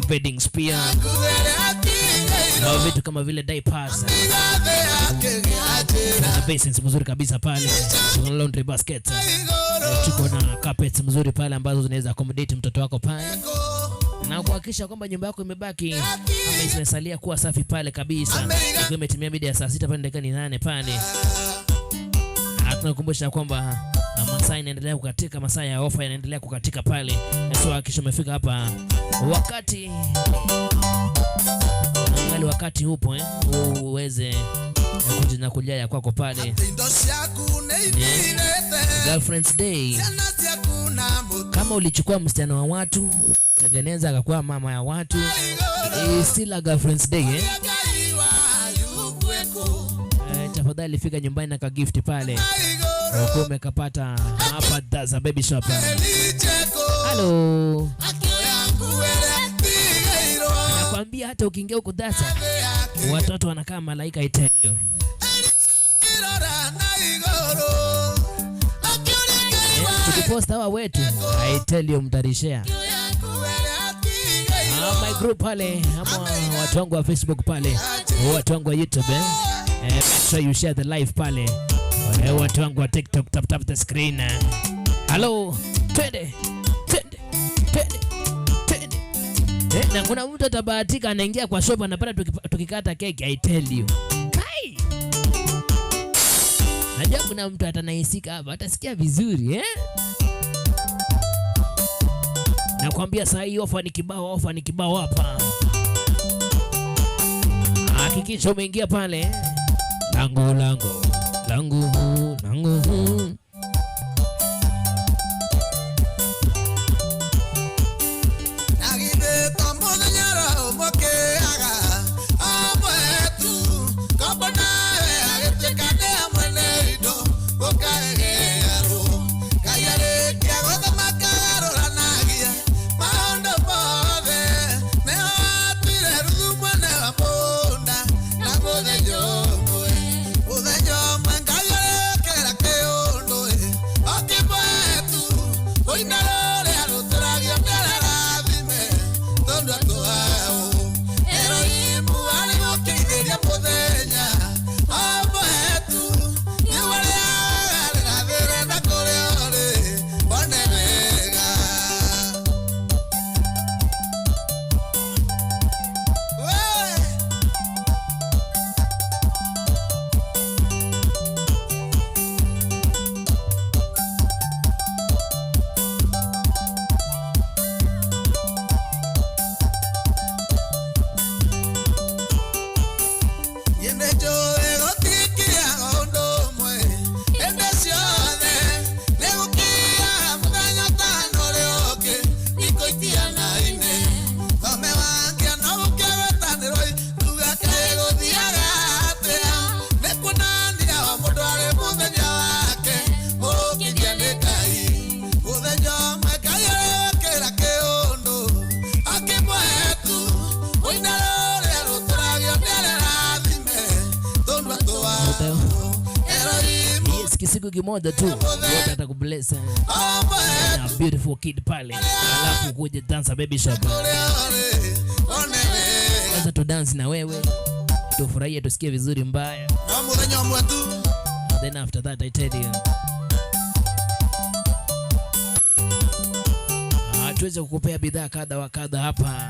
beddings pia na vitu kama vile diapers na basins mzuri kabisa pale. Tuko na laundry basket, tuko na carpets mzuri pale ambazo zinaweza accommodate mtoto wako pale na kuhakikisha kwamba nyumba yako imebaki ama imesalia kuwa safi pale kabisa. Ikiwa imetimia mida ya saa 6 pale dakika ni 8 pale. Tunakumbusha kwamba masaa inaendelea kukatika, masaa ya ofa yanaendelea kukatika pale. So hakikisha umefika hapa wakati angali wakati upo, eh, uweze kujinyakulia ya kwako pale. Indo ciaku nĩ ithirĩte. Girlfriend's Day. Ciana ciaku na mũtu. Kama ulichukua msichana wa watu ukatengeneza akakuwa mama ya watu, it's still a Girlfriend's Day, eh? Ngai wa Ayubu ĩkũ Tafadhali fika nyumbani na kagift pale ukiwa umekapata hapa Daza Baby Shop. Hello. Nakwambia hata ukiingia huko Daza watoto wanakaa malaika, I tell you. Tukipost hawa wetu, I tell you mtarishare. My group pale ama watu wangu wa Facebook pale, watu wangu wa YouTube, eh? Make sure you share the live pale. Watu wangu wa TikTok, tap tap the screen. Hello, twende twende twende twende. Na kuna mtu atabahatika anaingia kwa shop anapata tukikata keki, I tell you. Kai. Najua kuna mtu atanahisika hapa, atasikia vizuri, eh? Nakwambia saa hii ofa ni kibao, ofa ni kibao hapa. Hakikisha umeingia pale. Langu langu langu langu. Kisiku kimoja tu wote atakubless na beautiful kid pale, alafu kuje Dancer Baby Shop, kwanza tu dance na wewe, tufurahie, tusikie vizuri mbaya. Then after that I tell you, tuweze kukupea bidhaa kadha wa kadha hapa.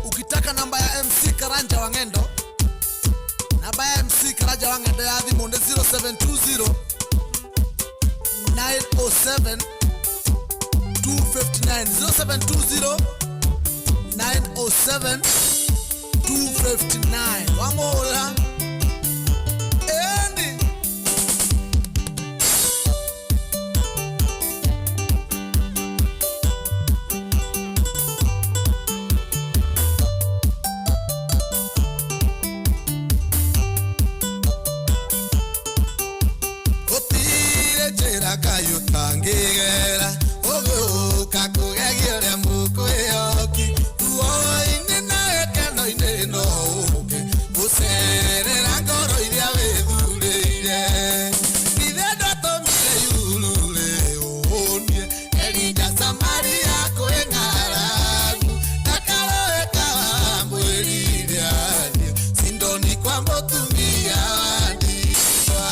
Ukitaka namba ya MC Karanja Wangendo, namba ya MC Karanja Wangendo ya thimũ nĩ 0720 907 259, 0720 907 259. Wamũhũrĩra ĩni. Gũtirĩ njĩra Ngai ũtangĩgera ũgĩũka kũgegia ũrĩa mũkwĩhoki, ruo-inĩ na gĩkeno-inĩ no ũke gũcerera ngoro iria wĩthurĩire. Ithe ndatũmire yurure ũhũnie Elija Samaria kwĩ ng'aragu, ndakaroe kawamwĩrire athiĩ Sidoni kwa mũtumia wa ndigwa.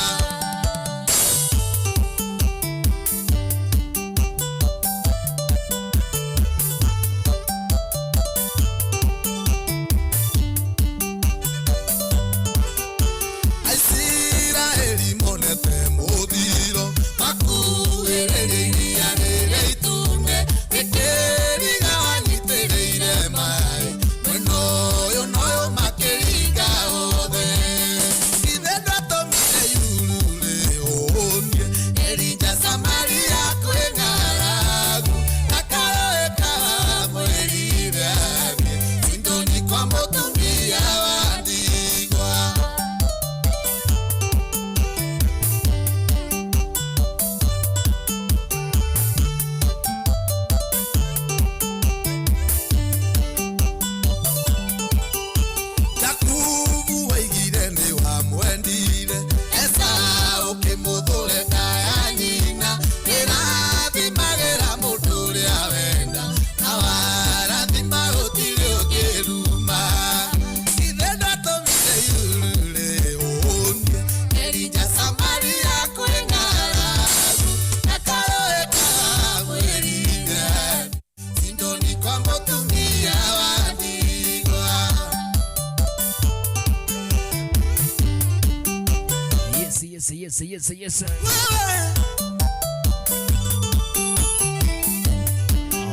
Yes, yes, yes.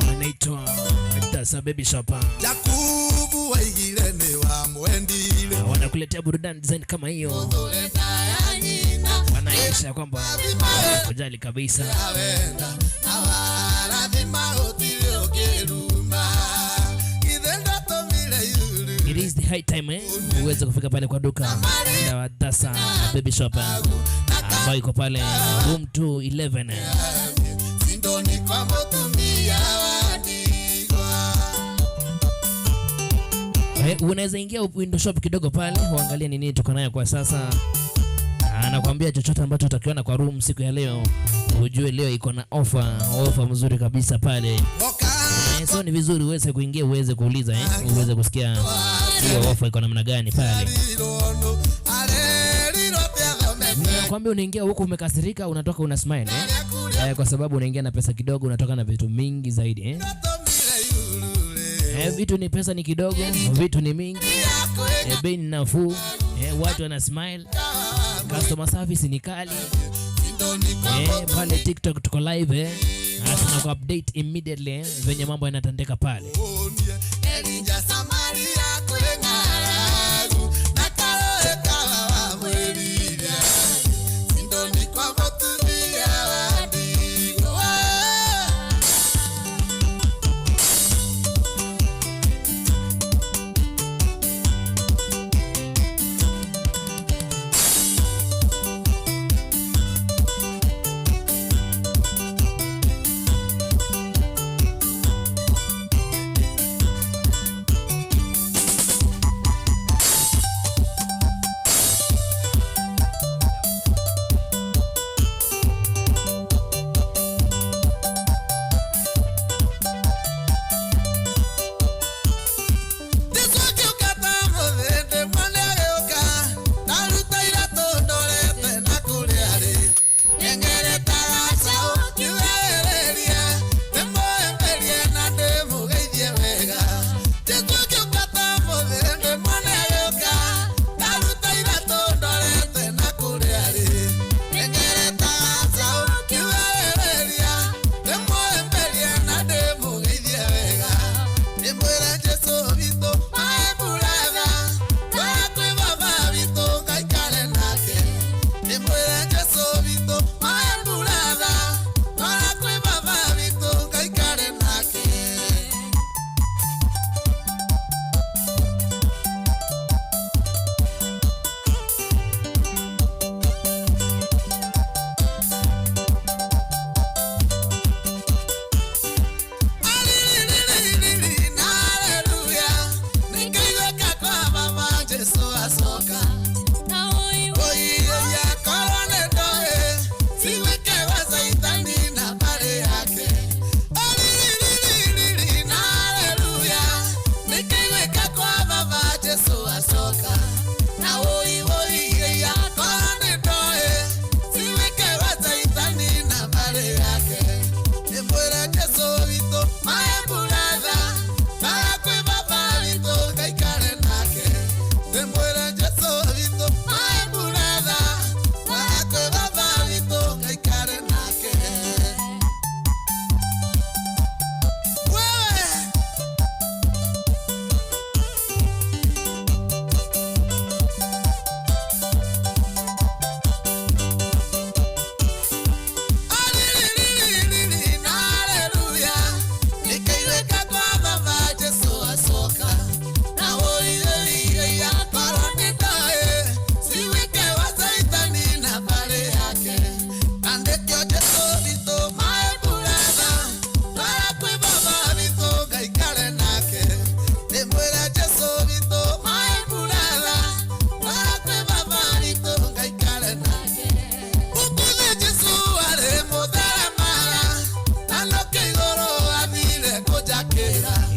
Wanaitwa Dasa Baby Shop. Jakubu waigire nĩ wamwendire. Wanakuletea burudani design kama hiyo. Wanaisha kwamba kujali kabisa. It is the high time uweze kufika pale kwa duka la Dasa Baby Shop ambayo iko pale room 211. Unaweza ingia window shop kidogo pale uangalie ni nini tuko nayo kwa sasa. Anakuambia chochote ambacho utakiona kwa room siku ya leo, ujue leo iko na offer mzuri kabisa pale. So ni vizuri uweze kuingia, uweze kuuliza, uweze kusikia hiyo offer iko namna gani pale. Nakwambia unaingia huku umekasirika, unatoka una smile, kwa sababu unaingia na pesa kidogo, unatoka na vitu mingi zaidi. Vitu ni pesa ni kidogo, vitu ni mingi, bei ni nafuu, watu wana smile, customer service ni kali. Pale TikTok tuko live, tunaku update immediately venye mambo yanatendeka pale.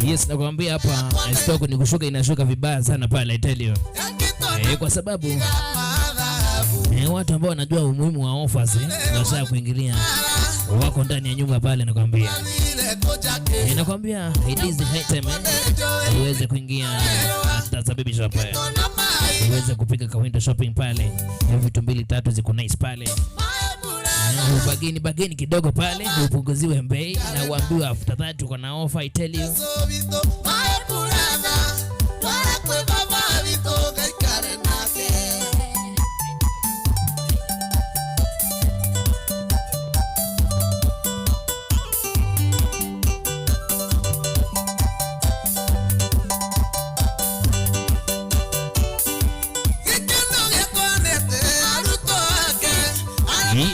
Yes, nakwambia hapa stock ni kushuka, inashuka vibaya sana pale, I tell you. Kwa sababu watu ambao wanajua umuhimu wa offers washa kuingilia wako ndani ya nyumba pale, nakwambia. Nakwambia it is the high time uweze kuingia Dasa Baby Shop. Uweze kupiga ka window shopping pale. Vitu mbili tatu ziko nice pale. Bageni bageni kidogo pale, upunguziwe bei na uambiwe after that uko na offer, I tell you.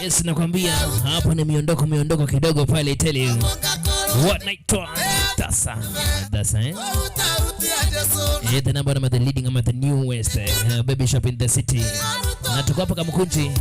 Yes, nakwambia hapo ni miondoko miondoko kidogo pale, I tell you. What night to Dasa. Dasa, eh? Yeah, the number the leading ama the newest baby shop in the city. Na tuko hapa Kamukunji.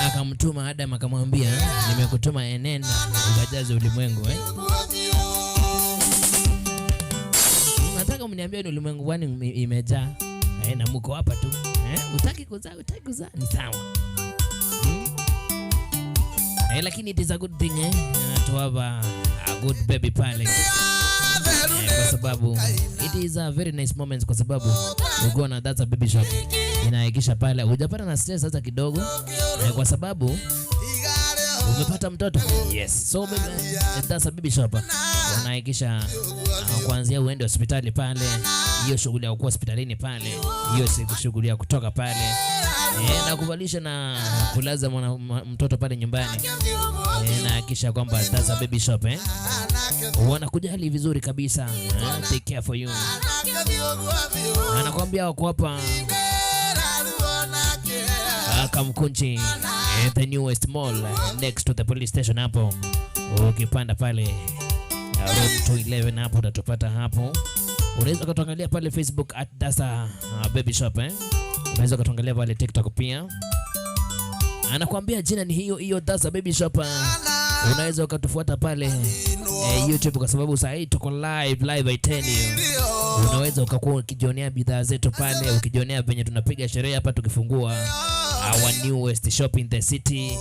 Akamtuma Adam akamwambia, nimekutuma enenda ukajaze ulimwengu, eh? Nataka mniambie ni ulimwengu gani imejaa, na mko hapa tu, eh? Utaki kuzaa, utaki kuzaa ni sawa. Lakini it is a good thing, to have a good baby pale. Kwa sababu it is a very nice moment, kwa sababu ukiwa na that's a baby shop inahakikisha pale hujapata na stress hata kidogo, kwa sababu umepata mtoto. Yes, so baby, that's a baby shop wanahakikisha kuanzia uende hospitali pale, hiyo shughuli ya kuwa hospitalini pale, hiyo shughuli ya kutoka pale, na kuvalisha na kulaza mtoto pale nyumbani, na hakikisha kwamba that's a baby shop, wanakujali vizuri kabisa, take care for you. Anakuambia wako hapa Kamukunji, the newest mall next to the police station hapo. Ukipanda pale road 211 hapo utatupata hapo. Unaweza kutuangalia pale Facebook at Dasa Baby Shop, eh? Unaweza kutuangalia pale TikTok pia. Anakuambia jina ni hiyo hiyo Dasa Baby Shop. Unaweza ukatufuata pale YouTube kwa sababu sasa hii tuko live I tell you. Unaweza ukakuwa ukijionea bidhaa zetu pale, ukijionea venye tunapiga sherehe hapa tukifungua our newest shop in the city.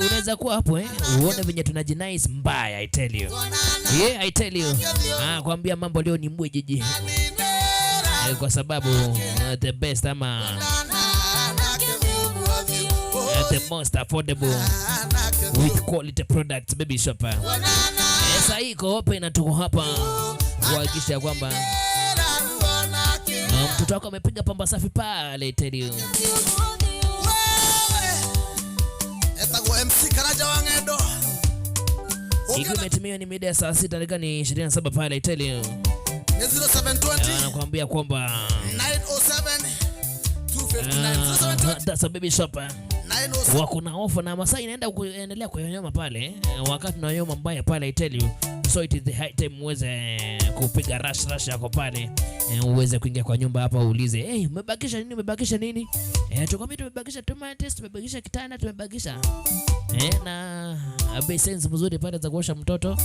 Unaweza kuwa hapo, uone venye tunajinice mbaya, I tell you. Yeah, I tell you. Kwambia mambo leo ni mbwe jiji. Kwa sababu the best ama the most affordable With quality products, Baby Shop. Sasa iko open na tuko hapa kuhakikisha kwamba mtoto wako amepiga pamba safi pale tell you. Etagwo MC Karanja wa Ng'endo. Ikiwa imetimia ni mida ya saa 6 dakika ni 27 pale tell you. Nĩ 0720 Anakuambia kwamba 907 259 0720 that's a Baby Shop. 907 Wako na ofa na masaa inaenda kuendelea kuyonyoma pale wakati unayoma mbaya pale, I tell you. So it is the high time uweze kupiga rush rush yako pale, uweze kuingia kwa nyumba hapa uulize, "Hey, umebakisha nini? Umebakisha nini?" Tukwambia tumebakisha tomatoes, tumebakisha kitanda, tumebakisha na basins mzuri pale za kuosha mtoto.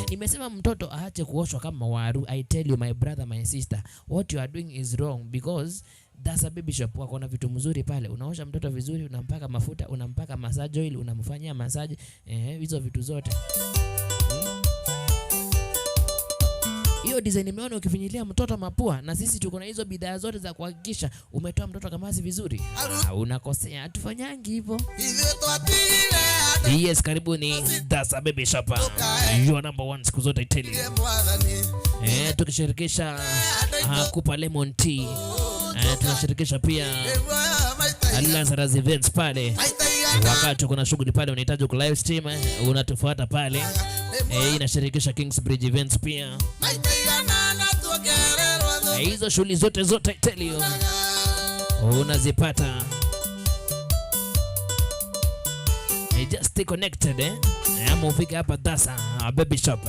Nimesema mtoto aache kuoshwa kama waru. I tell you, my brother, my sister, what you are doing is wrong, because that's a Baby Shop wako na vitu mzuri pale. Unaosha mtoto vizuri, unampaka mafuta, unampaka massage oil, unamfanyia massage, hizo vitu zote. Hiyo design imeona ukifinyilia mtoto mapua, na sisi tuko na hizo bidhaa zote za kuhakikisha umetoa mtoto kamasi vizuri. Ah, unakosea, hatufanyangi hivyo. Ithuĩ twatigire andũ. Yes, karibuni That's a Baby Shop. Your number one siku zote, I tell you. Mwathani. Tukishirikisha Kupa Lemon Tea. Tunashirikisha pia Lazarus Events pale. Wakati kuna shughuli pale unahitaji ku live stream, unatufuata pale. Inashirikisha Kingsbridge Events pia. Hizo shughuli zote zote, I tell you, unazipata. Just stay connected, eh. Ama ufike hapa Dasa Baby Shop.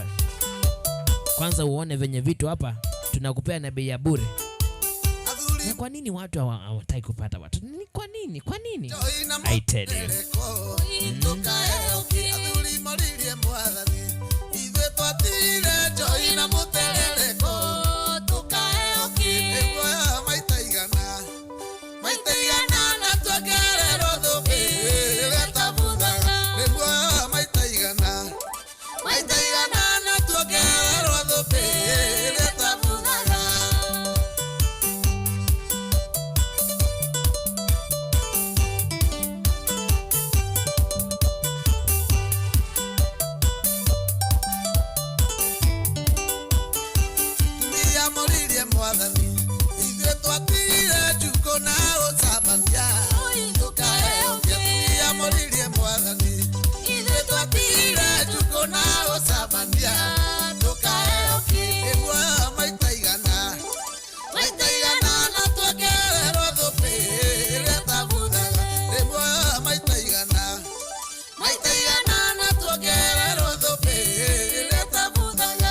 Kwanza uone venye vitu hapa tunakupea na bei ya bure. Na kwa nini watu hawataki kupata watu? Ni kwa nini? Kwa nini? I tell you. Athuri moririe Mwathani, ithuĩ twatigire njohi na mũterereko tũkae muoyo maita igana, maita igana, na tuongererwo thũmbĩ ĩrĩa tabuthaga. Nĩ muoyo maita igana, maita igana, na tuongererwo thũmbĩ ĩrĩa tabuthaga. Tumia moririe Mwathani, ithuĩ twatigire njukũ na ũcambania tũkae. Tumia moririe Mwathani, ithuĩ twatigire njukũ na ũcambania tũkae. Nĩ muoyo maita igana, maita igana, na tuongererwo thũmbĩ ĩrĩa tabuthaga. Nĩ muoyo maita igana, maita igana, na tuongererwo thũmbĩ ĩrĩa tabuthaga.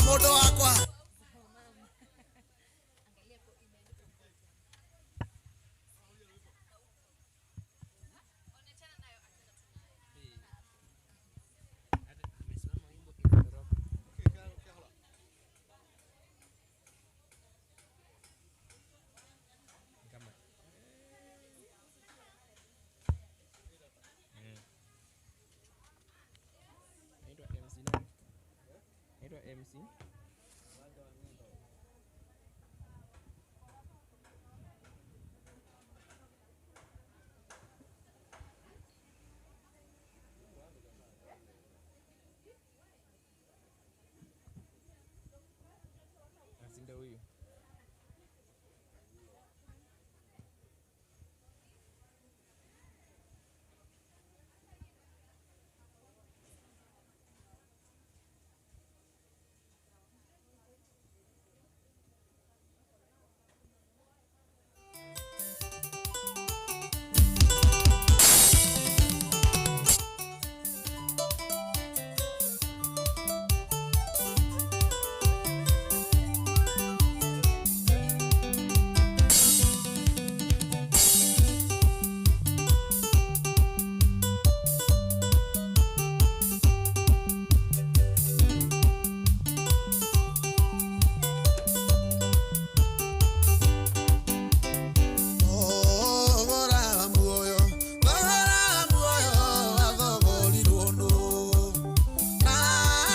Mũndũ wakwa. Naitwa MC. Si ndio huyu. Thogora wa muoyo, thogora wa muoyo wathogorirwo nũ? Na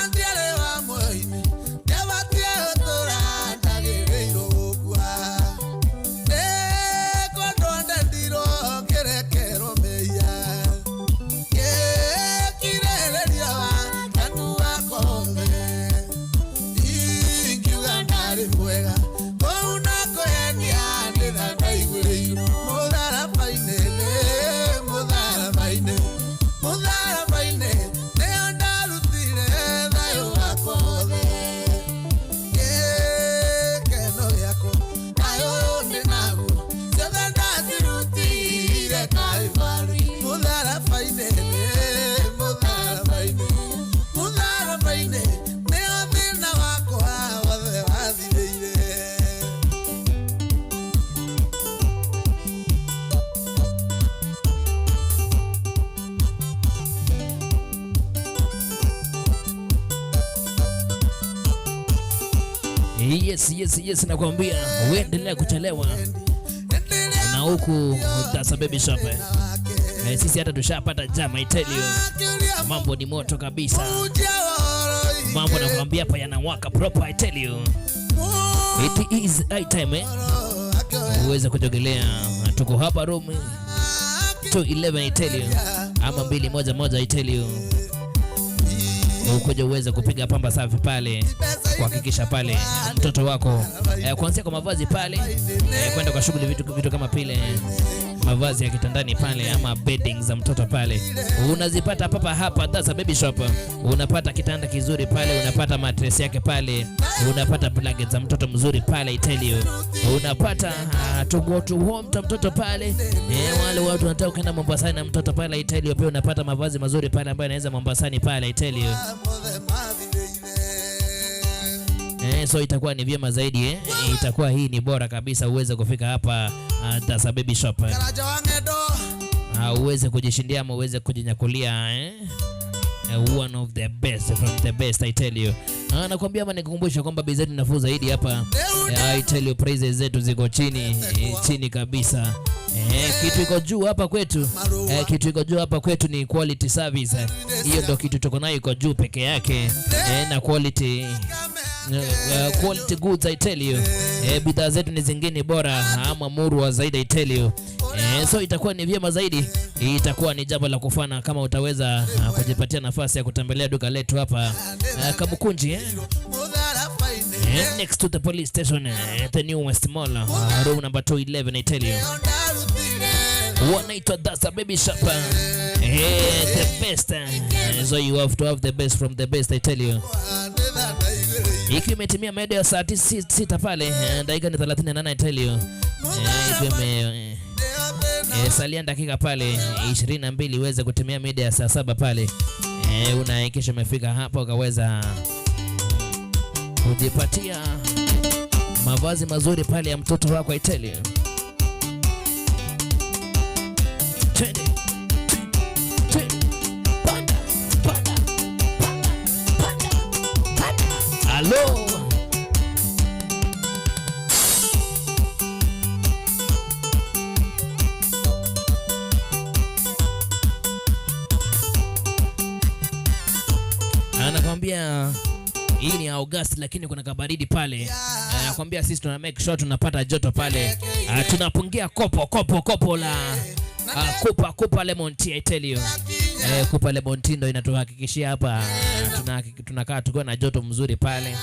ndiarĩ wa muoyo-inĩ, ndiabatiĩ gũtũũra ndagĩrĩirwo gũkua. Nĩ kwendwo ndendirwo ngĩrekerwo mehia. Ngĩkirĩrĩria waganu wakwa wothe. Ingiuga ndarĩ mwega, kũu no kũhenia ndĩra ndaiguĩrĩirwo. Mũtharaba-inĩ, mũtharaba-inĩ, mũtharaba-inĩ, nĩho ndarutire thayũ wakwa wothe. Gĩkeno gĩakwa, thayũ ũyũ ndĩ naguo, ciothe ndacirutire Kalvarĩ. Mũtharaba-inĩ, mũtharaba-inĩ, mũtharaba-inĩ, nĩho thĩna wakwa wothe wathirĩire. Yes, nakwambia uendelea kuchelewa na huku Dasa Baby Shop. Sisi hata tushapata jam, I tell you. Mambo ni moto kabisa. Mambo nakwambia hapa yanawaka proper, I tell you. It is high time uweze kujogelea. Tuko hapa room 211, I tell you, ama 211, I tell you. Ukuja uweze kupiga pamba safi pale, kuhakikisha pale mtoto wako kuanzia kwa mavazi pale kwenda kwa shughuli, vitu kama pile mavazi ya kitandani pale ama bedding za mtoto pale unazipata papa hapa Dasa Baby Shop. Unapata kitanda kizuri pale, unapata mattress yake pale, unapata blanket za mtoto mzuri pale, I tell you. Unapata to go to home ta mtoto pale wale watu wanataka kwenda Mombasani na mtoto pale, I tell you, pia unapata mavazi mazuri pale ambayo yanaweza Mombasani pale, I tell you. So itakuwa ni vyema zaidi Itakuwa hii ni bora kabisa uweze kufika hapa Dasa Baby Shop. Karaja wa ng'endo. Uweze kujishindia ama uweze kujinyakulia One of the best from the best, I tell you. Nakwambia ama nikukumbusha kwamba bei zetu nafuu zaidi hapa. I tell you, prices zetu ziko chini, chini kabisa. Kitu iko juu hapa kwetu. Kitu iko juu hapa kwetu ni quality service. Hiyo ndio kitu tuko nayo iko juu peke yake. Na quality goods, I tell you. Bidhaa zetu ni zingine bora ama murwa zaidi, I tell you. So itakuwa ni vyema zaidi, itakuwa ni jambo la kufana kama utaweza kujipatia nafasi ya kutembelea duka letu hapa Kamukunji, next to the police station, the new West Mall, room number 211, I tell you. Wanaitwa Dasa Baby Shop. The best. So you have to have the best from the best, I tell you. Ikiwa imetimia mida ya saa 6 pale, dakika ni 38, I tell you. Ikiwa ime salia dakika pale 22 iweze kutimia mida ya saa 7 pale. Unahakikisha umefika hapa ukaweza kujipatia mavazi mazuri pale ya mtoto wako, I tell you. Twende, twende, panda, panda, panda, panda, panda. Halo. Anakwambia hii ni August, lakini kuna kabaridi pale. Anakwambia sisi tuna make sure tunapata joto pale. Tunapungia kopo kopo kopo la kupa kupa lemon tea, I tell you. Kupa lemon tea ndo inatuhakikishia hapa tunakaa tukiwa na joto mzuri pale.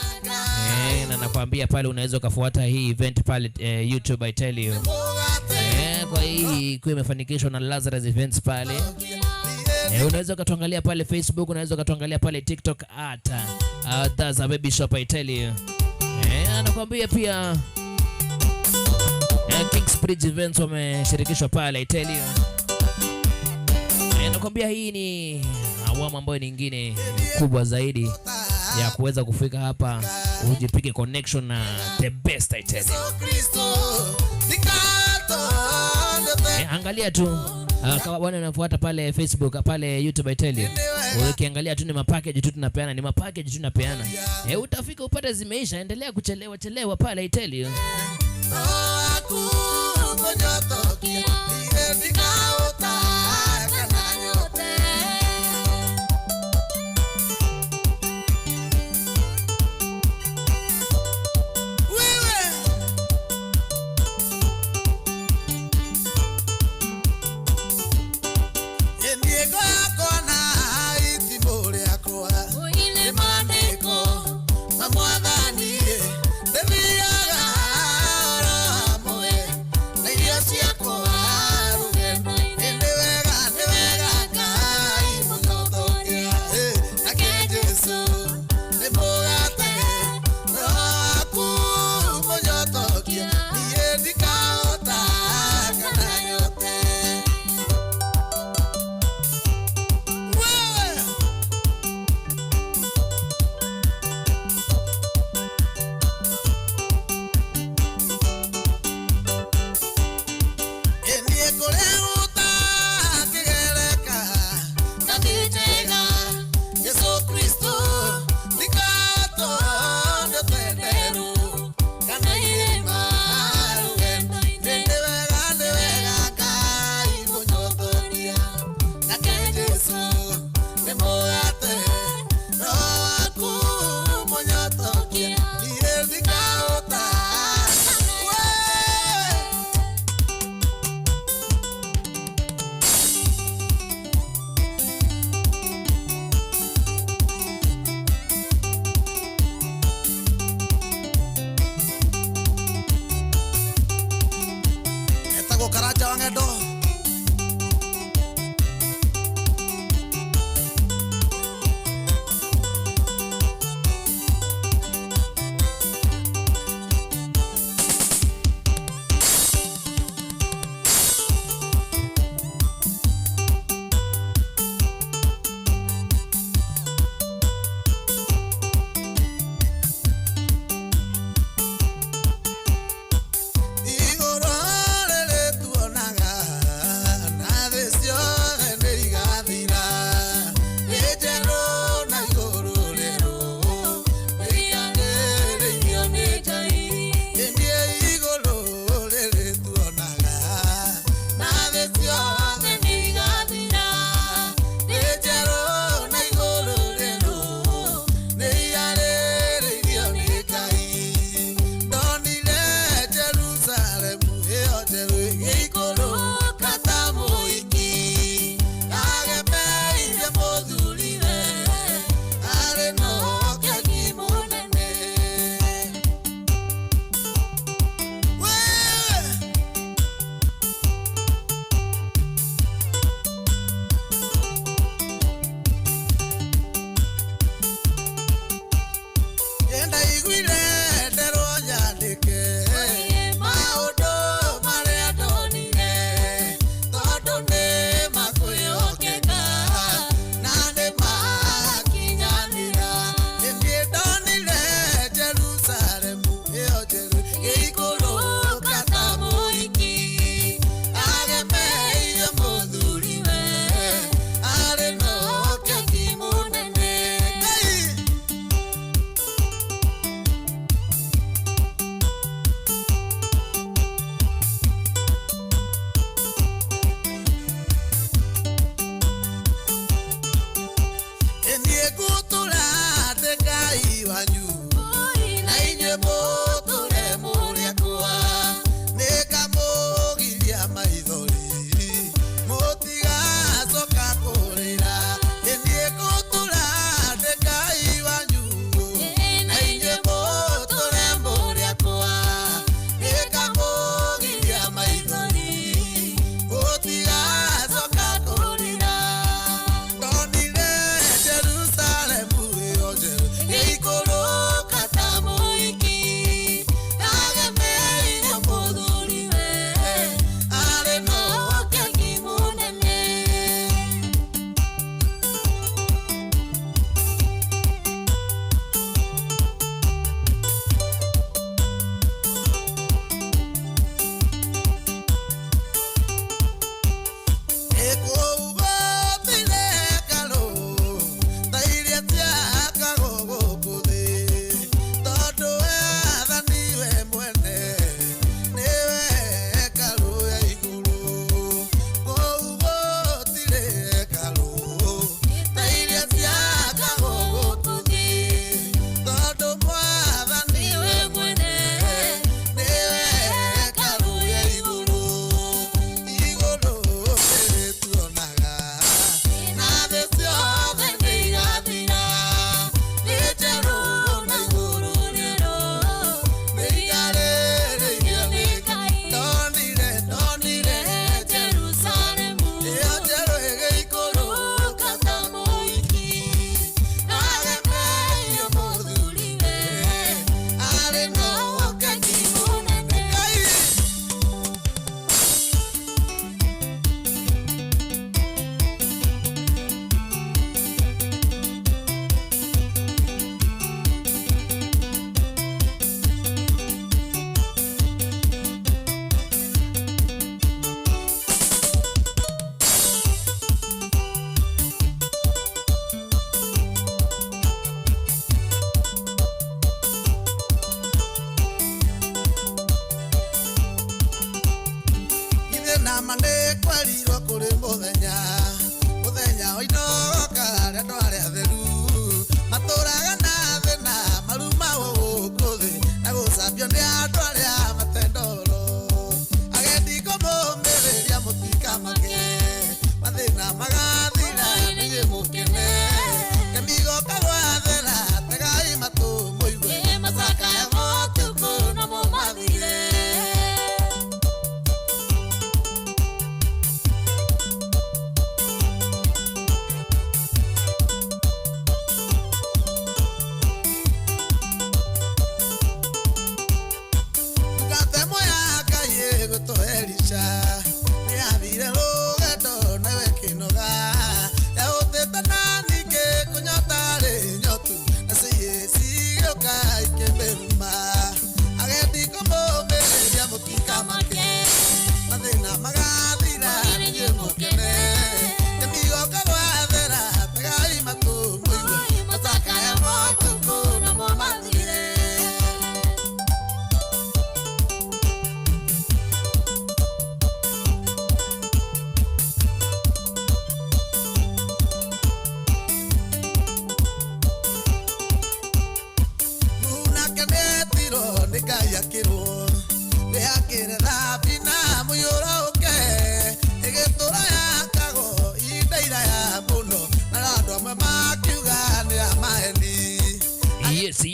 Na nakwambia pale unaweza ukafuata hii event pale YouTube, I tell you. Kwa hii ikiwa imefanikishwa na Lazarus Events pale. Unaweza ukatuangalia pale Facebook, unaweza ukatuangalia pale TikTok at That's a Baby Shop, I tell you. Anakuambia pia Kingsbridge Events wameshirikishwa pale, I tell you. Nakwambia hii ni awamu ambayo nyingine kubwa zaidi ya kuweza kufika hapa ujipige connection na the best, I tell you. Angalia tu kama bwana unafuata pale Facebook, pale YouTube, I tell you. Ukiangalia tu ni mapackage tu tunapeana, ni mapackage tu tunapeana. Utafika upate zimeisha, endelea kuchelewa chelewa pale, I tell you.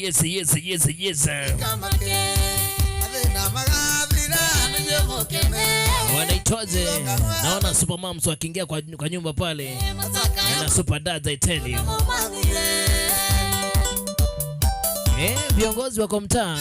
Yes, yes, yes, yes. Wanaitwaje? Naona super moms wakiingia kwa nyumba pale na super dads, I tell you. Viongozi wako mtaa.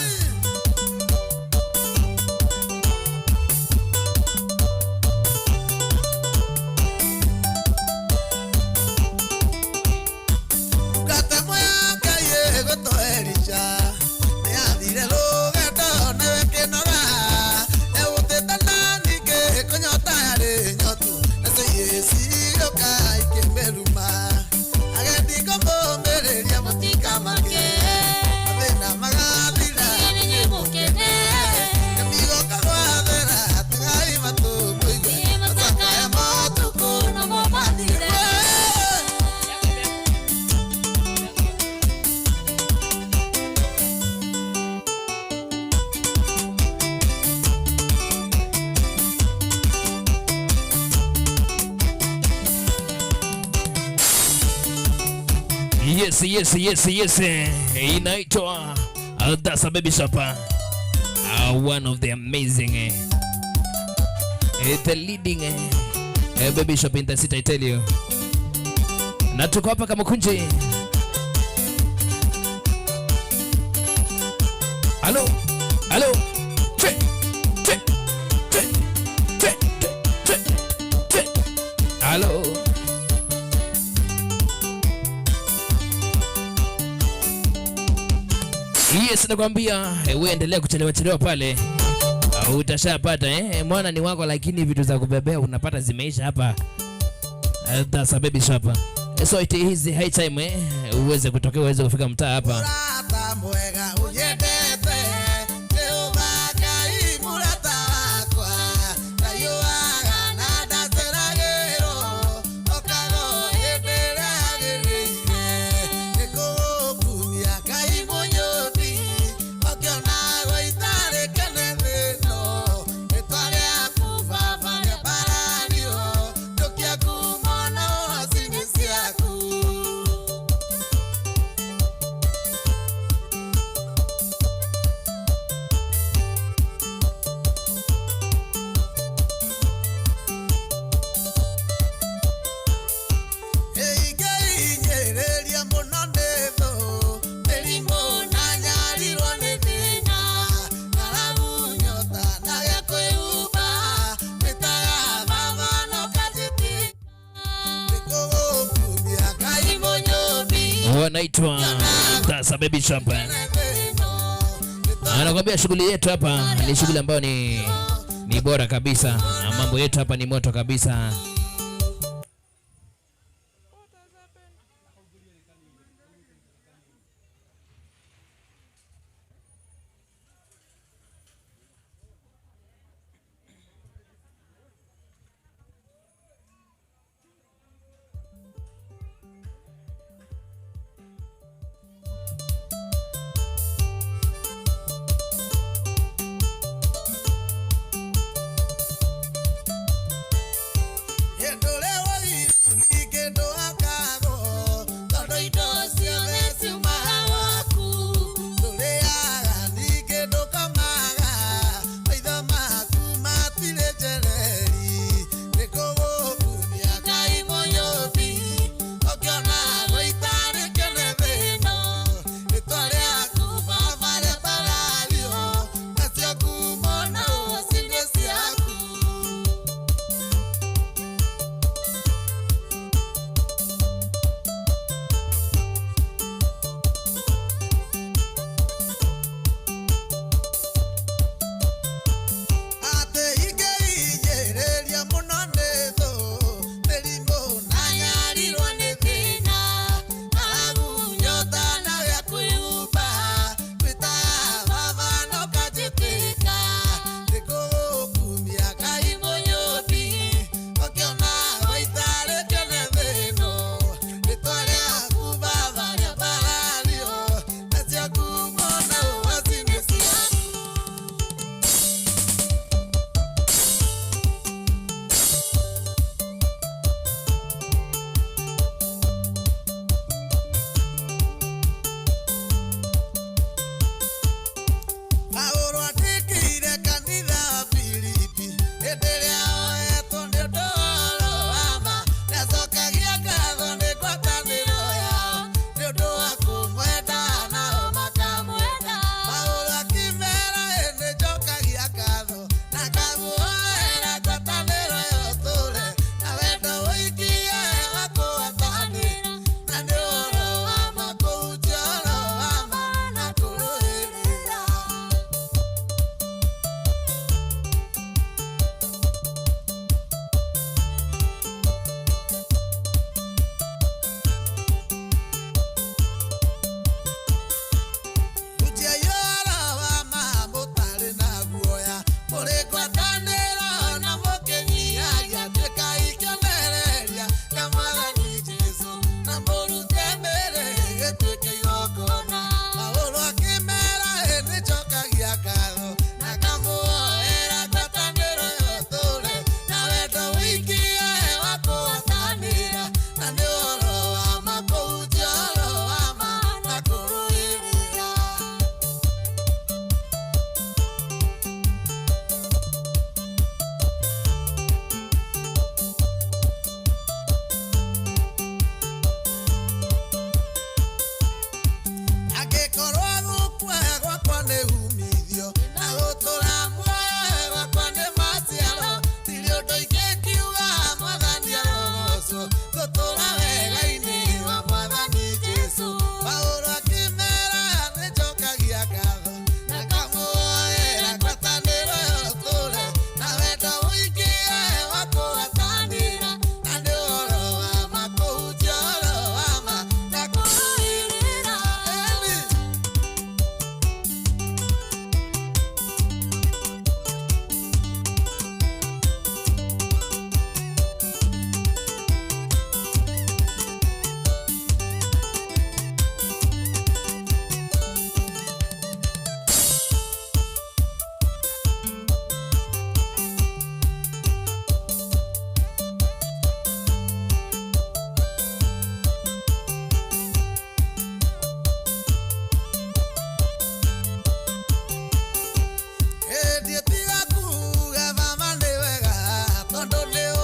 Yes, yes, yes, yes. Inaitwa That's a Baby Shop. One of the amazing, the leading baby shop in the city, I tell you. Na tuko hapa kama kunje. Hello, hello. Che, che, che, che, che, che. Hello. Yes, nakwambia wewe endelea kuchelewa chelewa pale. Utashapata mwana ni wako, lakini vitu za kubebea unapata zimeisha hapa. That's a baby shop. So it is the high time uweze kutokea, uweze kufika mtaa hapa. Wanaitwa That's a Baby Shop. Anakuambia shughuli yetu hapa ni shughuli ambayo ni bora kabisa. Na mambo yetu hapa ni moto kabisa.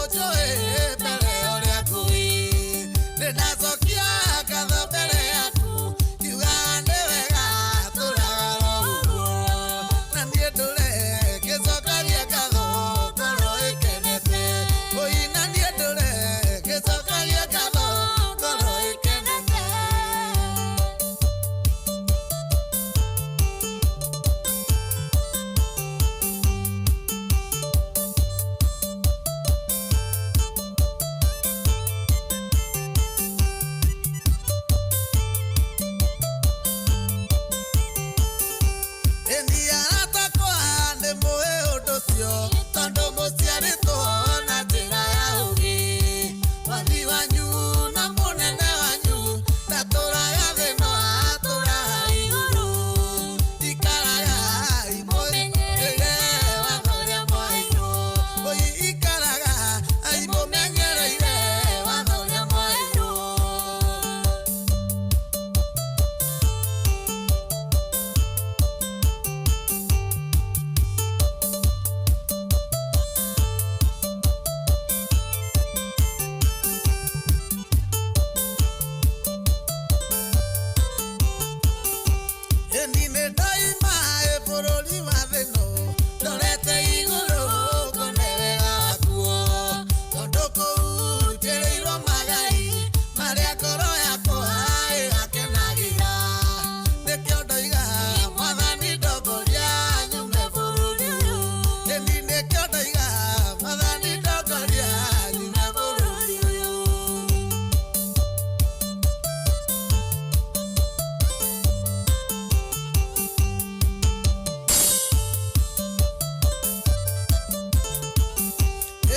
Ũnjũĩ mbere ũrĩa ngui. Nĩndacokia ngatho mbere yaku, ngiuga nĩ wega tũraga oro ũguo. Na niĩ ndũre ngĩcokagia ngatho ngoro ĩkenete. Ũi na niĩ ndũre ngĩcokagia ngatho ngoro ĩkenete. Ĩni aratakwa nĩ mũĩ ũndũ ũcio, tondũ mũciarĩtwo na njĩra ya ũũgĩ. Mwathi wanyu na mũnene wanyu ndatũraga thĩ no atũraga igũrũ. Ikaraga imũmenyereire watho ũrĩa mwaheirwo. Oi ikaraga imũmenyereire watho ũrĩa mwaheirwo. Ĩni nĩ ndoima ĩ bũrũri wa thĩno, ndorete igũrũ ngone wega wakuo. Tondũ kũu njĩrĩirwo magai marĩa ngoro yakwa ĩgakenagĩra. Nĩkĩo ndoiga Mwathani ndongoria nyume bũrũri ũyũ. Ĩni nĩkĩo ndoiga Mwathani ndongoria nyume bũrũri ũyũ.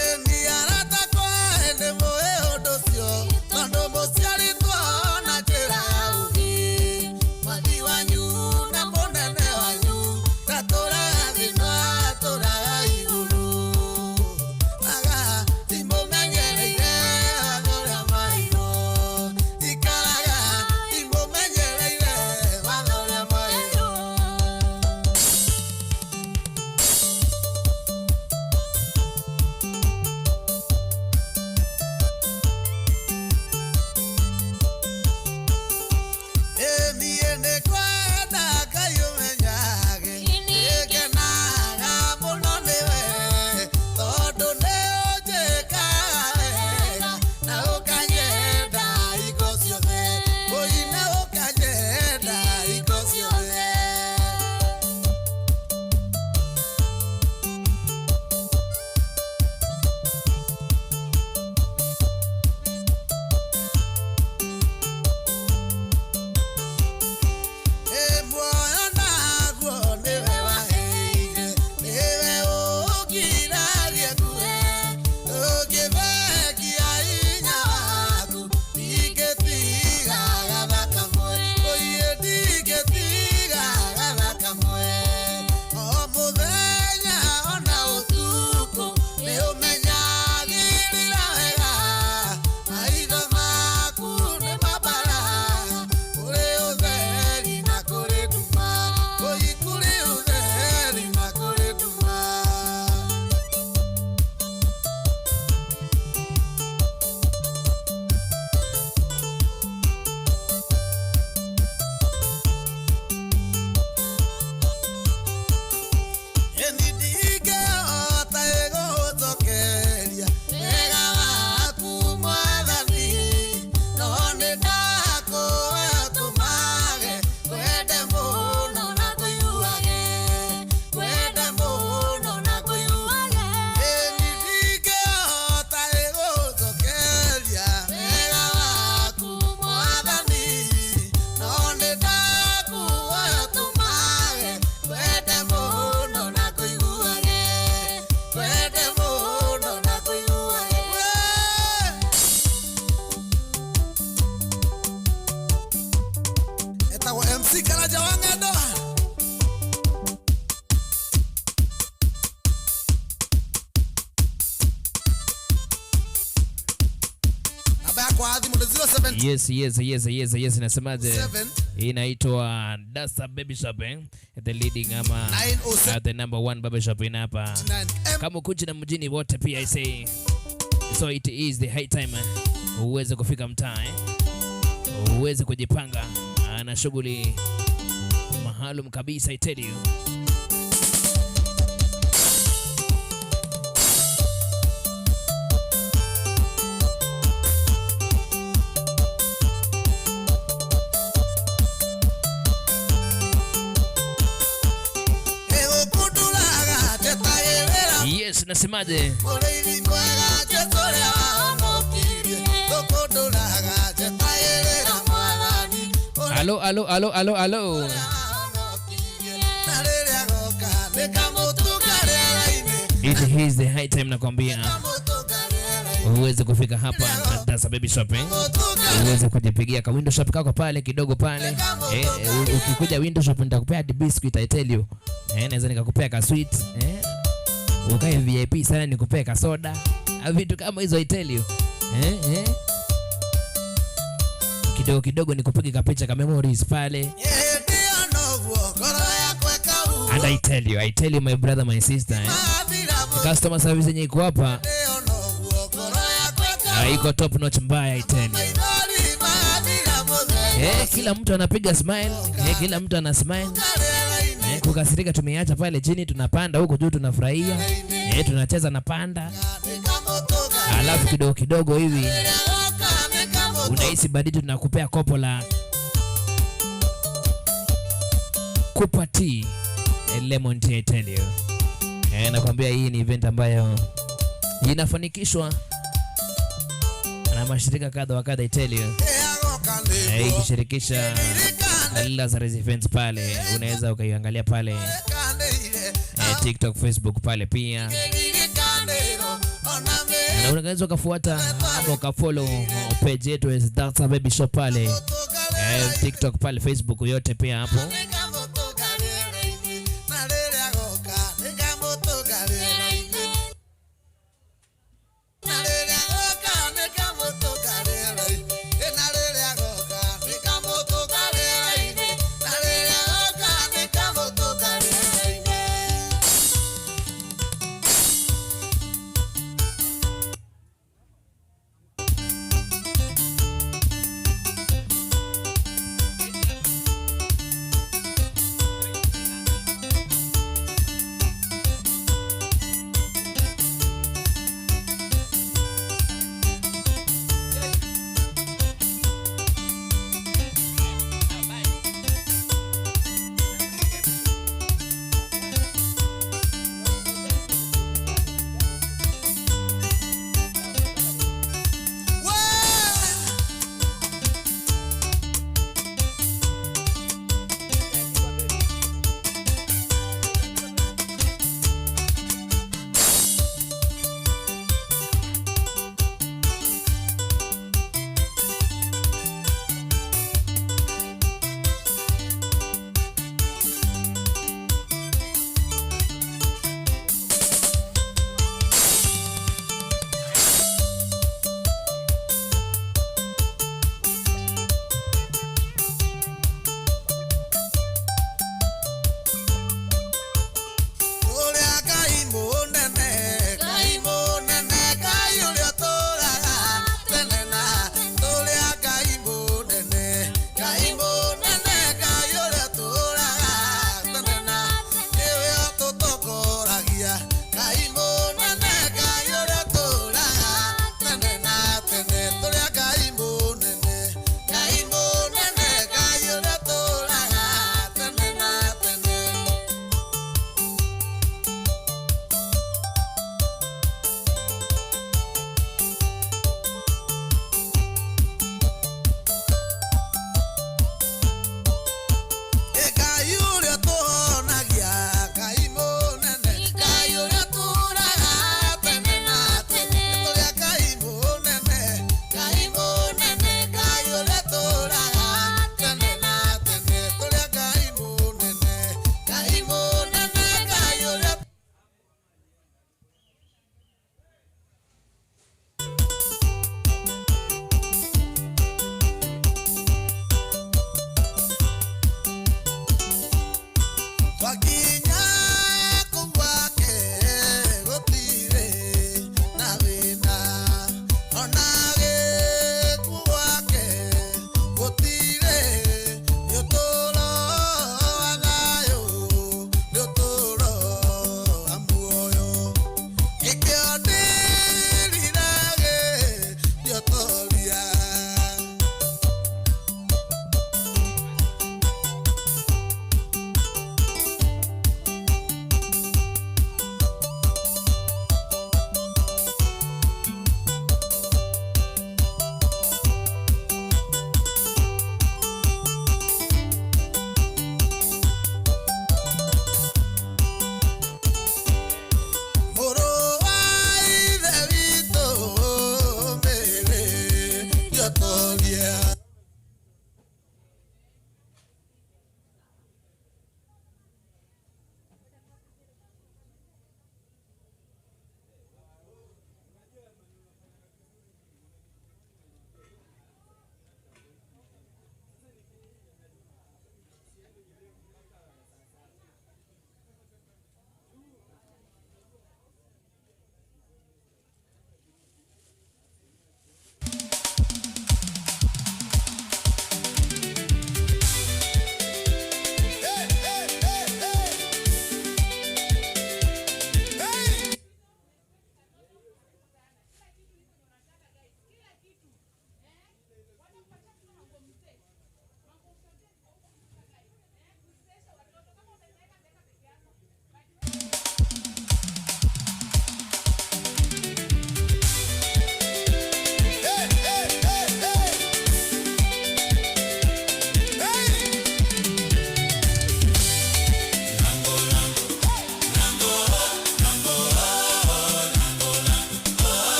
Ĩni aratakwa nĩ mũĩ ũndũ ũcio, tondũ mũciarĩtwo na njĩra ya ũũgĩ. Mwathi wanyu na mũnene wanyu ndatũraga thĩ no atũraga igũrũ. Aga imũmenyereire watho ũrĩa mwaheirwo. Ikaraga imũmenyereire watho ũrĩa mwaheirwo. Niĩ nĩngwenda Ngai ũmenyage, nĩngenaga mũno nĩwe, tondũ nĩũnjĩkaga wega na ũkanyenda hingo ciothe. Ũi na ũkanyenda hingo ciothe. Ĩ muoyo naguo nĩwe waheire, nĩwe ũngiragia ngue. Ũngĩthengia hinya waku, ndingĩtigaga na kamwe. Ũi ndingĩtigaga na kamwe. O mũthenya ona ũtukũ, nĩũmenyagĩrĩra wega. Maitho maku nĩ mabara, kũrĩ ũtheri na kũrĩ nduma. Ũi kũrĩ ũtheri na kũrĩ nduma. Ĩni ndingĩhota gũgũcokeria wega waku Mwathani, no nĩndakũhoya ũtũmage ngwende mũno na ngũiguage, ngwende mũno na ngũiguage. Ĩni ndingĩhota gũgũcokeria wega waku Mwathani, no nĩndakũhoya ũtũmage ngwende mũno na ngũiguage, ngwende mũno na ngũiguage. Etagwo MC Karanja wa Ng'endo. Namba yakwa ya thimũ nĩ 07 Yes, nasemaje? Inaitwa Dasa Baby Shop, eh? The leading ama 907 the number one barber shop in hapa 9 M kama ukuji na mjini wote pia I say. So it is the high time uweze kufika mtaa, uweze kujipanga na shughuli maalum kabisa, I tell you. Yes, nasemaje? Alo, alo, alo, alo, alo. It is the high time nakwambia uweze kufika hapa Dasa Baby Shop, uweze kujipigia ka window shop kako pale kidogo pale. Ukikuja window shop nitakupea hadi biscuit, I tell you. Naweza nikakupea ka sweet, ukae VIP sana nikupea ka soda, vitu kama hizo, I tell you. Kidogo kidogo nikupige ka picha ka memories pale. And I tell you my brother, my sister, customer service yenye iko hapa iko top notch mbaya, I tell you. Kila mtu anapiga smile, kila mtu ana smile. Kukasirika tumeiacha pale chini, tunapanda huko juu tunafurahia. Tunacheza na panda. Alafu kidogo kidogo hivi unahisi baridi, tunakupea kopo la Kupa tea, lemon tea, I tell you. Nakwambia hii ni event ambayo inafanikishwa na mashirika kadha wa kadha, I tell you. Ikishirikisha Lazarus Events pale, unaweza ukaiangalia pale TikTok, Facebook pale pia, na unaweza ukafuata ama ukafollow page yetu as Dasa Baby Shop pale TikTok pale, Facebook yote pia hapo.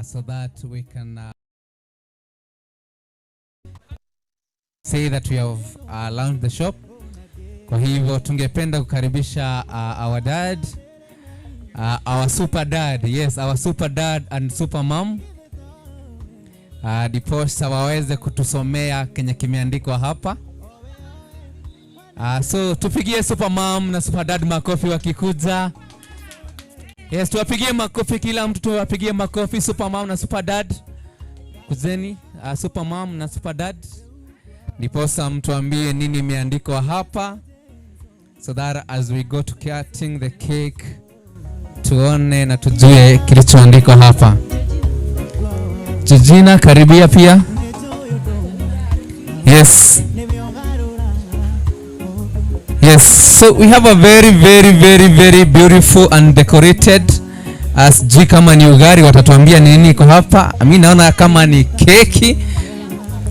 so that we can say that we have launched the shop. Kwa hivyo tungependa kukaribisha our dad, our super dad, yes, our super dad and super mom, diposa waweze kutusomea kenye kimeandikwa hapa. So tupigie super mom na super dad makofi wakikuja. Yes, tuwapigie makofi, kila mtu tuwapigie makofi, super mom na super dad. Kuzeni, super mom na super dad. Ndiposa mtuambie nini imeandikwa hapa, so that as we go to cutting the cake tuone na tujue kilichoandikwa hapa. Jijina, karibia pia. Yes. Yes, so we have a very very very very beautiful and decorated, sijui kama ni ugari, watatuambia ni nini iko hapa. Mi naona kama ni keki.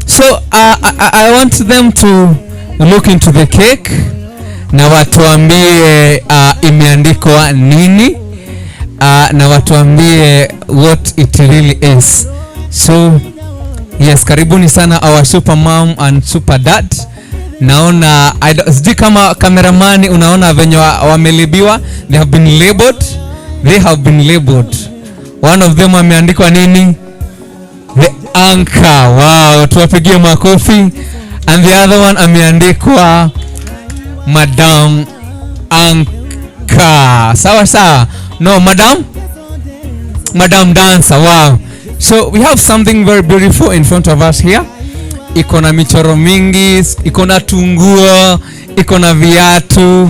So I want them to look into the cake na watuambie imeandikwa nini, na watuambie what it really is. So yes, karibuni sana our super mom and super dad. Naona sijui kama cameraman unaona venye wamelibiwa. They have been labeled. They have been labeled. One of them ameandikwa nini? The anchor. Wow, tuwapigie makofi. And the other one ameandikwa Madam Anchor. Sawa sawa. No, Madam? Madam Dancer. Wow. So we have something very beautiful in front of us here. Iko na michoro mingi, iko na tunguo, iko na viatu,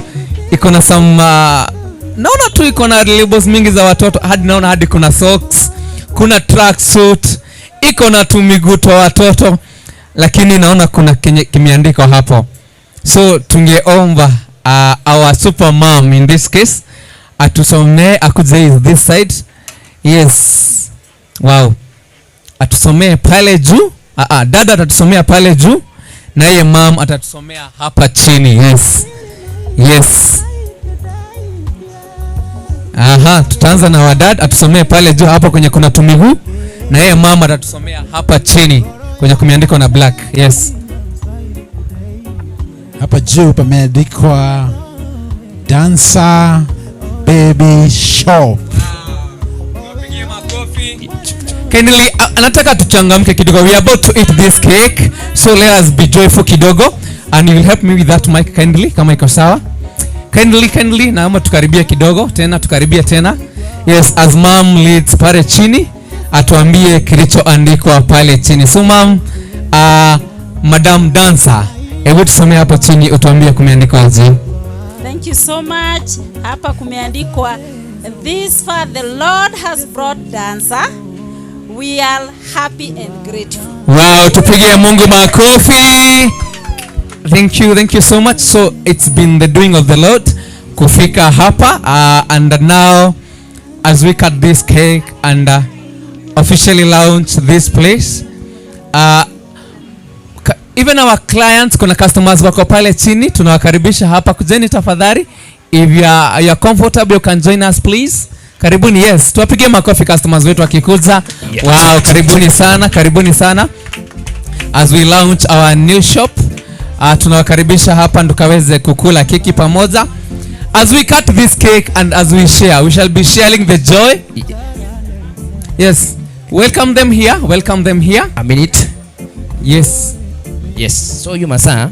iko na some naona tu iko na labels mingi za watoto, hadi naona hadi kuna socks, kuna track suit, iko na tumiguu twa watoto, lakini naona kuna kimeandikwa hapo. So tungeomba our super mom in this case atusomee, akuje this side. Yes. Wow. Atusomee pale juu. Dada atatusomea pale juu na yeye mom atatusomea hapa chini. Yes. Yes. Aha, tutaanza na wadad atusomee pale juu hapo kwenye kuna tumiguu, na yeye mama atatusomea hapa chini kwenye kumeandikwa na black. Yes. Hapa juu pameandikwa Dancer Baby Shop. Kindly, nataka tuchangamke kidogo. We are about to eat this cake, so let us be joyful kidogo. And you will help me with that mic kindly, kama iko sawa. Kindly, kindly, naomba tukaribia kidogo tena, tukaribia tena. Yes, as mom leads pale chini, atuambie kilichoandikwa pale chini. So mom, Madam Dancer, hebu tusomee hapo chini utuambie kumeandikwa aje. Thank you so much. Hapa kumeandikwa, this far the Lord has brought Dancer. We are happy and grateful. Wow, tupigie Mungu makofi. Thank you, thank you so much. So it's been the doing of the Lord kufika hapa, and now as we cut this cake and officially launch this place, even our clients, kuna customers wako pale chini, tunawakaribisha hapa. Kujeni tafadhali. If you are comfortable, you can join us please. Karibuni, yes. Tuwapigie makofi customers wetu wakikuja. Wow, karibuni sana, karibuni sana. As we launch our new shop, tunawakaribisha hapa tukaweze kukula keki pamoja. As we cut this cake and as we share, we shall be sharing the joy. Yes. Welcome them here. Welcome them here. A minute. Yes. Yes. So you masaa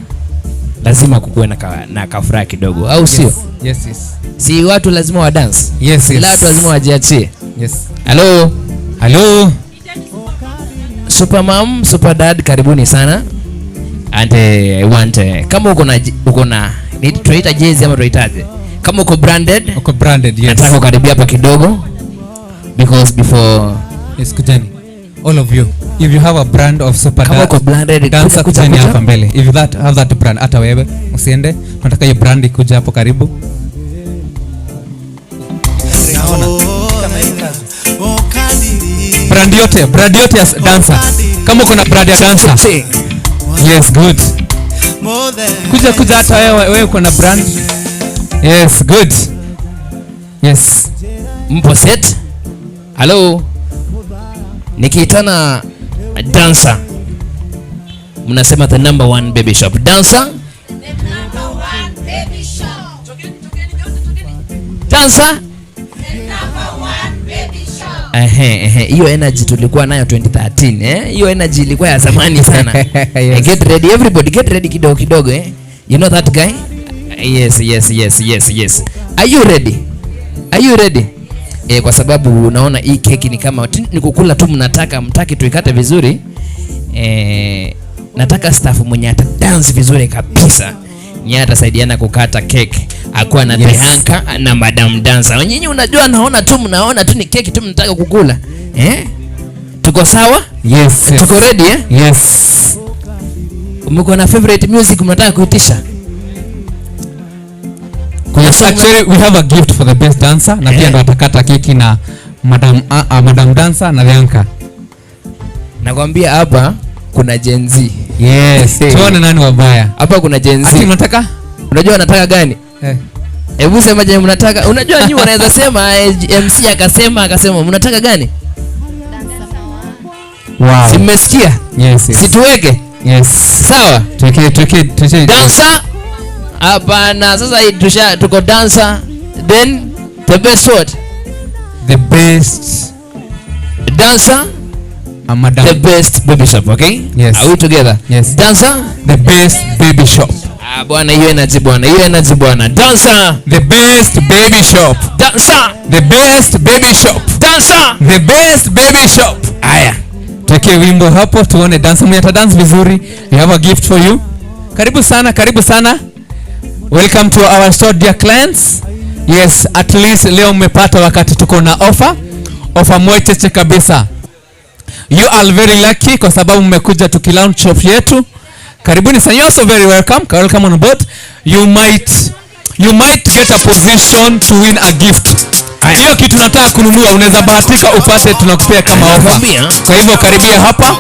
lazima kukuwe na kafuraha kidogo, au sio? Yes, yes. Si watu lazima wa dance. Yes, yes. Watu lazima wajiachie. Yes. Hello. Hello. Super mom, super dad, karibuni sana. And I want kama uko na tunaita jezi ama tunaitaje? Kama uko branded, uko branded, yes. Nataka ukaribia hapa kidogo because before yes, kujani. All of you, if you have a brand of super kama uko branded, dancer, kujani hapa mbele. If you that have that brand, hata wewe usiende, nataka hiyo brand ikuja hapo karibu. Naona brand yote ya dancer. Kama uko na brand ya dancer. Yes, good. Kuja hata wewe uko na brand. Yes, good. Yes. Mpo set? Hello. Nikiitana dancer, mnasema the number one baby shop. Dancer, the number one baby shop. Dancer, the number one baby shop. Ehe, hiyo energy tulikuwa nayo 2013, eh? Hiyo energy ilikuwa ya zamani sana. Yes. Get ready everybody, get ready kidogo kidogo, eh? You know that guy? Yes, yes, yes, yes, yes. Are you ready? Are you ready? Kwa sababu unaona hii keki ni kama ni kukula tu, mnataka mtaki tuikate vizuri. Nataka staff mwenye ata dance vizuri kabisa. Ni atasaidiana kukata keki. Akuwa na Yes. Bianca na Madam Dancer. Nyinyi unajua naona tu mnaona tu ni keki tu mnataka kukula. Tuko sawa? Yes, yes. Tuko ready, eh? Yes. Mko na favorite music mnataka kuitisha? Yes, actually we have a gift for the best dancer na pia ndo atakata keki na Madam Dancer na Bianca. Nakwambia hapa kuna Gen Z. Yes. Tuone nani wabaya. Hapa kuna Gen Z. Ati unataka? Unajua wanataka gani? Hebu sema je, mnataka? Unajua nyinyi wanaweza sema MC akasema mnataka gani? Wow. Si mmesikia? Yes, yes. Si tuweke? Yes. Sawa? Tuweke. Dancer? Hapana, sasa hii tuko dancer, then the best what? The best dancer, madam. The best baby shop, okay? Yes. Are we together? Yes. Dancer, the best baby shop. Ah, bwana hiyo energy bwana, hiyo energy bwana. Dancer, the best baby shop. Dancer, the best baby shop. Dancer, the best baby shop. Haya. Tuweke wimbo hapo tuone dancer mwenye atadance vizuri. We have a gift for you. Karibu sana, karibu sana. Welcome to our store dear clients. Yes, at least leo mmepata wakati tuko na offer. Offer mwecheche kabisa. You are very lucky kwa sababu mmekuja tukilaunch shop yetu. Karibuni sana. You are so very welcome. Welcome on board. You might get a position to win a gift. Hiyo kitu nataka kununua, unaweza bahatika upate, tunakupea kama offer. Kwa hivyo karibia hapa.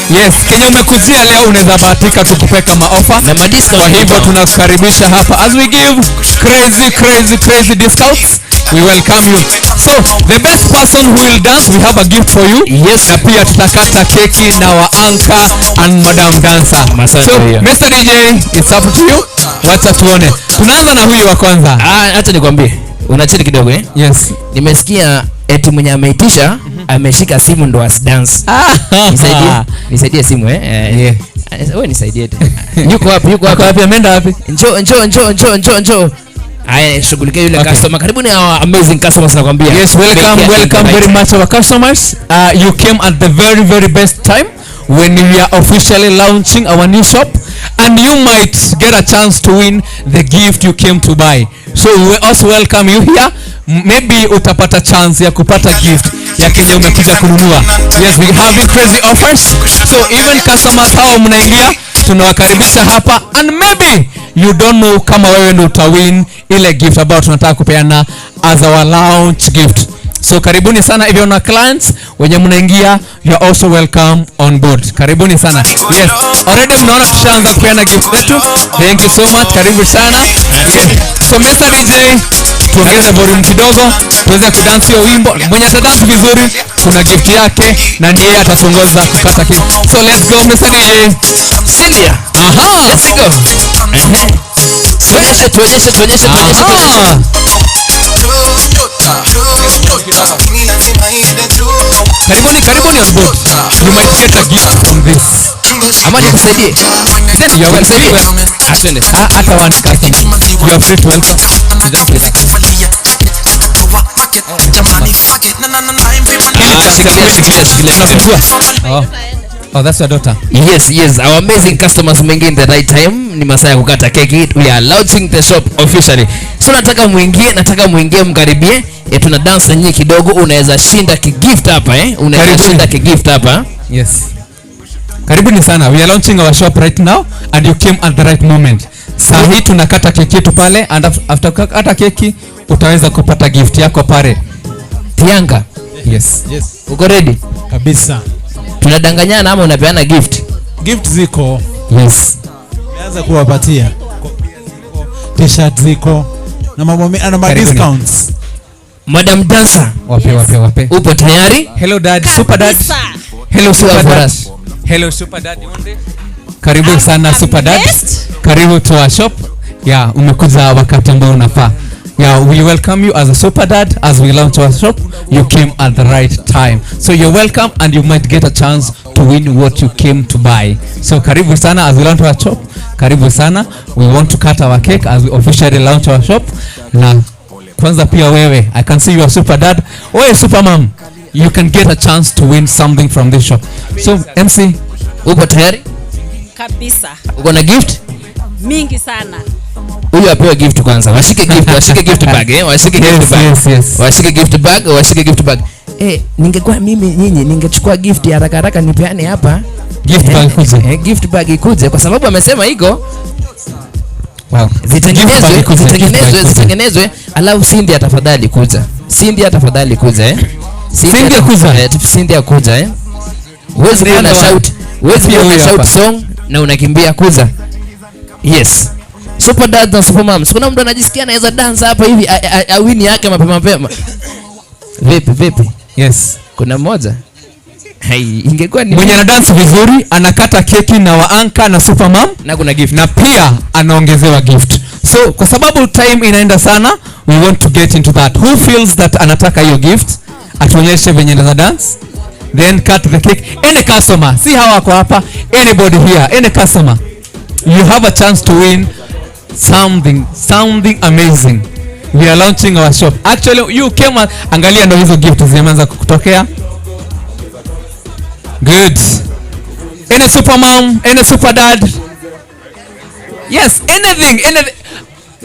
Yes, Kenya umekujia leo, unaweza bahatika tukupea kama offer. Na madiscount. Kwa hivyo tunakukaribisha hapa as we give crazy crazy crazy discounts. We welcome you. So the best person who will dance, we have a gift for you. Yes. Na pia tutakata keki na wa anchor and Madam Dancer. Masante So hiyo. Mr DJ, it's up to you. Wacha tuone. Tunaanza na huyu wa kwanza. Acha nikwambie. Unachini kidogo, eh? Yes. Nimesikia eti mwenye ameitisha ameshika simu ndo asidance. Nisaidie simu, eh? Yeah. Wewe nisaidie tu. Yuko wapi? Yuko wapi? Yuko wapi? Ameenda wapi? Njoo, njoo, njoo, njoo, njoo, njoo. Haya, shughulikia yule Okay. customer. Karibuni our amazing customers nakwambia. Yes, welcome, welcome very much our customers. You came at the very very best time when we are officially launching our new shop, and you might get a chance to win the gift you came to buy. So we also welcome you here. Maybe utapata chance ya kupata gift ya kenye umekuja kununua. Yes, we having crazy offers. So even customers hao mnaingia, tunawakaribisha hapa, and maybe you don't know kama wewe ndio utawin ile gift ambayo tunataka kupeana as our launch gift. So karibuni sana. If you are clients wenye mnaingia, you are also welcome on board. Karibuni sana. Yes, already mnaona tushaanza kupeana gift zetu. Thank you so much. Karibu sana. Yes. So Mr DJ, tuongeze volume kidogo tuweze kudance hiyo wimbo. Mwenye atadance vizuri kuna gift yake na ndiye atatuongoza kukata keki. So let's go Mr DJ. Cynthia. Aha. Let's go. Tuonyeshe, tuonyeshe, tuonyeshe, tuonyeshe, tuonyeshe. Karibuni, karibuni on board. You might get a gift from this. Ama nikusaidie? Then you are welcome. Asante. Hata one customer. You are free to welcome. Shikilia, shikilia, shikilia. Oh. Oh, that's your daughter. Yes, yes, our amazing customers mwingie in the right time. Ni masaa ya kukata keki. We are launching the shop officially. So nataka muingie, nataka muingie mkaribie. Tuna dance nyinyi kidogo, unaweza shinda kigift hapa, eh? Unaweza Karibuni. shinda kigift hapa. Yes. Karibuni sana. We are launching our shop right now and you came at the right moment. Saa hii tunakata keki yetu pale, and after kukata keki utaweza kupata gift yako pale. Tianga. Yes. Yes. Uko ready? Kabisa. Tunadanganyana ama unapeana gift? Gift ziko. Yes. Nimeanza kuwapatia. T-shirt ziko na mambo na ma discounts. Madam Dancer. Wape, wape, wape. Upo tayari? Hello dad, super dad. Hello Super Dad. Hello Super Dad. Karibu sana Super Dad. Karibu to our shop. Yeah, umekuja wakati ambao unafaa. Yeah, we welcome you as a super dad as we launch our shop. You came at the right time. So you're welcome and you might get a chance to win what you came to buy. So karibu sana as we launch our shop. Karibu sana. We want to cut our cake as we officially launch our shop. Na kwanza pia wewe, I can see you are super dad. Wewe super mom, you can get a chance to win something from this shop. So MC, uko tayari? Kabisa. Uko na gift? Mingi sana. Huyu apewe gift kwanza. Washike gift, washike gift bag, eh? Washike gift bag. Yes, yes. Washike gift bag, washike gift bag. Eh, ningekuwa mimi nyinyi ningechukua gift ya haraka haraka nipeane hapa. Gift bag ikuje. Eh, gift bag ikuje kwa sababu amesema iko. Wow. Zitengenezwe, zitengenezwe, zitengenezwe. Alafu Cynthia tafadhali kuja. Cynthia tafadhali kuja, eh. Cynthia kuja. Cynthia kuja, eh. Huwezi kuwa na shout, huwezi kuwa na shout song na unakimbia kuja. Yes. Super dad na super moms. Kuna mtu anajisikia anaweza dance hapa hivi awini yake mapema mapema. Vipi vipi? Yes. Kuna mmoja. Hey, ingekuwa ni mwenye ana dance vizuri, anakata keki na waanka na super mom na kuna gift. Na pia anaongezewa gift. So kwa sababu time inaenda sana, we want to get into that. Who feels that anataka hiyo gift? Atuonyeshe venye anaweza dance. Then cut the cake. Any customer, see how wako hapa, anybody here, any customer. You have a chance to win something, something amazing. We are launching our shop. Actually, you came, angalia ndo hizo gift zimeanza kutokea. Good. Any super mom, any super dad. Yes, anything, anything.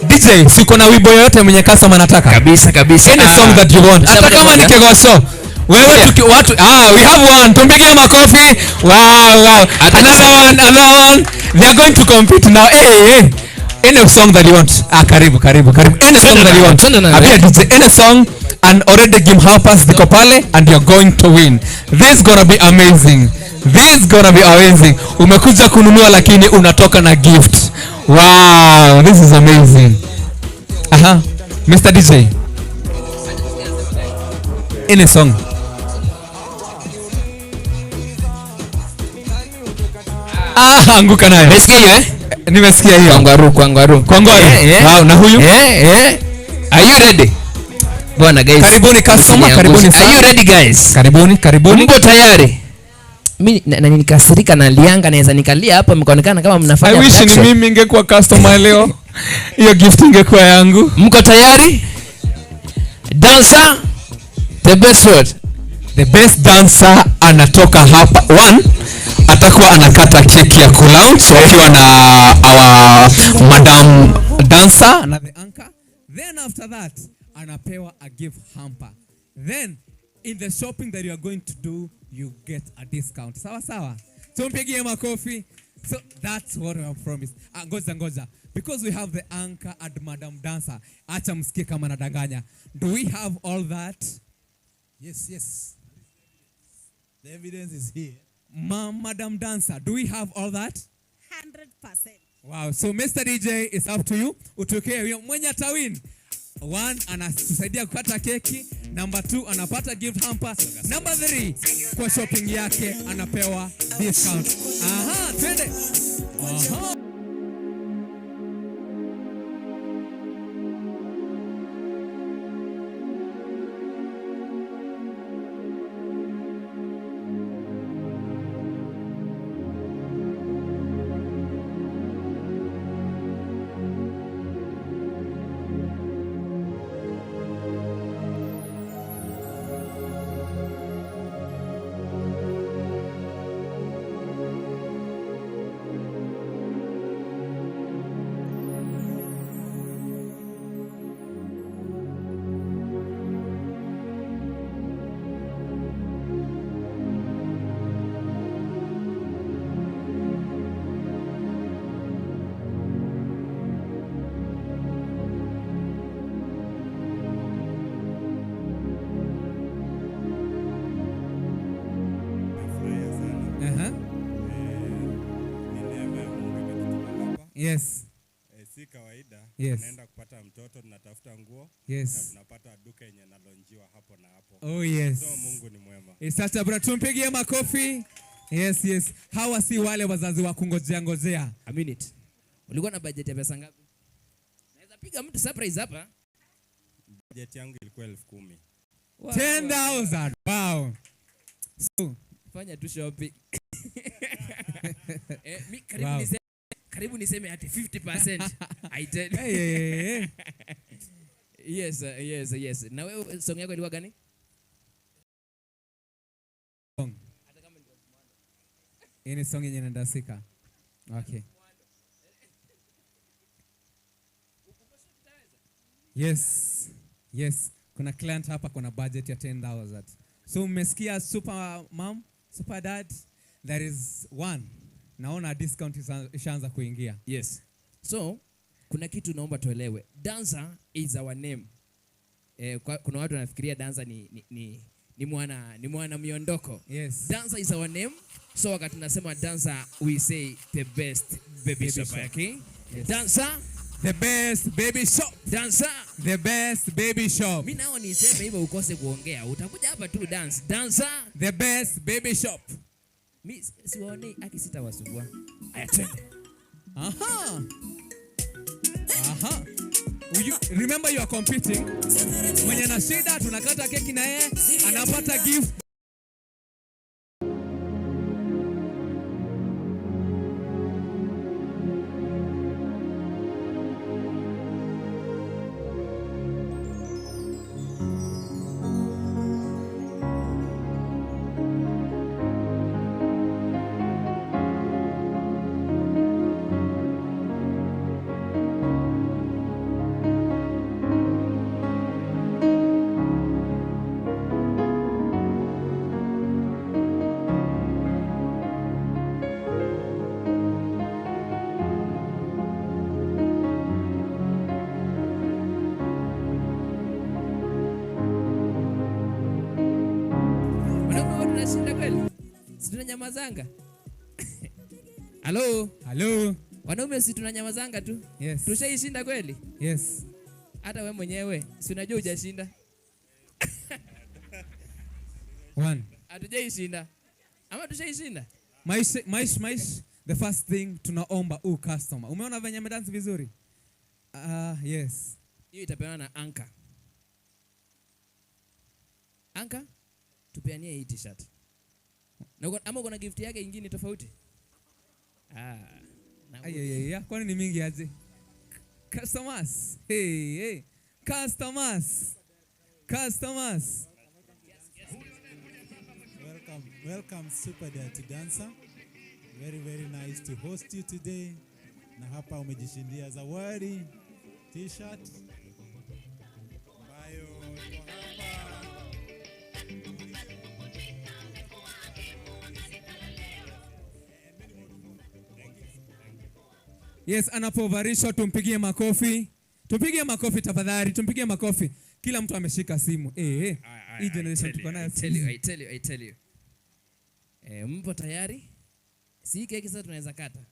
DJ, siko na wimbo yoyote mwenye customer anataka. Kabisa kabisa. Any song that you want. Hata kama ni kegosho. Wewe tuki watu, we have one. Tumpigie makofi. Wow, wow. Another one, another one. They are going to compete now. Hey, hey. Any song that you want. Ah, karibu, karibu, karibu. Any song that you want. Abia DJ, any song, and already game helpers ziko pale and you're going to win. This is gonna be amazing. This is gonna be amazing. Umekuja kununua lakini unatoka na gift. Wow, this is amazing. Aha, Mr. DJ. Any song. Ah, anguka nayo. Umesikia hiyo eh? Nimesikia hiyo. Kwangwaru, kwangwaru. Kwangwaru. Wow, na huyu? Are you ready? Bwana guys. Karibuni customer, karibuni sana. Are you ready guys? Karibuni, karibuni. Mko tayari? Mimi na nikasirika na lianga naweza nikalia hapa mkaonekana kama mnafanya. I wish ni mimi ningekuwa customer leo. Hiyo gift ingekuwa yangu. Mko tayari? Dancer, the best word. The best dancer anatoka hapa. One, atakuwa anakata keki ya kulaunch wakiwa na our madam dancer na the anchor. Then after that anapewa a gift hamper. Then in the shopping that you are going to do, you get a discount. Sawa sawa. Tumpigie makofi. So that's what I have promised. Ngoja ngoja. Because we have the anchor and madam dancer. Acha msikie kama nadanganya. Do we have all that? Yes, yes. The evidence is here. Madam dancer, do we have all that? 100%. Wow. So Mr. DJ, it's up to you. Utokee mwenye atawin. One, anatusaidia kukata keki. Number two, anapata gift hamper. Number three, kwa shopping yake anapewa discount. Aha, twende. Aha. Yes. Si kawaida. Yes. Tunaenda kupata mtoto, tunatafuta nguo. Yes. Na tunapata duka yenye nalonjiwa hapo na hapo. Oh yes. So Mungu ni mwema. It's such a bra. Tumpigie makofi. Yes. Hawa si wale wazazi wa kungojea ngojea. A minute. Ulikuwa na budget ya pesa ngapi? Naweza piga mtu surprise hapa. Budget yangu ilikuwa 10,000. Wow. 10,000. Wow. So, fanya tu shopping. Mi karibu Wow. niseme, karibu niseme ati 50%. I tell you. Hey. Yes. Na wewe song yako ilikuwa gani? Song. Hii ni song yenye inadasika. Okay. Yes. Yes. Kuna client hapa kuna budget ya 10,000. So mmesikia super mom, super dad, there is one. Naona discount ishaanza kuingia. Yes. So kuna kitu naomba tuelewe. Dancer is our name. Kuna watu wanafikiria dancer ni mwana miondoko. Yes. Dancer is our name. So wakati tunasema dancer we say the best baby Baby shop, shop. Okay? Yes. Dancer the best baby shop. Dancer the best baby shop. Mimi nao niseme hivyo ukose kuongea. Utakuja hapa tu dance. Dancer the best baby shop. Mimi siwaonei haki sitawasumbua. Aya twende. Aha. Aha. You remember you are competing. Mwenye na shida tunakata keki na yeye anapata gift. Tunashinda kweli? Si tunanyamazanga? Hello? Hello? Wanaume si tunanyamazanga tu? Yes. Tushaishinda kweli? Yes. Hata wewe mwenyewe si unajua hujashinda? One. Hatujaishinda. Ama tushaishinda? Maish. The first thing tunaomba customer. Umeona venye amedance vizuri? Yes. Hiyo itapeana na Anka. Anka? Tupeanie hii t-shirt. Na ama uko na gift yake ingine tofauti? Na Ay. Kwani ni mingi aje? Customers. Hey. Customers. Customers. Welcome Super Dad to Dancer. Very, very nice to host you today. Na hapa umejishindia zawadi t-shirt ambayo iko hapa. Yes, anapovarishwa tumpigie makofi. Tumpigie makofi tafadhali, tumpigie makofi. Kila mtu ameshika simu. Hii generation tuko nayo. I tell you. Mpo tayari? Si keki sasa tunaweza kata.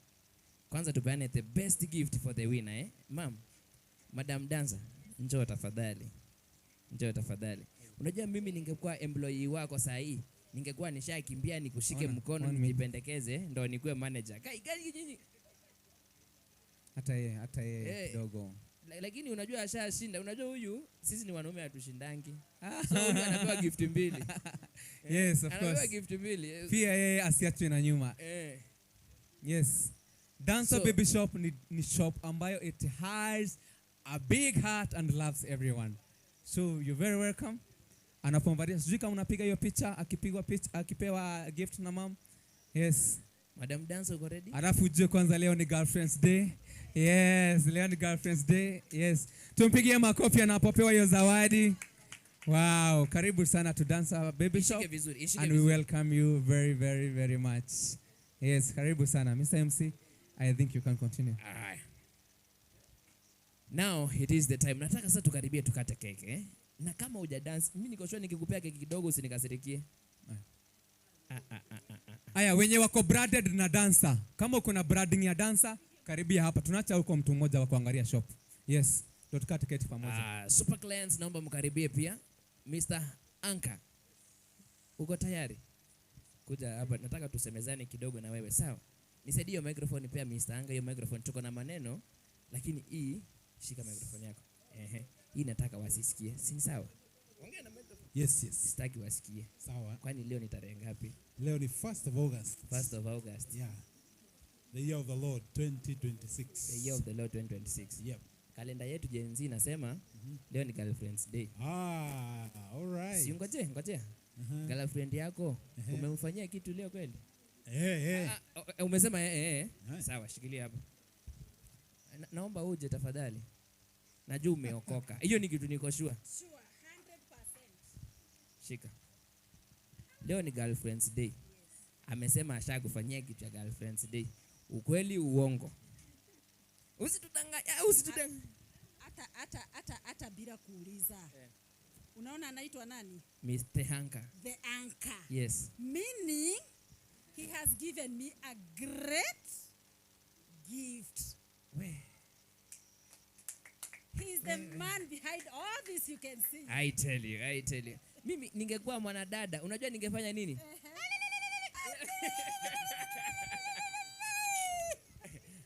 Kwanza tupeane the best gift for the winner, eh? Ma'am, Madam Dancer, njoo tafadhali. Njoo tafadhali. Unajua mimi ningekuwa employee wako saa hii, ningekuwa nishakimbia nikushike mkono nijipendekeze ndo nikuwe manager. Kai gani nyinyi? Hata yeye kidogo. Lakini unajua ashashinda. Unajua huyu sisi ni wanaume hatushindangi. So huyu anapewa gift mbili. Yes, of Anapewa course. gift mbili. Pia yeye asiachwe na nyuma. Yes. Dancer Baby Shop ni shop ambayo it has a big heart and loves everyone. So you're very welcome. Anapombadia sijui kama unapiga hiyo picha, akipigwa picha, akipewa gift na mom. Yes. Madam Dancer uko ready? Alafu ujue kwanza leo ni Girlfriend's Day. Yes, leo ni Girlfriend's Day. Yes. Tumpigie makofi anapopewa hiyo zawadi. Wow, karibu sana to Dancer Baby Shop. Ishike vizuri, ishike And we vizuri. welcome you very, very, very much. Yes, karibu sana. Mr. MC, I think you can continue. Aye. Now it is the time. Nataka sasa tukaribie tukate keki, eh? Na kama huja dance, mimi niko sure nikikupea keki kidogo usinikasirikie. Aya, wenye wako branded na dancer. Kama uko na branding ya dancer, Karibia hapa, tunaacha huko mtu mmoja wa kuangalia shop. Yes, ndio tukate keki pamoja. Super clients naomba mkaribie pia. Mr. Anka, uko tayari? Kuja hapa, nataka tusemezane kidogo na wewe, sawa? Nisaidie hiyo microphone pia Mr. Anka, hiyo microphone tuko na maneno, lakini hii shika microphone yako. Ehe. Hii nataka wasisikie, si sawa? Ongea na microphone. Yes, yes. Sitaki wasikie. Sawa. Kwani leo ni tarehe ngapi? Leo ni 1st of August. 1st of August. Yeah. The year of the Lord 2026. The year of the Lord 2026. Yep. Kalenda yetu Gen Z inasema leo ni Girlfriend's Day. Ah, all right. Si ngoje, ngoje. Girlfriend yako umemfanyia kitu leo kweli? Umesema eh. Sawa, shikilia hapo. Naomba uje tafadhali. Najua umeokoka. Hiyo ni kitu niko sure. Sure, 100%. Shika. Leo ni Girlfriend's Day. Yes. Amesema ashakufanyia kitu ya Girlfriend's Day. Ukweli uongo? Usitudanganye, usitudanganye. Hata bila kuuliza. Yeah. Unaona anaitwa nani? Mr. Anka. The Anchor. Yes. Meaning he has given me a great gift. Where? He is the man behind all this you can see. I tell you, I tell you. Mimi ningekuwa mwanadada, unajua ningefanya nini?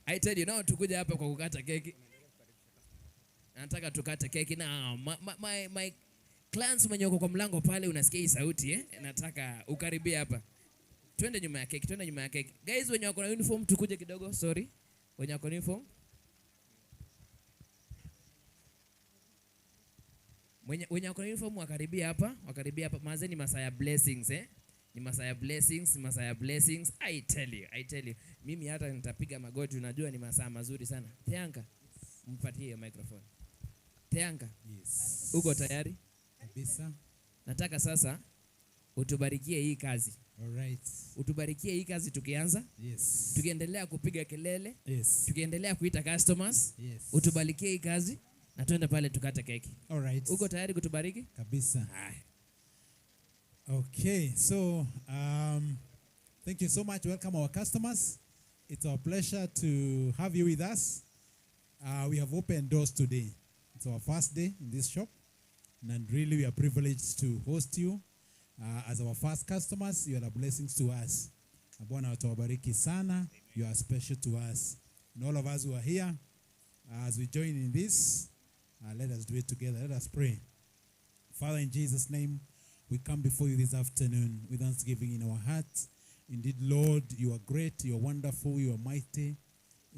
I tell you, now tukuja hapa kwa kukata keki. Nataka tukate keki na my clients mwenye uko kwa mlango pale unasikia hii sauti eh? Nataka ukaribie hapa. Twende nyuma ya keki, twende nyuma ya keki. Guys wenye wako na uniform tukuje kidogo, sorry. Wenye wako na uniform. Wenye wako na uniform wakaribia hapa, wakaribia hapa. Maze ni masaa ya blessings eh? Ni masaa ya blessings, masaa ya blessings. I tell you, I tell you. Mimi hata nitapiga magoti, unajua ni masaa mazuri sana. Teanka, mpatie hiyo microphone. Teanka. Yes. Uko tayari? Kabisa. Nataka sasa utubarikie hii kazi. All right. Utubarikie hii kazi tukianza. Yes. Tukiendelea kupiga kelele. Yes. Tukiendelea kuita customers. Yes. Utubarikie hii kazi na twende pale tukate keki. All right. Uko tayari kutubariki? Kabisa. Haya. Okay, so thank you so much. Welcome our customers. It's our pleasure to have you with us. We have opened doors today. It's our first day in this shop, and really we are privileged to host you as our first customers. You are a blessing to us. Bwana atawabariki sana. You are special to us. And all of us who are here, as we join in this, let us do it together. Let us pray. Father, in Jesus' name, we come before you this afternoon with thanksgiving in our hearts. Indeed, Lord, you are great, you are wonderful, you are mighty.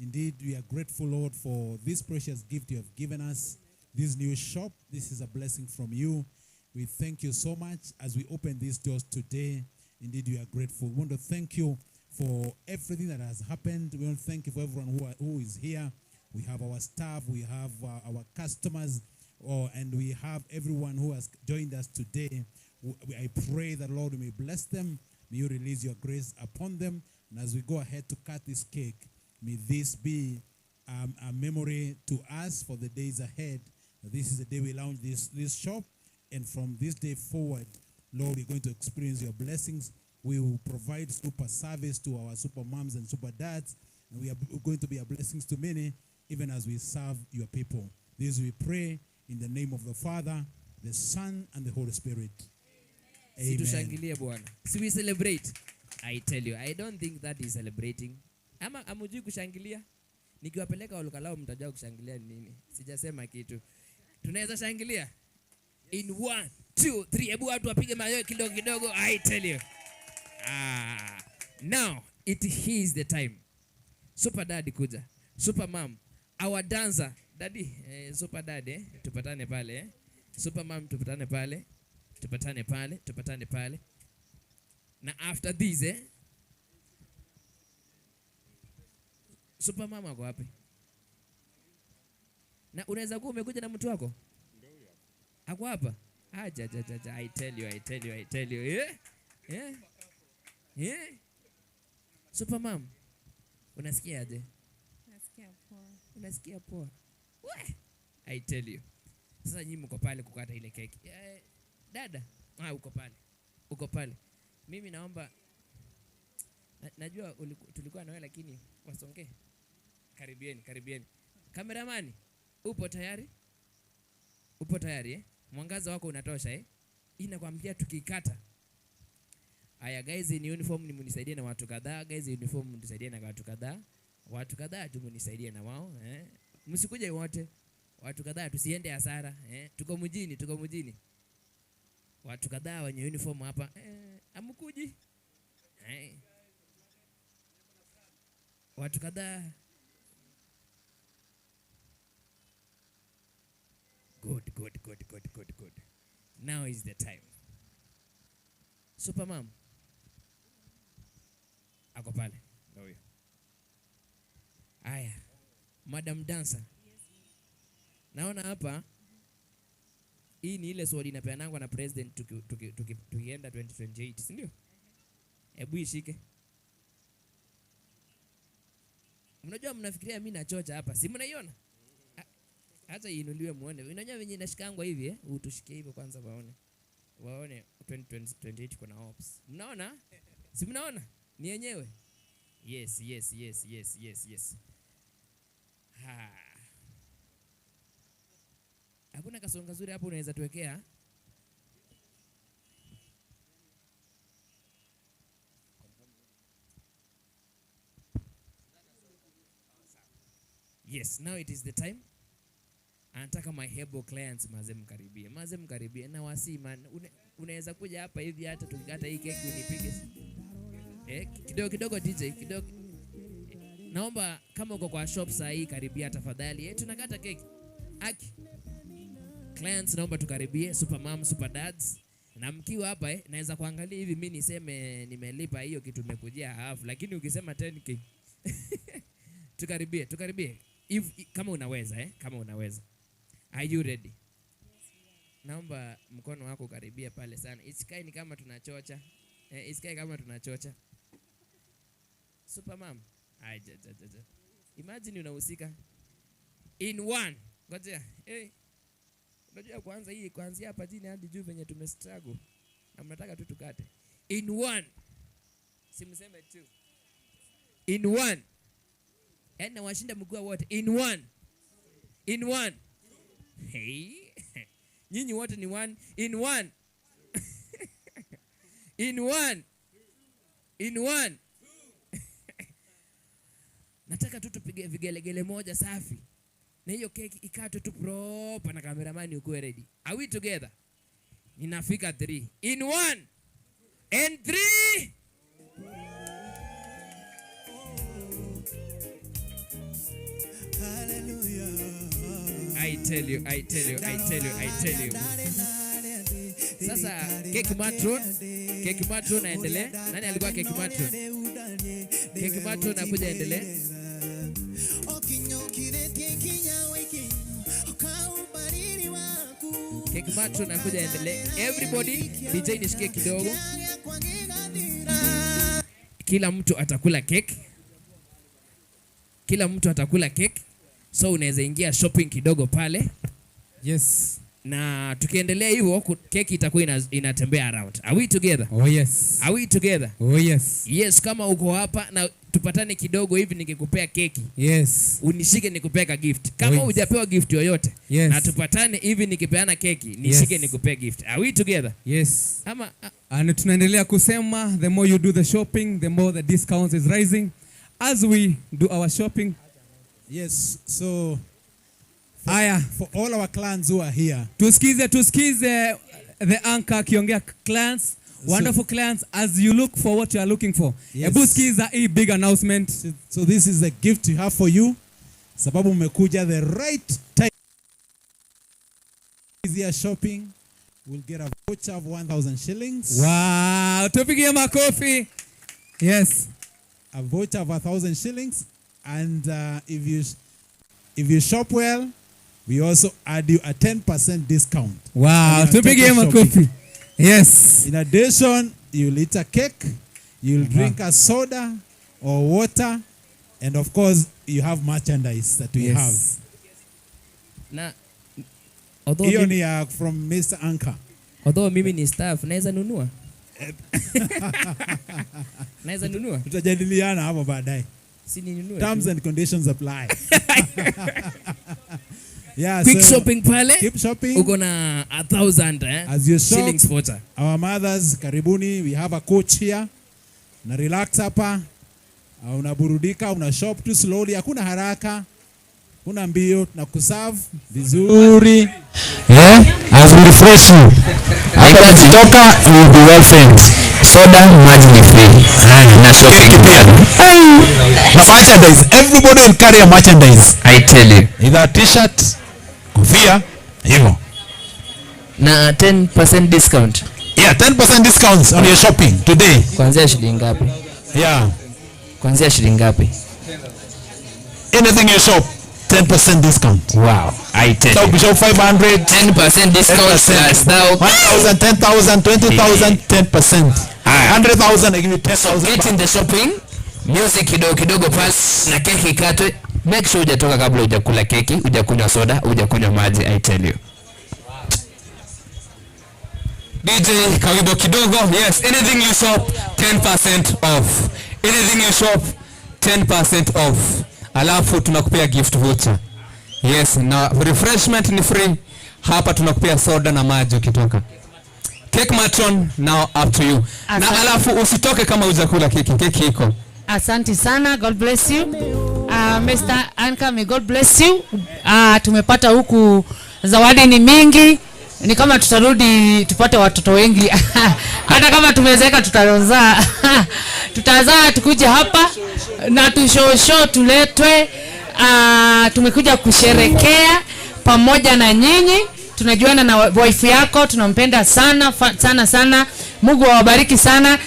Indeed, we are grateful, Lord, for this precious gift you have given us, this new shop. This is a blessing from you. We thank you so much as we open these doors today. Indeed, we are grateful. We want to thank you for everything that has happened. We want to thank you for everyone who is here. We have our staff, we have our customers, and we have everyone who has joined us today. I pray that, Lord, you may bless them. May you release your grace upon them. And as we go ahead to cut this cake, may this be a memory to us for the days ahead. This is the day we launch this shop. And from this day forward, Lord, we're going to experience your blessings. We will provide super service to our super moms and super dads. And we are going to be a blessings to many, even as we serve your people. This we pray in the name of the Father, the Son, and the Holy Spirit. Amen. Situshangilie Bwana. Si we celebrate. I tell you, I don't think that is celebrating. Ama amujui kushangilia? Nikiwapeleka Olukalao mtajua kushangilia nini. Sijasema kitu. Tunaweza shangilia? In 1, 2, 3. Hebu watu wapige mayowe kidogo kidogo. I tell you. Now it is the time. Super daddy kuja. Super mom. Our dancer. Daddy, super daddy, tupatane pale. Super mom tupatane pale. Tupatane pale, tupatane pale. Na after this Super mama ako wapi? Na unaweza kuwa umekuja na mtu wako? Ako hapa? Aja ja ja ja, I tell you, I tell you, I tell you. Yeah? Yeah? Yeah? Super mom. Unasikia aje? Nasikia poa. Unasikia poa. We! I tell you. Sasa nyinyi mko pale kukata ile keki. Dada, uko pale. Uko pale. Mimi naomba najua tulikuwa na wewe lakini wasongee. Karibieni, karibieni. Kameramani, upo tayari? Upo tayari eh? Mwangaza wako unatosha eh? Inakwambia tukikata. Aya guys, in uniform ni munisaidie na watu kadhaa. Guys, in uniform munisaidie na watu kadhaa. Watu kadhaa tu munisaidie na wao eh? Msikuje wote. Watu kadhaa tusiende hasara eh? Tuko mjini, tuko mjini. Watu kadhaa wenye uniform hapa eh, amkuji eh. Watu kadhaa. Good, good, good, good, good, good. Now is the time. Super mom ako pale, ndio huyo. Aya, Madam Dancer. Naona hapa hii ni ile swali inapeanangwa na president tukienda 2028, si ndio? Hebu ishike. Mnajua mnafikiria mimi nachocha hapa, si mnaiona? Hata iinuliwe muone. Unajua venye inashikangwa hivi eh? Utushikie hivyo kwanza waone. Waone 2028 kuna hopes. Mnaona? Si mnaona? Ni yenyewe. Yes, yes, yes, yes, yes, yes. Ha. Hakuna kasonga zuri hapo unaweza tuwekea? Yes, now it is the time. Anataka my hebo clients maze mkaribie. Maze mkaribie na wasi man. Unaweza kuja hapa hivi hata tukikata hii keki unipige. Kidogo kidogo DJ, kidogo. Naomba kama uko kwa shop saa hii karibia tafadhali. Tunakata keki. Aki. Clients naomba tukaribie, super mom, super dads. Na mkiwa hapa naweza kuangalia hivi mimi niseme nimelipa hiyo kitu nimekujia half, lakini ukisema 10k. Tukaribie, tukaribie. If kama unaweza kama unaweza. Are you ready? Naomba mkono wako karibia pale sana. Isikae ni kama tunachocha. Isikae kama tunachocha. Super mom. Ai ja ja ja. Imagine unahusika in one. Ngoja. Unajua kwanza hii kuanzia hapa chini hadi juu venye tumestruggle. Na mnataka tu tukate. In one. Simseme two. In one. Yaani nawashinda mguu wote. In one. In one. Hey. Nyinyi wote ni one. In one. In one. In one. Nataka tu tupige vigelegele moja safi. Na hiyo keki ikatwe tu proper na cameraman ukuwe ready. Are we together? Ninafika 3. In 1 and 3. I tell you, I tell you, I tell you, I tell you. Sasa cake matron aendelee. Nani alikuwa cake matron? Cake matron akuja aendelee. Cake matron akuja aendelee. Everybody, DJ nishikie kidogo. Kila mtu atakula cake. Kila mtu atakula cake. So unaweza ingia shopping kidogo pale. Yes. Na tukiendelea hivyo keki itakuwa inatembea around. Are we together? Oh yes. Are we together? Oh yes. Yes, kama uko hapa na tupatane kidogo hivi nikikupea keki. Yes. Unishike nikupea ka gift. Kama hujapewa gift yoyote. Yes. Na tupatane hivi nikipeana keki, nishike yes, nikupea gift. Are we together? Yes. Ama and tunaendelea kusema the more you do the shopping, the more the discount is rising. As we do our shopping. Yes, so aya, for all our clans who are here. Tusikize the anchor akiongea clans, wonderful clans, as you look for what you are looking for. Yes. Ebu sikiza hii big announcement. So this is the gift we have for you. Sababu mmekuja the right time. Easier shopping. We'll get a voucher of 1,000 shillings. Wow, tupigie makofi. Yes. A voucher of 1,000 shillings. And if you shop well, we also add you a 10% discount. Wow, tupigie makofi. Yes. In addition, you'll eat a cake, you'll drink a soda or water, and of course, you have merchandise that we have. Na hiyo ni from Mr. Anchor. Although mimi ni staff, naweza nunua. Naweza nunua. Tutajadiliana hapo baadaye. Si ninunue Terms tu. and conditions apply. Yeah, Quick so shopping pale. Keep shopping. Uko na 1,000 As you shop, shillings voucher. Our mothers, karibuni. We have a coach here. Na relax hapa. Unaburudika, una shop tu slowly. Hakuna haraka. Kuna mbio na kuserve vizuri. Yeah, as we refresh you. Hapa tukitoka we will be well friends. Soda, maji ni free. Na shopping pia. Na merchandise. Everybody will carry a merchandise. I tell you. Either a t-shirt, kofia, hivyo. Na 10% discount. Yeah, 10% discounts on your shopping today. Kuanzia shilingi ngapi? Yeah. Kuanzia shilingi ngapi? Anything you shop, 10% discount. Wow, I tell So you. we shop 500, 10% discount plus thou. 1,000, 10,000, 20,000, 10%. 100,000, I give you 10,000. Get in the shopping, music kidogo kidogo pale na keki ikatwe. Make sure hujatoka kabla hujakula keki, hujakunywa soda, hujakunywa maji, I tell you. DJ Kawibo kidogo. Yes, anything you shop 10% off. Anything you shop 10% off. Alafu tunakupea gift voucher. Yes, na refreshment ni free. Hapa tunakupea soda na maji ukitoka. Cake matron now up to you. Na Asante. alafu usitoke kama hujakula keki. Keki iko. Asante sana, God bless you. Mr. Anka, may God bless you. Tumepata huku zawadi ni mingi, ni kama tutarudi tupate watoto wengi hata kama tumezeeka tutazaa tutazaa tukuje hapa na tushosho tuletwe. Tumekuja kusherekea pamoja na nyinyi. Tunajuana na wife yako, tunampenda sana sana sana. Mungu awabariki sana.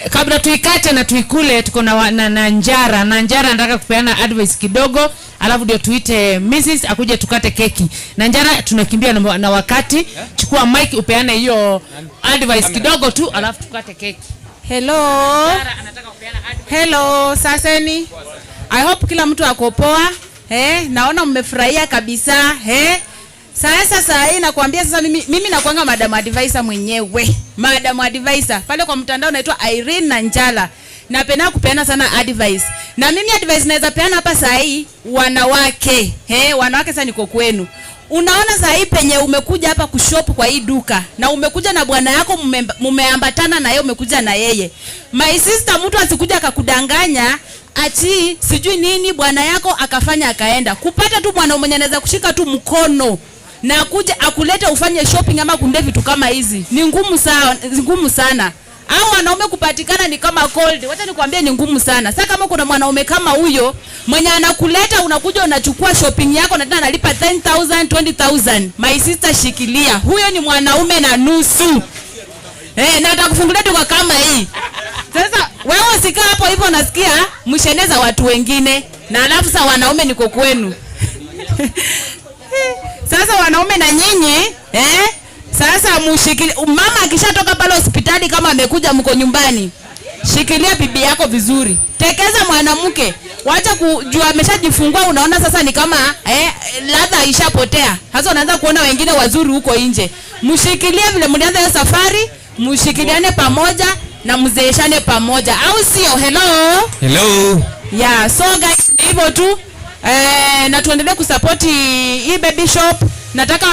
Kabla tuikate na tuikule, tuko na Njara. Na Njara nataka kupeana advice kidogo, alafu ndio tuite Mrs akuje tukate keki. Na Njara tunakimbia na wakati. Chukua mic upeane hiyo advice kidogo tu, alafu tukate keki. Hello. Hello, saseni. I hope kila mtu ako poa. Naona mmefurahia kabisa. Sasa saa hii nakwambia sasa mimi nakuanga Madam Advisor mwenyewe. Madam Advisor. Pale kwa mtandao naitwa Irene Nanjala. Napenda kupeana sana advice. Na mimi advice naweza peana hapa saa hii wanawake. Wanawake sasa niko kwenu. Unaona saa hii penye umekuja hapa kushop kwa hii duka na umekuja na bwana yako, mumeambatana na yeye, umekuja na yeye. My sister, mtu asikuja akakudanganya ati sijui nini bwana yako akafanya akaenda. Kupata tu mwana mwenye anaweza kushika tu mkono na kuja akulete ufanye shopping ama kunde vitu kama hizi ni ngumu sana, ngumu sana. Au wanaume kupatikana ni kama cold. Wacha nikwambie ni ngumu sana. Sasa kama kuna mwanaume kama huyo mwenye anakuleta, unakuja unachukua shopping yako na tena analipa 10,000, 20,000. My sister, shikilia. Huyo ni mwanaume na nusu. Na atakufungulia duka kama hii. Sasa wewe usikaa hapo hivyo unasikia msheneza watu wengine na alafu sasa wanaume niko kwenu. Sasa wanaume na nyinyi, sasa mshikilie mama akishatoka pale hospitali kama amekuja mko nyumbani. Shikilia bibi yako vizuri. Tekeza mwanamke. Wacha kujua ameshajifungua, unaona sasa ni kama ladha ishapotea. Sasa unaanza kuona wengine wazuri huko nje. Mshikilie vile mlianza hiyo safari, mshikiliane pamoja na mzeeshane pamoja. Au sio? Hello. Hello. Yeah, so guys, ni hivyo tu. Na tuendelee kusupport hii baby shop. Nataka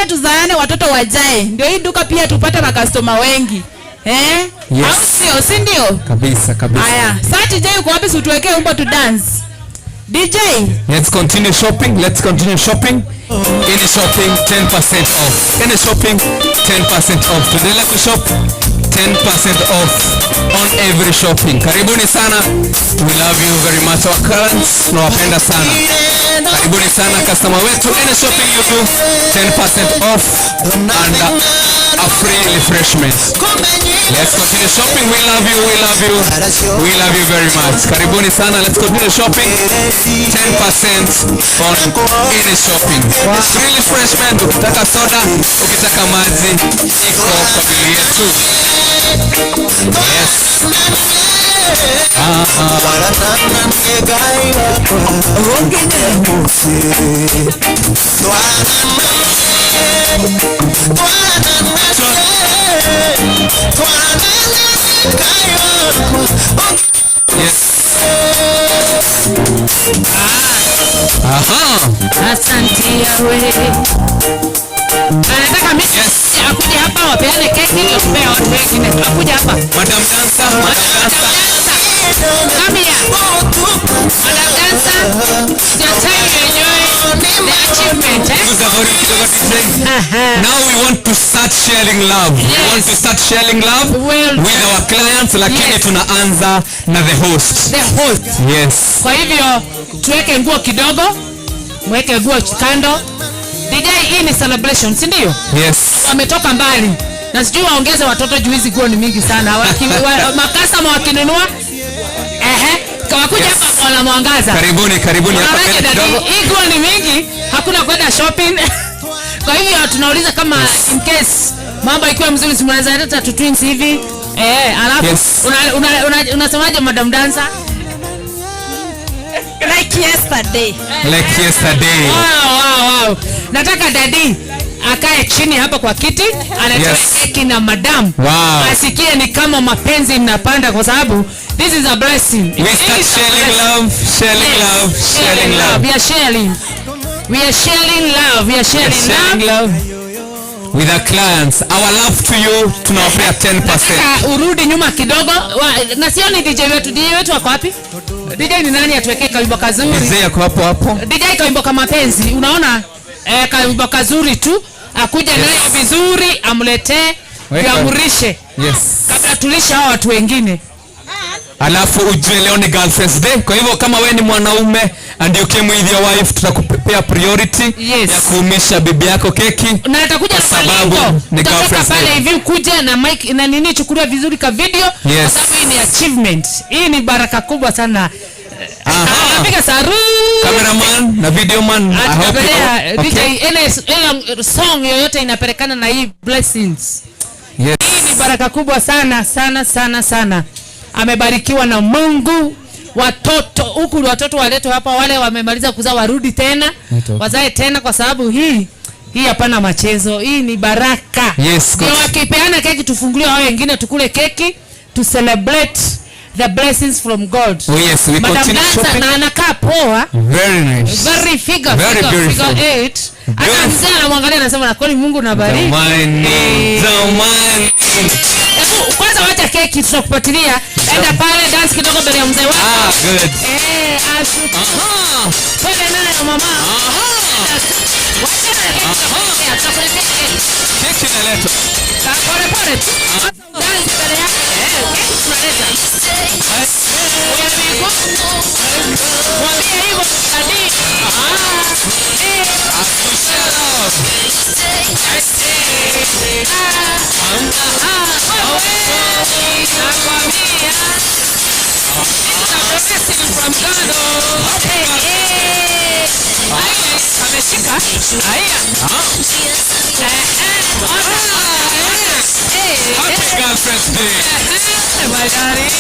tuzaane watoto wajae. Ndio hii duka pia tupate makastoma wengi. Yes. Au sio, si ndio? Kabisa kabisa. Haya, sasa DJ uko wapi? Si tuwekee wimbo tu dance. DJ. Let's continue shopping. Let's continue shopping. Any shopping 10% off. Any shopping 10% off. Tuendelee kushop 10% off on every shopping. Karibuni sana. We love you very much our clients. Tunawapenda sana. Karibuni sana customer wetu. Any shopping you do 10% off and a free refreshment. Let's continue shopping. We love you. We love you. We love you very much. Karibuni sana. Let's continue shopping. 10% on any shopping. Free refreshment. Ukitaka soda, ukitaka maji, iko kwa bili yetu. Yes. Yes. Aha. Asante Yahweh. Anataka mimi akuje hapa wapeane keki ndio tupea watu wengine. Akuje hapa. Madam Dancer, Madam Dancer. Come here. Madam Dancer, it's your time to enjoy the achievement, eh? Tuza volume kidogo DJ. Now we want to start sharing love. We want to start sharing love with our clients, lakini tunaanza na the host. The host. Yes. Kwa hivyo tuweke nguo kidogo, mweke nguo kando. DJ, hii ni celebration, si ndio? Yes. Wametoka mbali na sijui waongeze watoto juu hizi nguo ni mingi sana. Makasama wakinunua kawakuja hapa wanamwangaza. Karibuni, karibuni hapa Unaonaje mbele dadi? kidogo. Hii nguo ni mingi, hakuna kwenda shopping. Kwa hivyo tunauliza kama in case mambo ikiwa mzuri, si mnaweza leta tu twins hivi. Alafu Yes. unasemaje Madam Dancer? Like yesterday. Like yesterday. Wow. Nataka daddy akae chini hapa kwa kiti, anatoa Yes. keki na madam. Wow. Asikie ni kama mapenzi mnapanda kwa sababu this is a blessing. We start It is a sharing blessing. love, sharing love, sharing love. We are sharing. We are sharing love. We are sharing, Sharing love with our clients. Our love to you tunawapea 10%. Nataka urudi nyuma kidogo. Na sioni DJ wetu. DJ wetu wako wapi? DJ ni nani atuwekee kawimbo kazuri? DJ yako hapo hapo. DJ kawimbo kama mapenzi, unaona? Kawimbo kazuri tu, akuja naye vizuri, amletee, Weka. tuamurishe. Yes. Kabla tulisha hao watu wengine. Alafu ujue leo ni Girlfriends Day. Kwa hivyo kama we ni mwanaume and you came with your wife, tutakupea priority ya kuumisha bibi yako keki. Na atakuja Kwa sababu malengo. ni Utatoka Girlfriends pale Day. hivi ukuje na mic na nini, chukulia vizuri ka video. Yes. Kwa sababu hii ni achievement. Hii ni baraka kubwa sana. Anapiga saru. Cameraman na video man, I hope you Atapelea okay. DJ any song yoyote inapelekana na hii blessings. Yes. Hii ni baraka kubwa sana sana sana sana. Amebarikiwa na Mungu. Watoto huku watoto waletwe hapa, wale wamemaliza kuzaa warudi tena, wazae tena, kwa sababu hii hapana machezo, hii ni baraka. Yes, Ndio wakipeana keki tufungulie wao wengine tukule keki to celebrate the blessings from God. Oh yes, we Madam continue Dancer shopping. na anakaa poa. Very nice. Very figure, Very figure, beautiful. figure 8. Hata Beautiful. mzee anamwangalia anasema na kweli Mungu nabariki. Zamani, zamani. Hebu kwanza wacha keki tutakupatilia. Enda pale dance kidogo mbele ya mzee wako. Good. Twende nayo mama. Wacha na keki tutakuletea keki. Keki inaletwa. Pole pole tu. Dance mbele yake. Keki tunaleta. Mwambie hivyo hadi. Happy Girlfriends Day. My darling.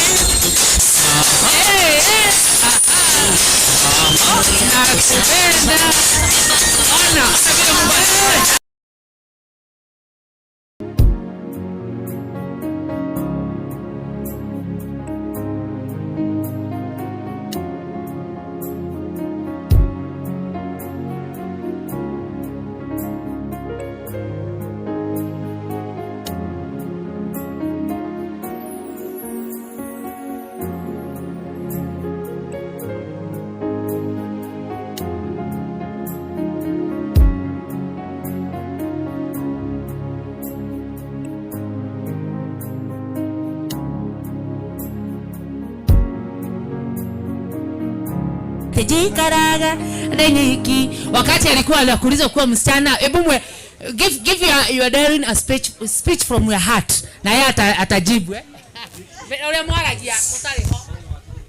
Nakupenda. Ona, vile Mungu Tejikaraga nenyiki. Wakati alikuwa anakuuliza kuwa msichana, hebu mwe give your darling a speech from your heart. Na yeye atajibu Ule mwaragia utari ho.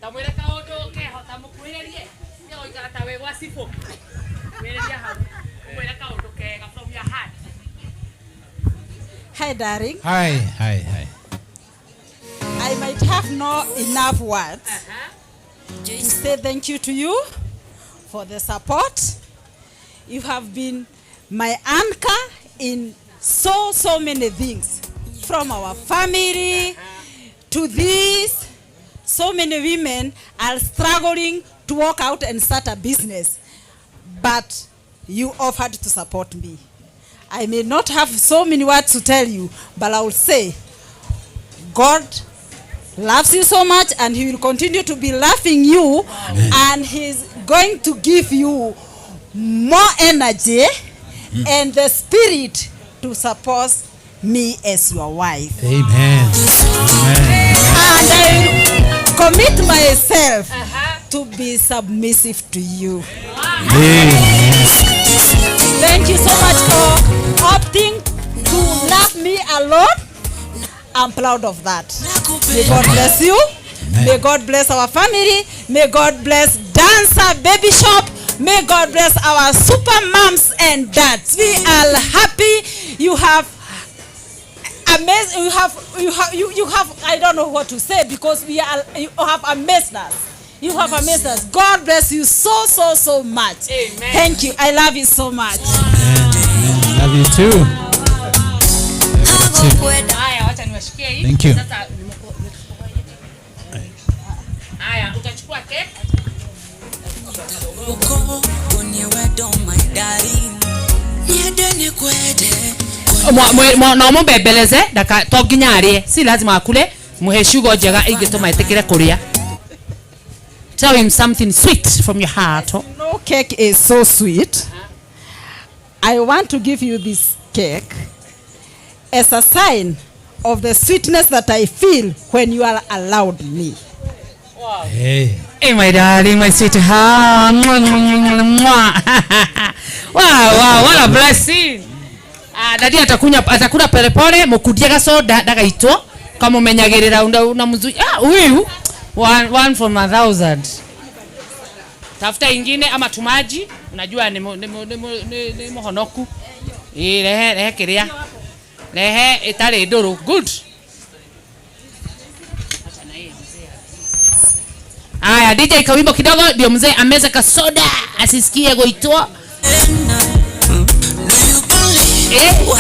Tamwire kaundu keho tamukuhirerie. Tiga guikara ta we gwa cibũ. Kuhĩrĩria hau. Umwĩre kaundu kega from your heart. Hi, darling. Hi, hi, hi. I might have not enough words to say thank you to you for the support. You have been my anchor in so many things, from our family to this. So many women are struggling to walk out and start a business. But you offered to support me. I may not have so many words to tell you, but I will say, God loves you so much and he will continue to be loving you. Amen. And he's going to give you more energy and the spirit to support me as your wife. Amen. Amen. And I will commit myself to be submissive to you. Amen. Thank you so much for opting to love me alone. I'm proud of that. May God bless you. Amen. May God bless our family. May God bless Dancer Baby Shop. May God bless our super moms and dads. We are happy. You have amazed. You have, you have, you, you have. I don't know what to say because we are. You have amazed us. You have amazed us. God bless you so, so, so much. Amen. Thank you. I love you so much. Amen. Love you too. Haya, wacha niwashikie hii. Thank you. Sasa haya, utachukua cake. No mumbembeleze ndaka to nginya arie, si lazima akule, muhe ciugo njega ingĩtũma etĩkĩre kũrĩa. Tell him something sweet from your heart. No cake is so sweet. I want to give you this cake as a sign of the sweetness that I feel when you are allowed me. Wow. Hey. Hey, my darling, my sweetheart. Wow, wow, what a blessing. Dadi atakunya atakula polepole, mukudie gasoda ndagaitwo, kamumenyagirira unamzuia. Huyu one from 1,000. Tafuta ingine ama tumaji, unajua ni muhonoku. Rehe rehe kiria. Rehe itari nduru. Good. Aya, DJ kawimbo kidogo ndio mzee ameze kasoda asisikie goitwa.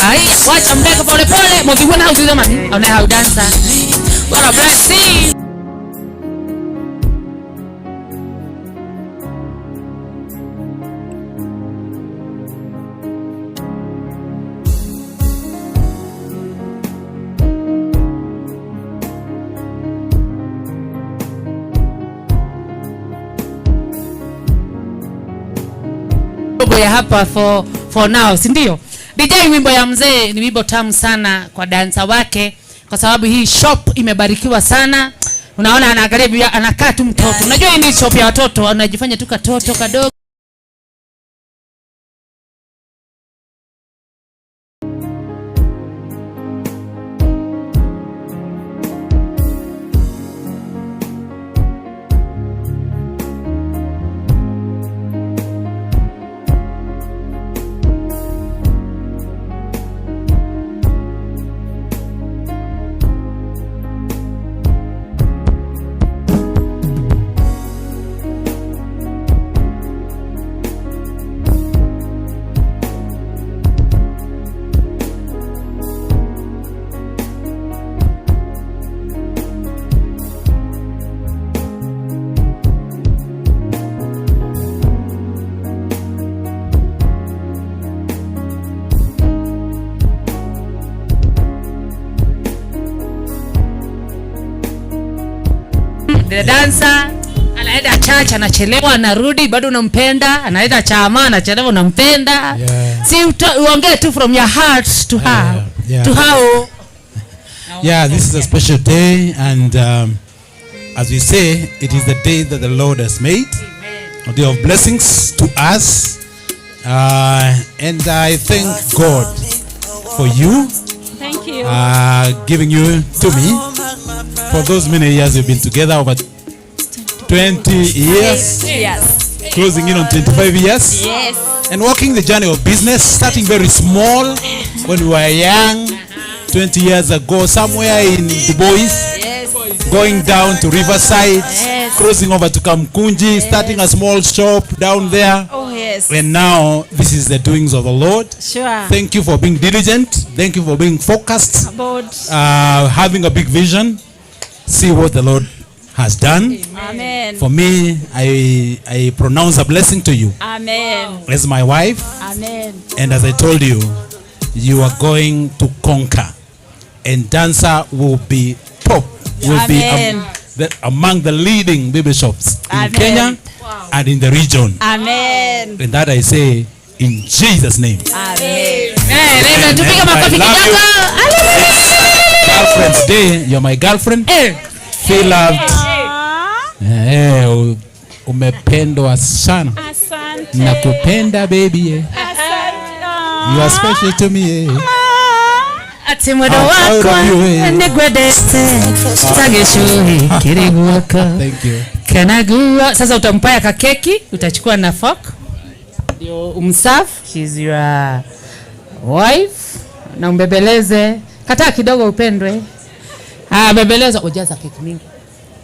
Ai, wacha mbeke pole pole, muthiwe na hau mami. Ona hau dancer. What a blessing. Ya hapa for now, si ndio? DJ, wimbo ya mzee ni wimbo tamu sana kwa dansa wake kwa sababu hii shop imebarikiwa sana. Unaona anaangalia, anakaa tu mtoto. Unajua hii ni shop ya watoto, anajifanya tu katoto kadogo. The dancer anaenda church, anachelewa, anarudi, bado unampenda. Anaenda chama, anachelewa, unampenda. Yeah. Si uongee tu from your heart to her. Yeah. To how. Yeah, this is a special day, and as we say, it is the day that the Lord has made. Amen. A day of blessings to us. And I thank God for you. Thank you. Giving you to me. For those many years we've been together, over 20 years. Yes. Closing in on 25 years. Yes. And walking the journey of business, starting very small when we were young, 20 years ago, somewhere in Du Bois, yes. Going down to Riverside, yes. Crossing over to Kamkunji, yes. Starting a small shop down there. Oh, yes. And now, this is the doings of the Lord. Sure. Thank you for being diligent. Thank you for being focused. About having a big vision. See what the Lord has done. Amen. For me, I pronounce a blessing to you. Amen. As my wife. Amen. And as I told you, you are going to conquer. And Dancer will be top, will Amen. Be among the leading baby shops in Amen. Kenya and in the region. Amen. And that I say in Jesus' name. Amen. Amen. Tupige makofi kidogo. Girlfriend's Day, you're my girlfriend. Feel loved. Umependwa sana. Asante. Nakupenda baby. Asante. You are special to me. Ati mwendo wakwa nigwendete ta gĩcũhĩ kĩrĩ guoko. Thank you. Kanagua. Sasa utampaya kakeki, utachukua na fork ndio umserve. She's your wife, na umbebeleze. Kataa kidogo upendwe. Ah, bebelezwa, ujaza keki mingi.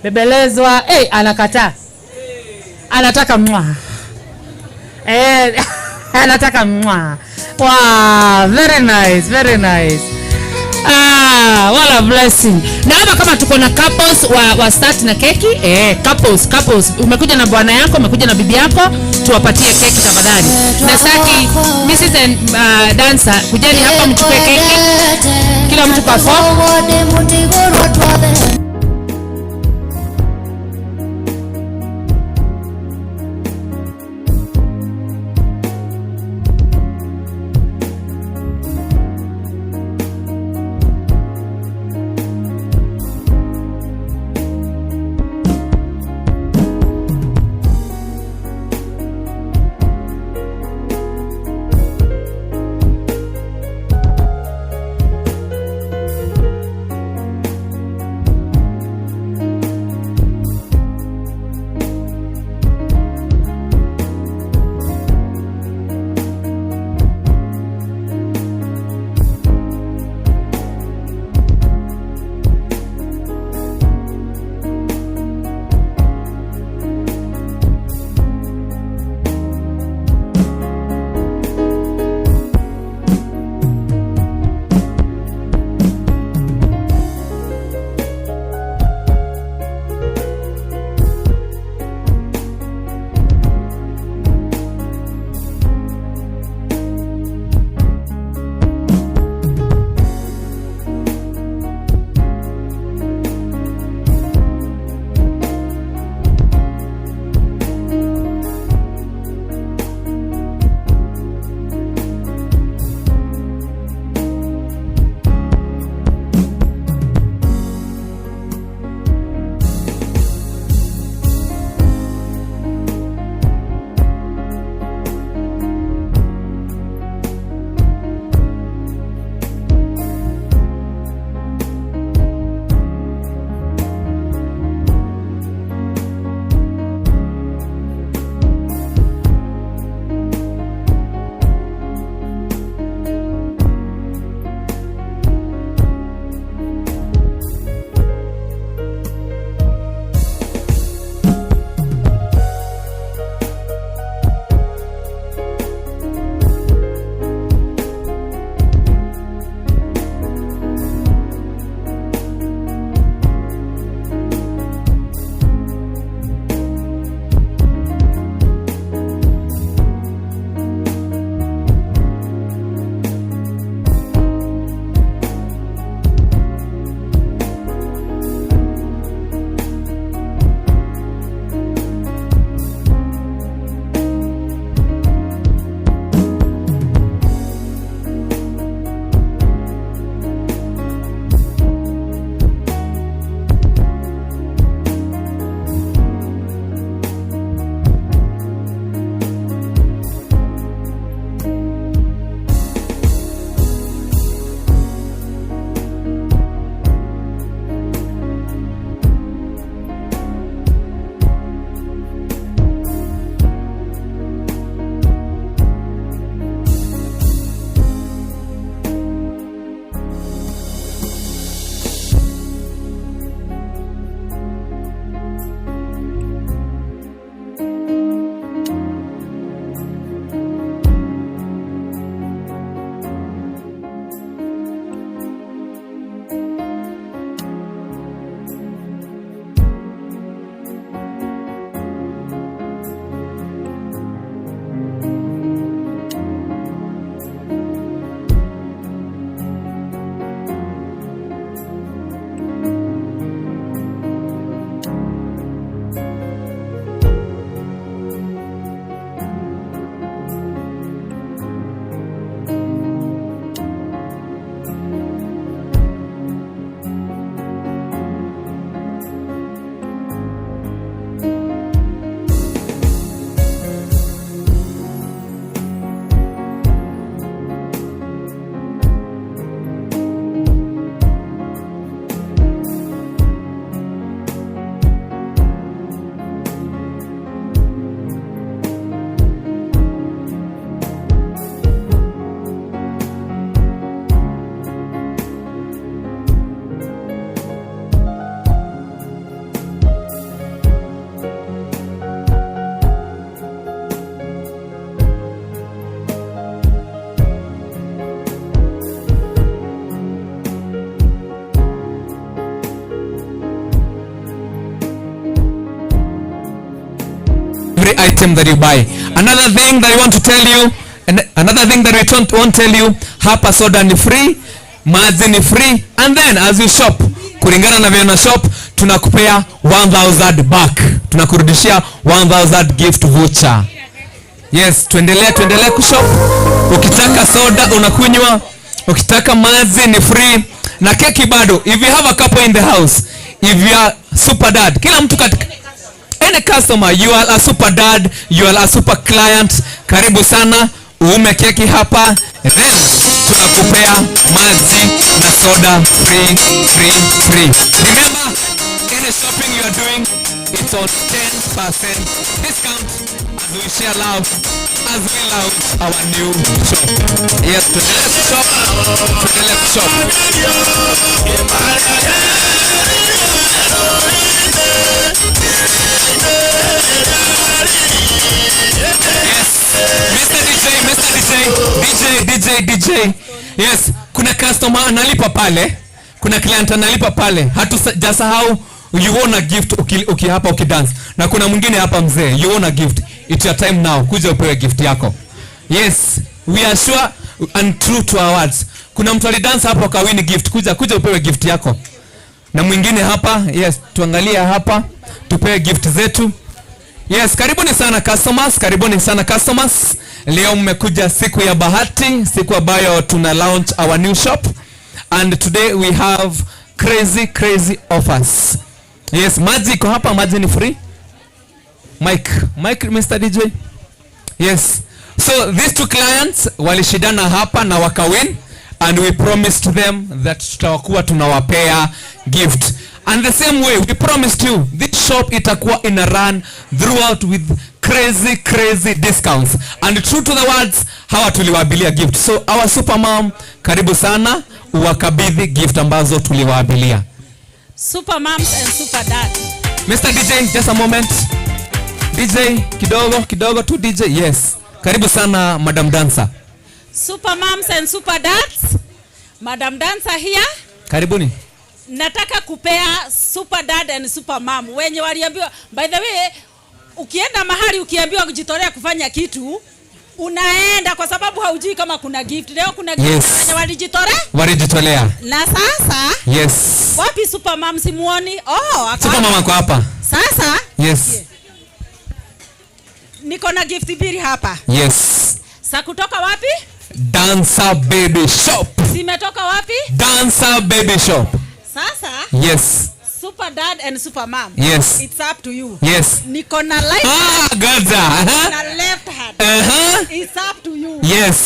Bebelezwa, eh, anakataa. Anataka mwa. Eh, anataka mwa. Wow, very nice, very nice. Ah, what a blessing. Na hapa kama tuko na couples wa start na keki, couples. Umekuja na bwana yako, umekuja na bibi yako, tuwapatie keki tafadhali. Na saki Mrs and Dancer, kujeni hapa mchukue keki. Kila mtu kwa fork. every item that you buy. Another thing that I want to tell you, and another thing that we don't want to tell you, hapa soda ni free, maji ni free, and then as you shop, kulingana na vile una shop, tunakupea 1000 back. Tunakurudishia 1000 gift voucher. Yes, tuendelee kushop. Ukitaka soda unakunywa, ukitaka maji ni free, na keki bado. If you have a couple in the house, if you are super dad, kila mtu katika any customer, you are a super dad, you are a super client, karibu sana, uume keki hapa, then tunakupea maji na soda free, free, free. Remember, any shopping you are doing, it's on 10% discount as we share love, as we launch our new shop. Yes, tuendelee kushop, tuendelee kushop. Yes, Mr. DJ, Mr. DJ, DJ, DJ, DJ. Yes, kuna customer analipa pale, kuna client analipa pale. Hatujasahau you want a gift uki hapa ukidance. Na kuna mwingine hapa mzee, you want a gift. It's your time now. Kuja upewe gift yako. Yes, we are sure and true to our words. Kuna mtu alidance hapo akawin gift. Kuja upewe gift yako. Na mwingine hapa, yes, tuangalie hapa, tupewe gift zetu. Yes, karibuni sana customers, karibuni sana customers. Leo mmekuja siku ya bahati, siku ambayo tuna launch our new shop. And today we have crazy, crazy offers. Yes, maji iko hapa, maji ni free. Mike, Mr. DJ. Yes. So these two clients walishindana hapa na wakawin, and we promised them that tutakuwa tunawapea gift. And the same way we promised you this shop itakuwa in a run throughout with crazy, crazy discounts. And true to the words, hawa tuliwaabilia gift. So our super mom, karibu sana uwakabidhi gift ambazo tuliwaabilia. Super moms and super dad. Mr. DJ, just a moment. DJ, kidogo tu DJ. Yes. Karibu sana Madam Dancer. Super moms and super dads. Madam Dancer here. Karibuni. Nataka kupea super dad and super mom wenye waliambiwa. By the way, ukienda mahali ukiambiwa kujitolea kufanya kitu, unaenda kwa sababu haujui kama kuna gift. Leo kuna gift. Yes. Wenye walijitolea? Walijitolea. Na sasa? Yes. Wapi super mom simuoni? Oh, super mom ako hapa. Sasa? Yes. Niko na gift mbili hapa. Yes. Sa kutoka wapi? Dancer Baby Shop. Zimetoka wapi? Dancer Baby Shop. Sasa? Yes. Super dad and super mom. Yes. It's up to you. Yes. Niko na right hand. Gaza. Na left hand. Uh-huh. It's up to you. Yes.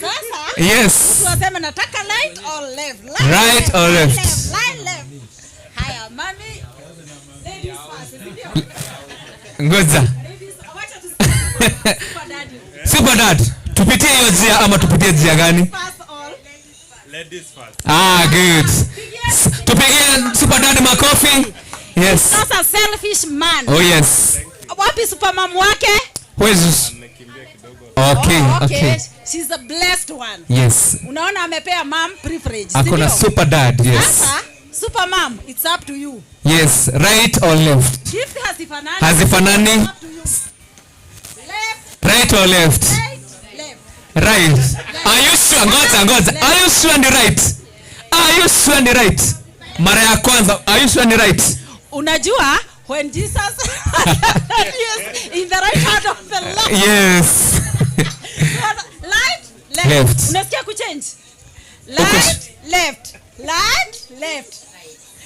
Sasa? Yes. Tuwaseme nataka right or left. Right or left. Right, left. Haya, mami. Ladies first. Ngoja. Super dad. Tupitie hiyo njia ama tupitie njia gani? Ladies first. Ah, good. Tupigie super dad makofi. Yes. Sasa selfish man. Oh yes. Wapi super mom wake? Where is? Okay, oh, okay. Okay. She's a blessed one. Yes. Unaona amepea mom preference. Akona super dad, yes. Sasa super mom, it's up to you. Yes, right or left? Gift hazifanani. Hazifanani. Left. Right or left? Right, left. Right. Are you sure? Ngoja. Are you sure ni right? Are you sure ni right? Mara ya kwanza, are you sure ni right? Unajua when Jesus yes, in the right hand of the Lord. Yes. Right, left. Left. Unasikia kuchange? Right, left. Right, left.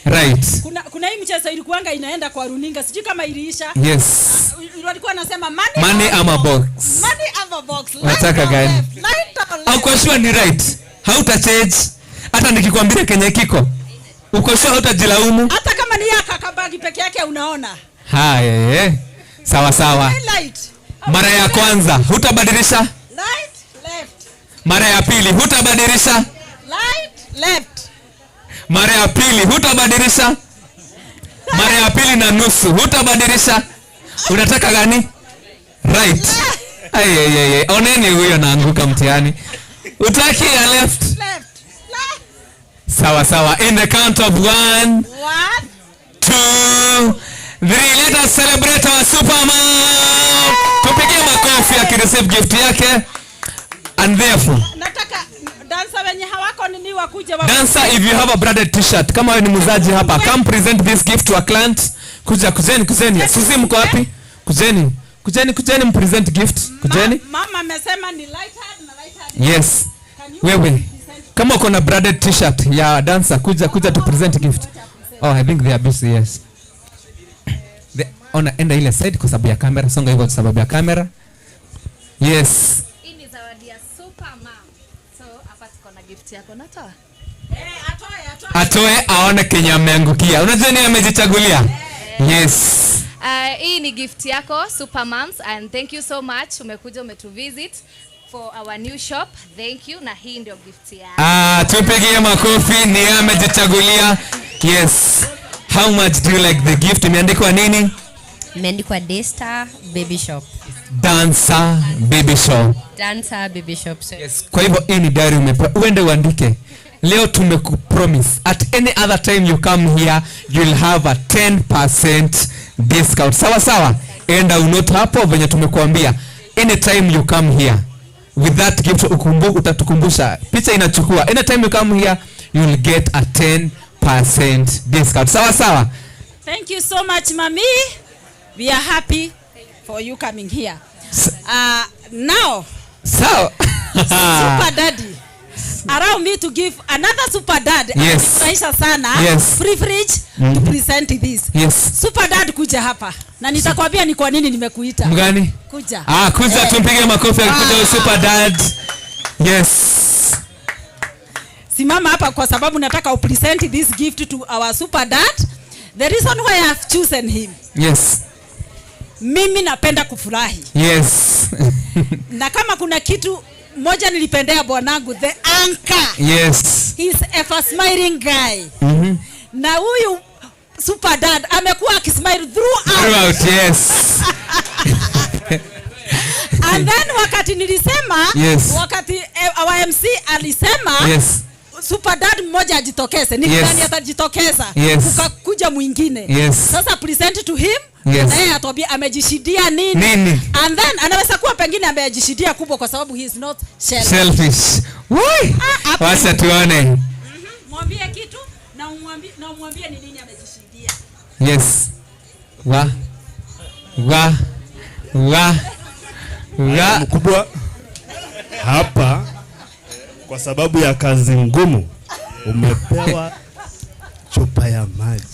Right. Kuna hii mchezo ilikuanga inaenda kwa runinga, sijui kama iliisha. Yes. Walikuwa wanasema money ama box. Money ama box. Nataka gani? Right or left. Uko sure ni right? Hauta change. Hata nikikwambia kenye kiko. Uko sure hautajilaumu? Hata kama ni yaka kabagi peke yake unaona. Haya, sawa sawa. Right. Mara ya kwanza hutabadilisha? Right, left. Mara ya pili hutabadilisha? Right, left. Mara ya pili hutabadilisha? Mara ya pili na nusu hutabadilisha? Unataka gani? Right. Ay. Oneni huyo naanguka mtihani. Utaki ya left? Left. Sawa sawa. In the count of 1, 2, 3. Let us celebrate our super mom. makofi akireceive gift yake. And therefore nataka dancer wenye hawako nini wakuje Dancer, if you have a branded t-shirt, kama wewe ni muuzaji hapa, come present this gift to a client. Kuja, kujeni, kujeni. Suzi mko wapi? Kujeni. Kujeni, kujeni mpresent gift. Kujeni. Mama amesema ni light hard na light hard. Yes. Wewe kama uko na branded t-shirt ya dancer, kuja kuja to present gift. Oh, I think they are busy, yes. Ona, enda ile side kwa sababu ya kamera, songa hivyo kwa sababu ya kamera. Yes. Hii ni zawadi ya super mom. So hapa tuko na gift yako, natoa. Atoe aone kenye ameangukia. Unajua ni amejichagulia. Yes. Hii ni gift yako super moms, and thank you so much, umekuja umetuvisit for our new shop. Thank you, na hii ndio gift yako. Ah, tupigie makofi, ni amejichagulia. Yes. How much do you like the gift? Imeandikwa nini? Imeandikwa Daystar Baby Shop. Dancer Baby Shop. Dancer Baby Shop. So yes. Kwa hivyo hii ni diary umepewa. Uende uandike. Leo tumekupromise at any other time you come here you'll have a 10% discount. Sawa sawa. Enda unote hapo venye tumekuambia. Anytime you come here with that gift utatukumbusha. Picha inachukua. Anytime you come here you'll get a 10% discount. Sawa sawa. Thank you so much, mami. We are happy for you coming here. Now, so super daddy, allow me to give another super dad. Yes. Ananifurahisha sana. Yes. Free fridge to present this. Yes. Super dad, kuja hapa. Na nitakwambia ni kwa nini nimekuita. Mgani? Kuja. Ah, kuja tumpige makofi akikuja super dad. Yes. Simama hapa kwa sababu nataka upresent this gift to our super dad. The reason why I have chosen him. Yes. Mimi napenda kufurahi. Yes. Na kama kuna kitu moja nilipendea bwanangu, the anchor. Yes. He's a smiling guy. Mm-hmm. Na huyu super dad amekuwa akismile throughout. Throughout, yes. And then wakati nilisema, yes. Wakati our MC alisema, yes. Super dad mmoja ajitokeze. Nilidhani yes. Atajitokeza. Yes. Kukakuja mwingine. Yes. Sasa present to him. Yes. Na yeye atuambie amejishidia nini. Nini? And then anaweza kuwa pengine amejishidia kubwa kwa sababu he is not selfish. Woi. Wacha tuone. Mwambie kitu na umwambie ni nini amejishidia. Yes. Wa. Wa. Wa. Wa. Mkubwa hapa kwa sababu ya kazi ngumu umepewa chupa ya maji.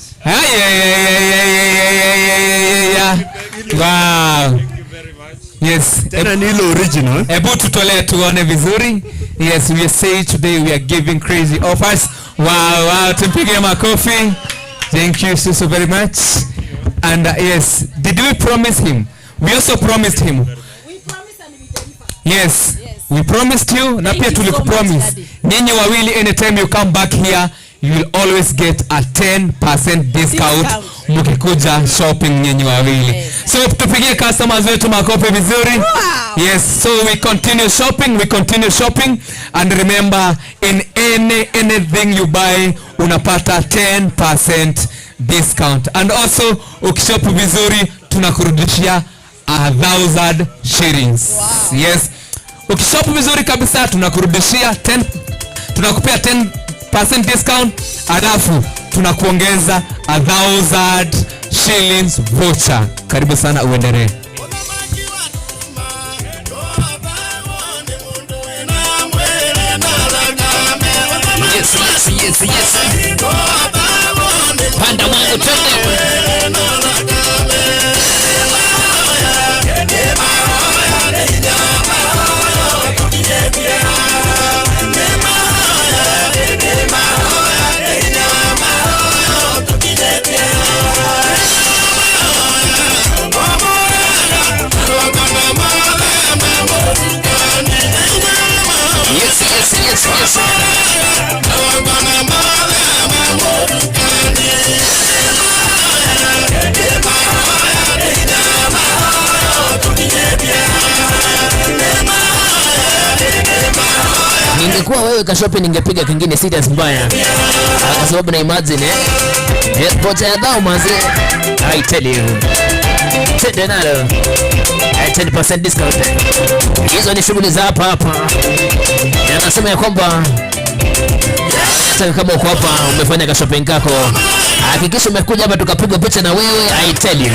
Wow. Yes. Tena ni ile original. Ebu tutolee tuone vizuri. Yes, we say today we are giving crazy offers. Wow, wow, tumpige makofi. Thank you so very much. And yes, did we promise him? We also promised him. We promised and we deliver. Yes. Yes. We promised you na pia tulikupromise. Nyinyi wawili anytime you come back here you will always get a 10% discount mkikuja shopping nyinyi wawili. Yes. So tupigie customers wetu makofi vizuri. Wow. Yes, so we continue shopping, and remember in anything you buy unapata 10% discount. And also ukishop vizuri tunakurudishia 1,000 shillings. Wow. Yes. Ukishop vizuri kabisa tunakurudishia 10, tunakupea 10% discount, alafu tunakuongeza 1,000 shillings voucher. Karibu sana uendelee. Yes, yes, yes, yes. Panda mwangu twende. Yes, yes, yes, yes. Ningekuwa wewe kashopi ningepiga kingine serious mbaya. Kwa sababu na imagine vocha ya dao manze. I tell you. Twende nalo. 10% discount. Hizo ni shughuli za hapa hapa. Na anasema ya kwamba hata kama uko hapa umefanya ka shopping kako, hakikisha umekuja hapa tukapiga picha na wewe, I tell you.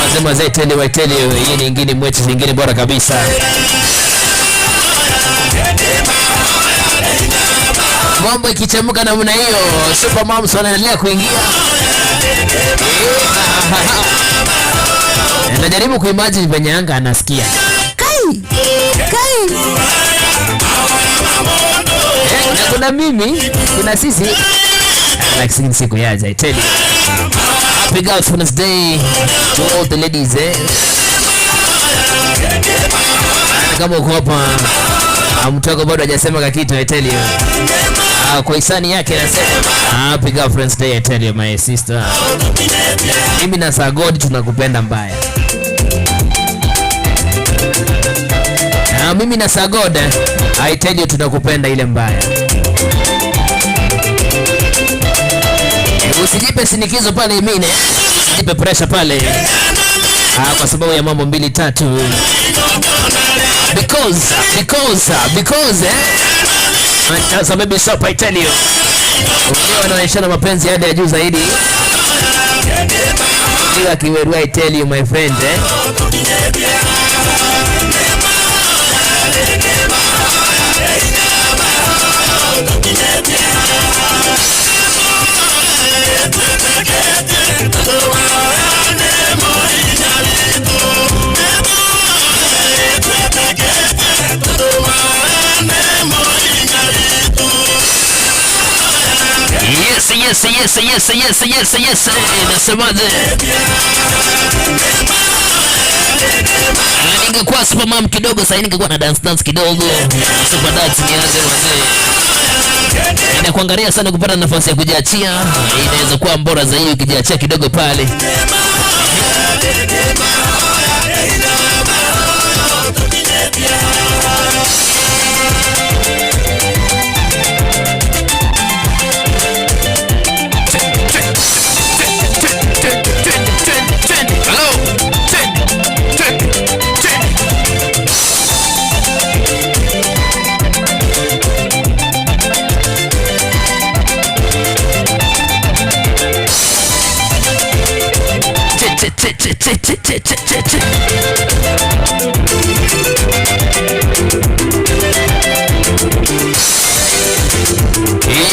Wasema zai tell you, I tell you, hii ni ingine mwechi, nyingine bora kabisa. Mambo ikichemuka namna hiyo, Super Moms wanaendelea kuingia. Najaribu kuimagine venye anga anasikia. Kai! Kai! Na kuna mimi, kuna sisi. Like siku yaja, I tell you. Happy Girlfriend's Day to all the ladies, eh. Kama uko hapa, mtoko bado hajasema kitu, I tell you. Kwa hisani yake anasema Happy Girlfriend's Day, I tell you my sister. Mimi na Sir God tunakupenda mbaya. Mimi na Sir God, I tell you tunakupenda ile mbaya. Usijipe sinikizo pale mine, usijipe pressure pale. Kwa sababu ya mambo 2 3. Because Sasa baby shop, I tell you. Leo wanaonyeshana mapenzi hadi ya juu zaidi. Kila kiweru, I tell you my friend, eh. Yes, yes, yes, yes, yes, yes. Nasemaje? Ningekuwa super mom kidogo sasa, ningekuwa na dance kidogo. Super dance nianze wazee. Ninakuangalia sana kupata nafasi ya kujiachia. Inaweza kuwa bora zaidi ukijiachia kidogo pale.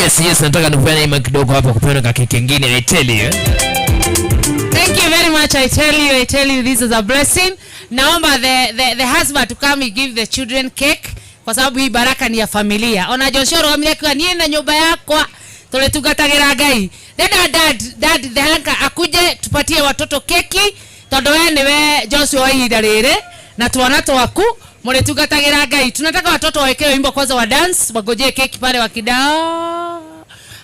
Yes, yes, nataka nikupeane ima kidogo hapa, kupeana kaki kingine, I tell you. Thank you very much. I tell you this is a blessing. Naomba the husband to come and give the children cake kwa sababu hii baraka ni ya familia. Ona Joshua familia kwa niye na nyumba yako tuletugatagira Ngai. Then dad the hanka akuje tupatie watoto keki tondu we niwe Joshua wa ihinda riri na twana twaku muritugatagira Ngai. Tunataka watoto wawekewe wimbo kwanza wa dance, wagojee keki pale wakida.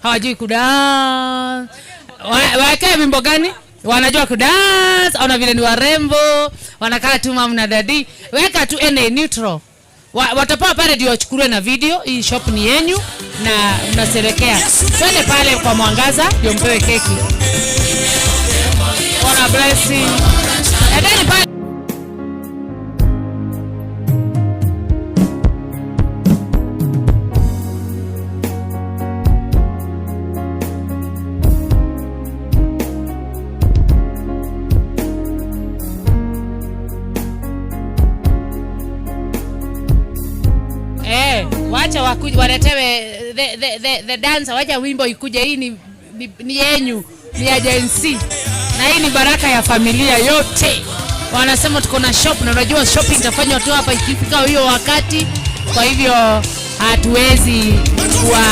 Hawajui kudance. Wawekewe wimbo gani? Wanajua kudance, ona vile ni warembo, wanakaa tu mama na daddy. Weka tu any neutral. Watapewa pale ndio wachukuliwe na video. Hii shop ni yenyu na mnaserekea. Twende pale kwa mwangaza ndio mpewe keki. What a blessing. And then pale wacha wakuje waletewe the dancer, wacha wimbo ikuje. Hii ni yenyu, ni agency. Na hii ni baraka ya familia yote. Wanasema tuko na shop, na unajua shopping itafanywa tu hapa ikifika hiyo wakati. Kwa hivyo hatuwezi kuwa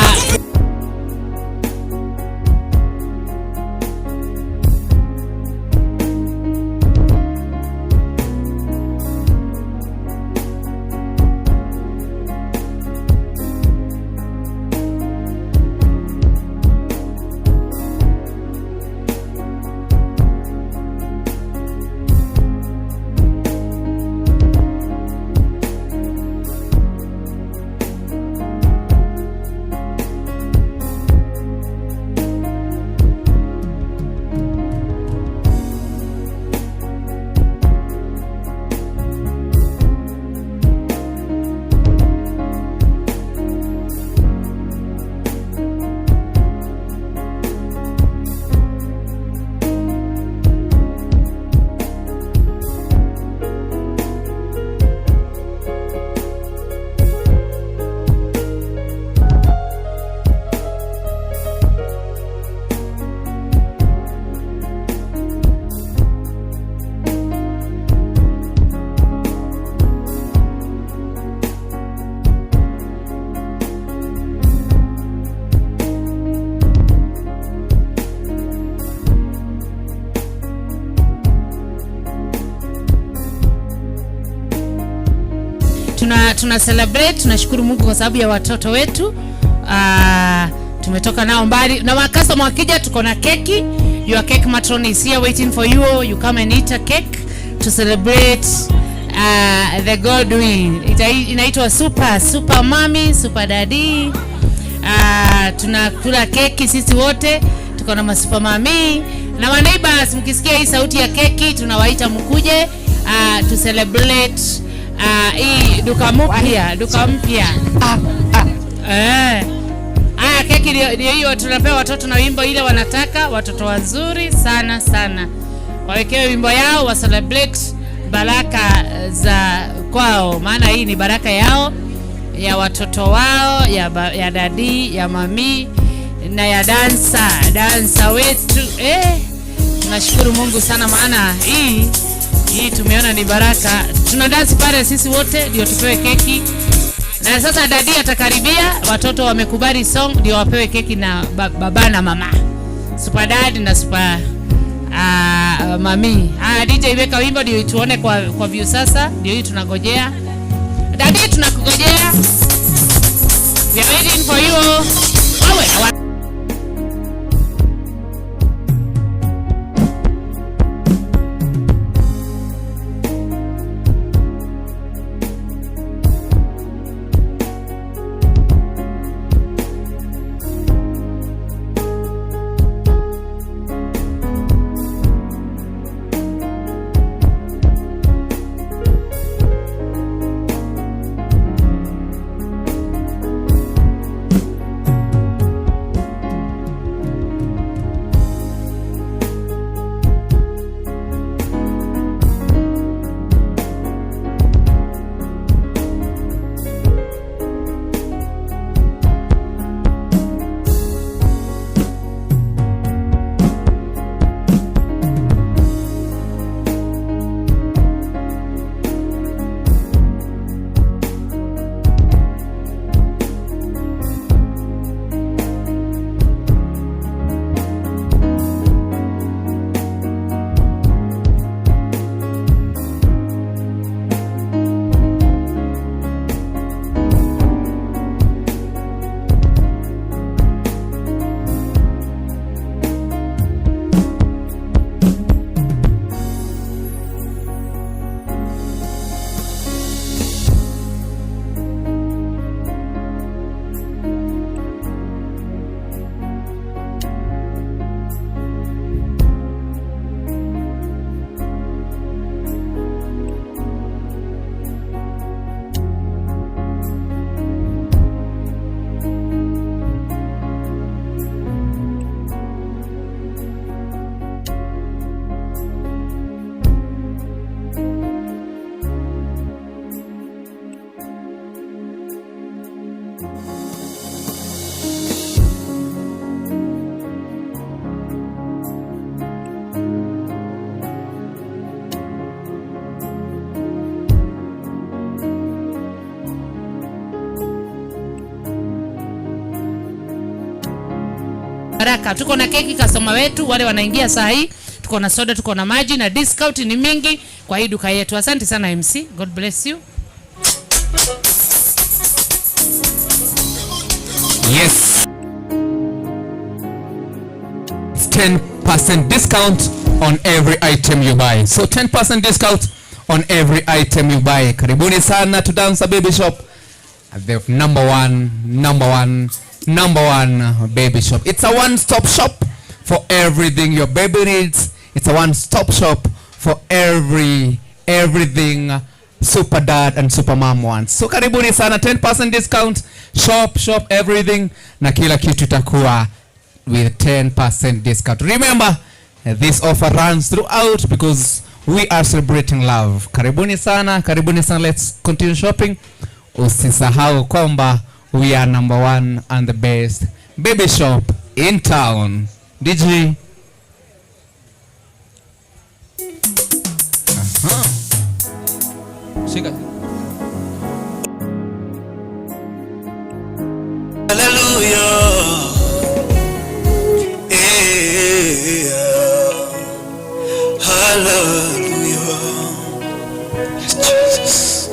Tuna celebrate, tunashukuru Mungu kwa sababu ya watoto wetu. Tumetoka nao mbali na customer wakija, tuko na keki. Your cake matron is here waiting for you. You come and eat a cake to celebrate the God doing. Inaitwa super super mommy, super daddy. Tunakula keki sisi wote, tuko na masuper mami na wa neighbors. Mkisikia hii sauti ya keki, tunawaita mkuje to celebrate hii duka mpya, duka mpya. Aya, keki ndio hiyo tunapewa watoto na wimbo ile wanataka, watoto wazuri sana sana. Wawekewe wimbo yao, wa celebrate baraka za kwao, maana hii ni baraka yao, ya watoto wao, ya dadi, ya mami na ya dansa wetu. Tunashukuru Mungu sana maana hii tumeona ni baraka. Tuna dance pale sisi wote ndio tupewe keki. Na sasa dadi atakaribia, watoto wamekubali song ndio wapewe keki na baba na mama. Super dad na super mami. DJ weka wimbo ndio tuone kwa view sasa, ndio hii tunangojea. Dadi tunakungojea. We are waiting for you. Wewe baraka. Tuko na keki customer wetu wale wanaingia saa hii, tuko na soda, tuko na maji na discount ni mingi kwa hii duka yetu. Asante sana MC. God bless you. Yes. It's 10% discount on every item you buy. So 10% discount on every item you buy. Karibuni sana to Dancer Baby Shop, the number one baby shop. It's a one-stop shop for everything your baby needs. It's a one-stop shop for everything super dad and super mom wants. So karibuni sana, 10% discount, shop everything, na kila kitu itakuwa with 10% discount. Remember, this offer runs throughout because we are celebrating love. Karibuni sana, karibuni sana. Let's continue shopping. Usisahau kwamba we are number one and the best baby shop in town. DJ. Shika. Hallelujah. Yeah. Hallelujah. Yes, Jesus.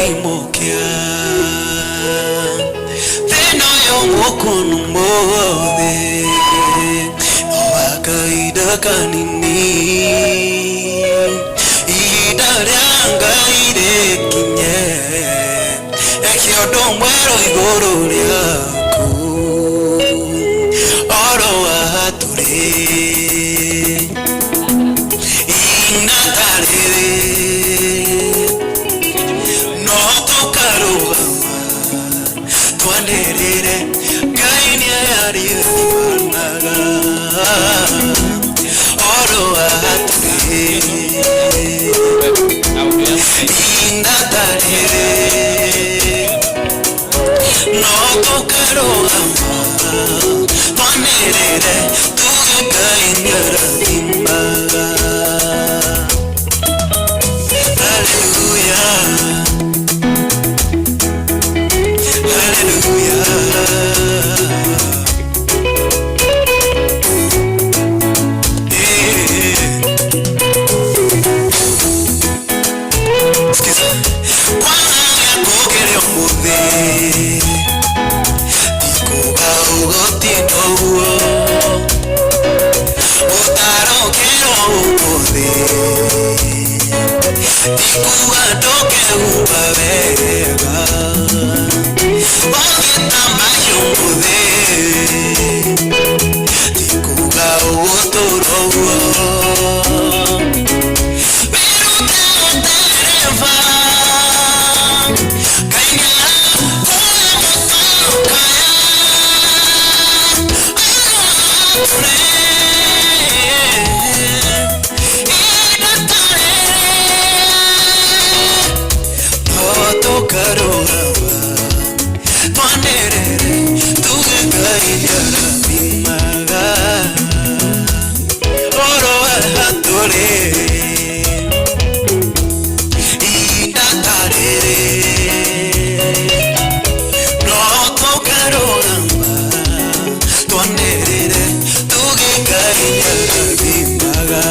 Kĩrathimo kĩa thĩna ũyũ mũkũnũ mothe no wa kahinda kanini, ihinda rĩa Ngai rĩkinye eke ũndũ mwerũ igũrũ rĩaku oro haha tũrĩ inatarĩrĩ no tũkarũgama twanĩrĩre Ngai nĩarĩthimanaga oro haha tũrĩ inatarĩrĩ no tũkarũgama twanĩrĩre tuge Ngai nĩarathimaga. Hallelujah. Hallelujah. Eh. Sikiza. Kwana kũgeria ũmũthĩ tikuga ũgũtinda ũguo ũtarokĩrwo ũmũthĩ tikuga ndũkehumba wega ũgĩtamagia ũmũthĩ tikuga ũgũtũra ũguo wĩrute gũtereba Ngai nĩarakũhe mũtũkaya tũkarũgama twanĩrĩre tuge Ngai nĩarathimaga oro haha tũrĩ ihinda ta rĩrĩ no tũkarũgama twanĩrĩre tuge Ngai nĩarathimaga.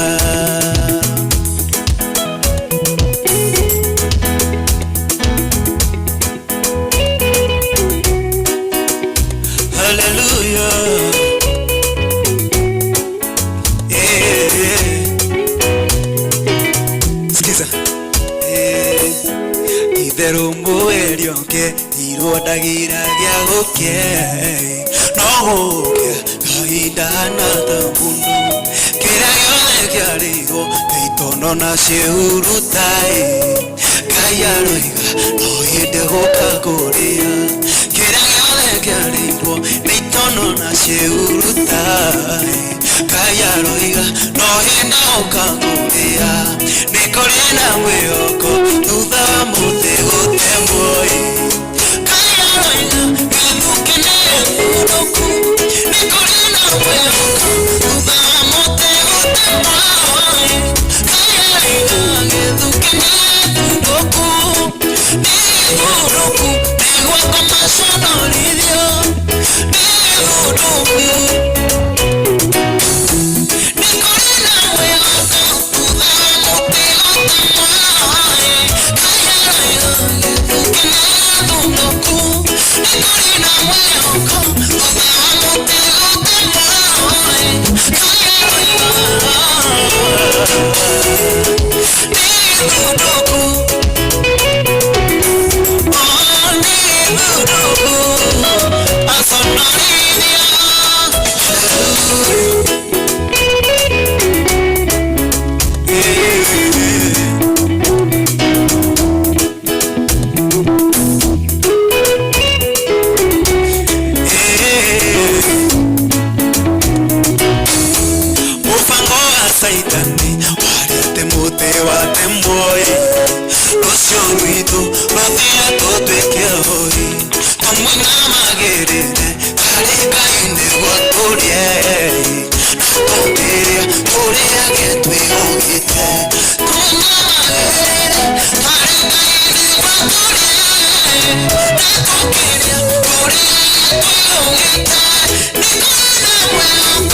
Hallelujah. Yeah. Sikiza. Eh. Itherũ mweri ũngĩ irwo ndagiragia gũkĩa no gũkĩa kahinda na thabunu kĩrĩa gĩothe kĩarĩirwo nĩ itono na ciĩhuruta Ngai aroiga no hĩndĩ gũka kũrĩa kĩrĩa gĩothe kĩarĩirwo nĩ itono na ciĩhuruta Ngai aroiga no hĩndĩ gũka kũrĩa nĩ kũrĩ na mwĩhoko thutha wa mũtĩ gũtemwo. Ngai aroiga gĩthukĩ nĩ gĩthundũku nĩ kũrĩ na mwĩhoko thutha wa mũtĩ gũtemwo. Ngai aroiga gĩthukĩ nĩ gĩthundũku nĩ gĩthundũku nĩguo kũmaconorithio nĩ gĩthundũku nĩ kũrĩ na mwĩhoko thutha wa mũtĩ gũtemwo. Ngai aroiga gĩthukĩ nĩ gĩthundũku nĩ kũrĩ na mwĩhoko thutha wa mũtĩ gũtemwo. Ngai aroiga nĩ gĩthundũku oh nĩ gĩthundũku aconorithio. Mũbango wa Saitani warĩ atĩ mũtĩ watemwo rũciũ rwitũ rũthire tũtuĩke ahoi tũmũinamagĩrĩre harĩ Ngai nĩguo tũrĩe na tũkĩrĩa tũrĩage twĩhũgĩte tũmũinamagĩrĩre harĩ Ngai nĩguo tũrĩe na tũkĩrĩa tũrĩage twĩhũgĩte nĩ kũrĩ na mwĩhoko.